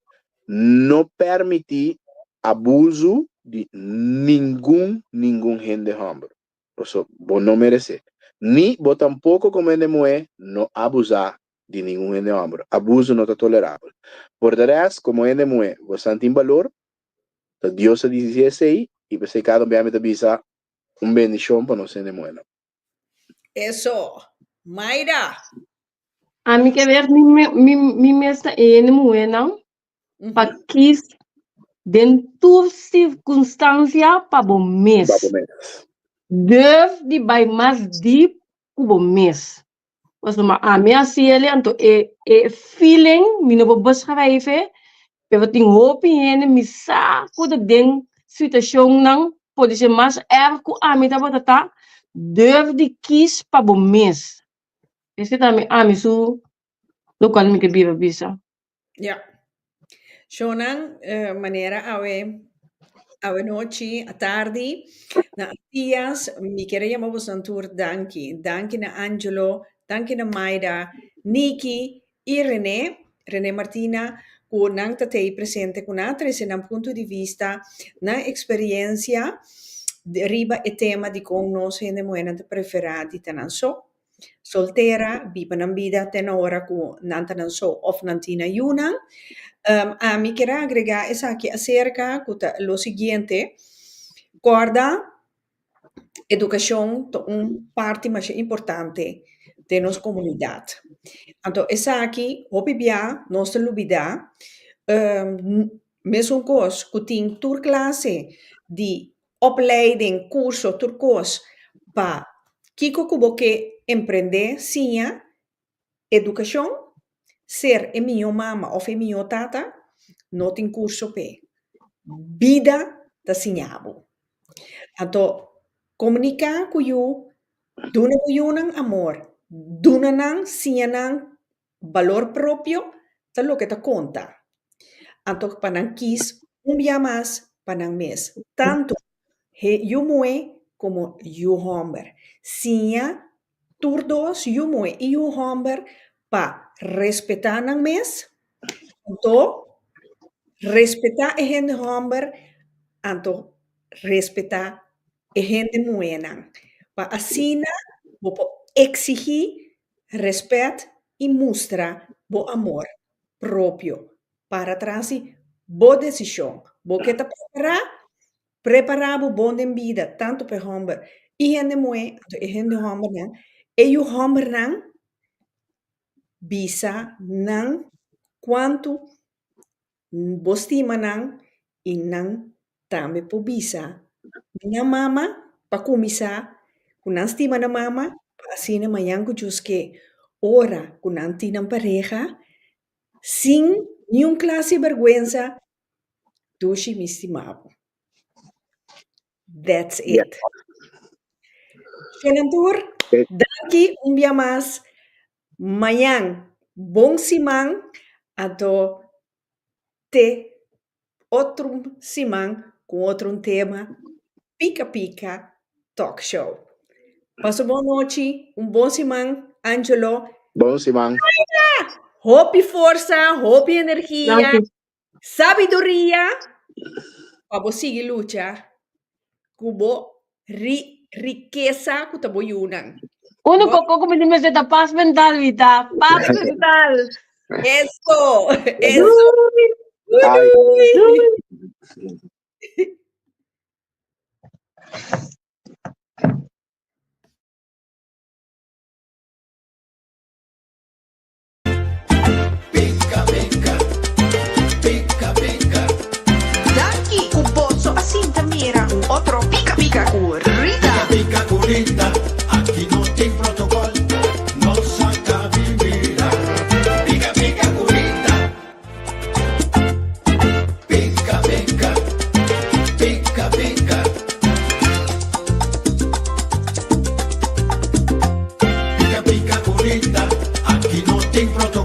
no permití abusu di ningun ningun hende hòmber, paso bo no meresé, ni bo tampoko komo hende muhé no abusá di ningun hende hòmber, abusu no ta tolerabel. Por de rèst, komo hende muhé bosan tin balor, ta Dios a disí esei i p'esei kada un bia mi ta bisa un bendishon pa nos hende muhénan. Eso. Mayra. Ami ke wer mi me mi mi mes ta e hende muhénan pa kis den tur sirkunstansia pa bo mes. Pa bo mes. Durf di bai mas diep ku bo mes. Pasobra ami a hasi el anto e e feeling mi no por beschrijven, pero tin hopi hende mi sa ku ta den situashonnan podise mas erg ku ami tabata ta, durf di kis pa bo mes. Esei ta ami su lokual mi ke bira bisa. Ja. Shownan, manera awe, awe nochi, atardi, na Antillas, mi kier a yama bosnan tur danki. Danki na Angelo, danki na Maida, Niki i Rene, Rene Martina, ku nan ta tei presente ku nan a trese nan punto di vista, nan eksperiencia riba e tema di kon nos hende muhernan ta preferá di ta nan so. Soltera, biba nan bida te na ora ku nan ta nan so òf nan tin nan yunan. Ami kier a agregá esaki aserka ku ta lo siguiente, kòrda edukashon ta un parti masha importante den nos komunidat. Anto esaki hopi bia nos ta lubidá mesun kos ku tin tur klase di opleiding, kurso, tur kos pa kiko ku bo ke emprendé, siña, edukashon, ser e mihó mama òf e mihó tata, no tin kurso p'e. Bida ta siña bo. Anto komuniká ku yu, duna bo yunan amor, duna nan, siña nan balor propio ta loke ta konta. Anto pa nan kis un bia mas pa nan mes, tantu he yu muhé komo yu hòmber. Siña tur dos, yu muhé i yu hòmber, pa respetá nan mes, anto respetá e hende hòmber, anto respetá e hende muhénan. Pa asina bo por eksigí rèspèt i mustra bo amor propio. Para tras di bo desishon. Bo ke ta prepará? Prepará bo bon den bida, tantu pa e hòmber i hende muhé, anto e hende hòmbernan, e yu hòmbernan bisa nan kuantu bo stima nan i nan tambe por bisa nan mama pa kuminsá ku nan stima nan mama pa asina mañan ku Dios ke ora ku nan tin nan pareha sin niun klase di bèrgwensa dushi mi stima bo. That's it. Shonan tur, danki un bia mas. Mañan bon siman anto te otro siman ku otro un tema Pika Pika Talk Show. Pasa bon nochi, un bon siman Angelo. Bon siman. Hopi forsa, hopi energia, sabiduria pa bo sigui lucha ku bo ri rikesa ku ta bo yunan. Úniko kos ku mi tin mester ta pas mental, Rita. Pas mental. Eso, eso. Doei. Doei. Doei. Pica pica, pica pica. Danki ku boso a sinta mira un otro Pika Pika ku Rita. Pica pica cu Rita, aki no tin protocol, nos a cabi mira. Pica pica cu Rita. Pica pica, pica pica. Pica pica cu Rita, aki no tin protocol.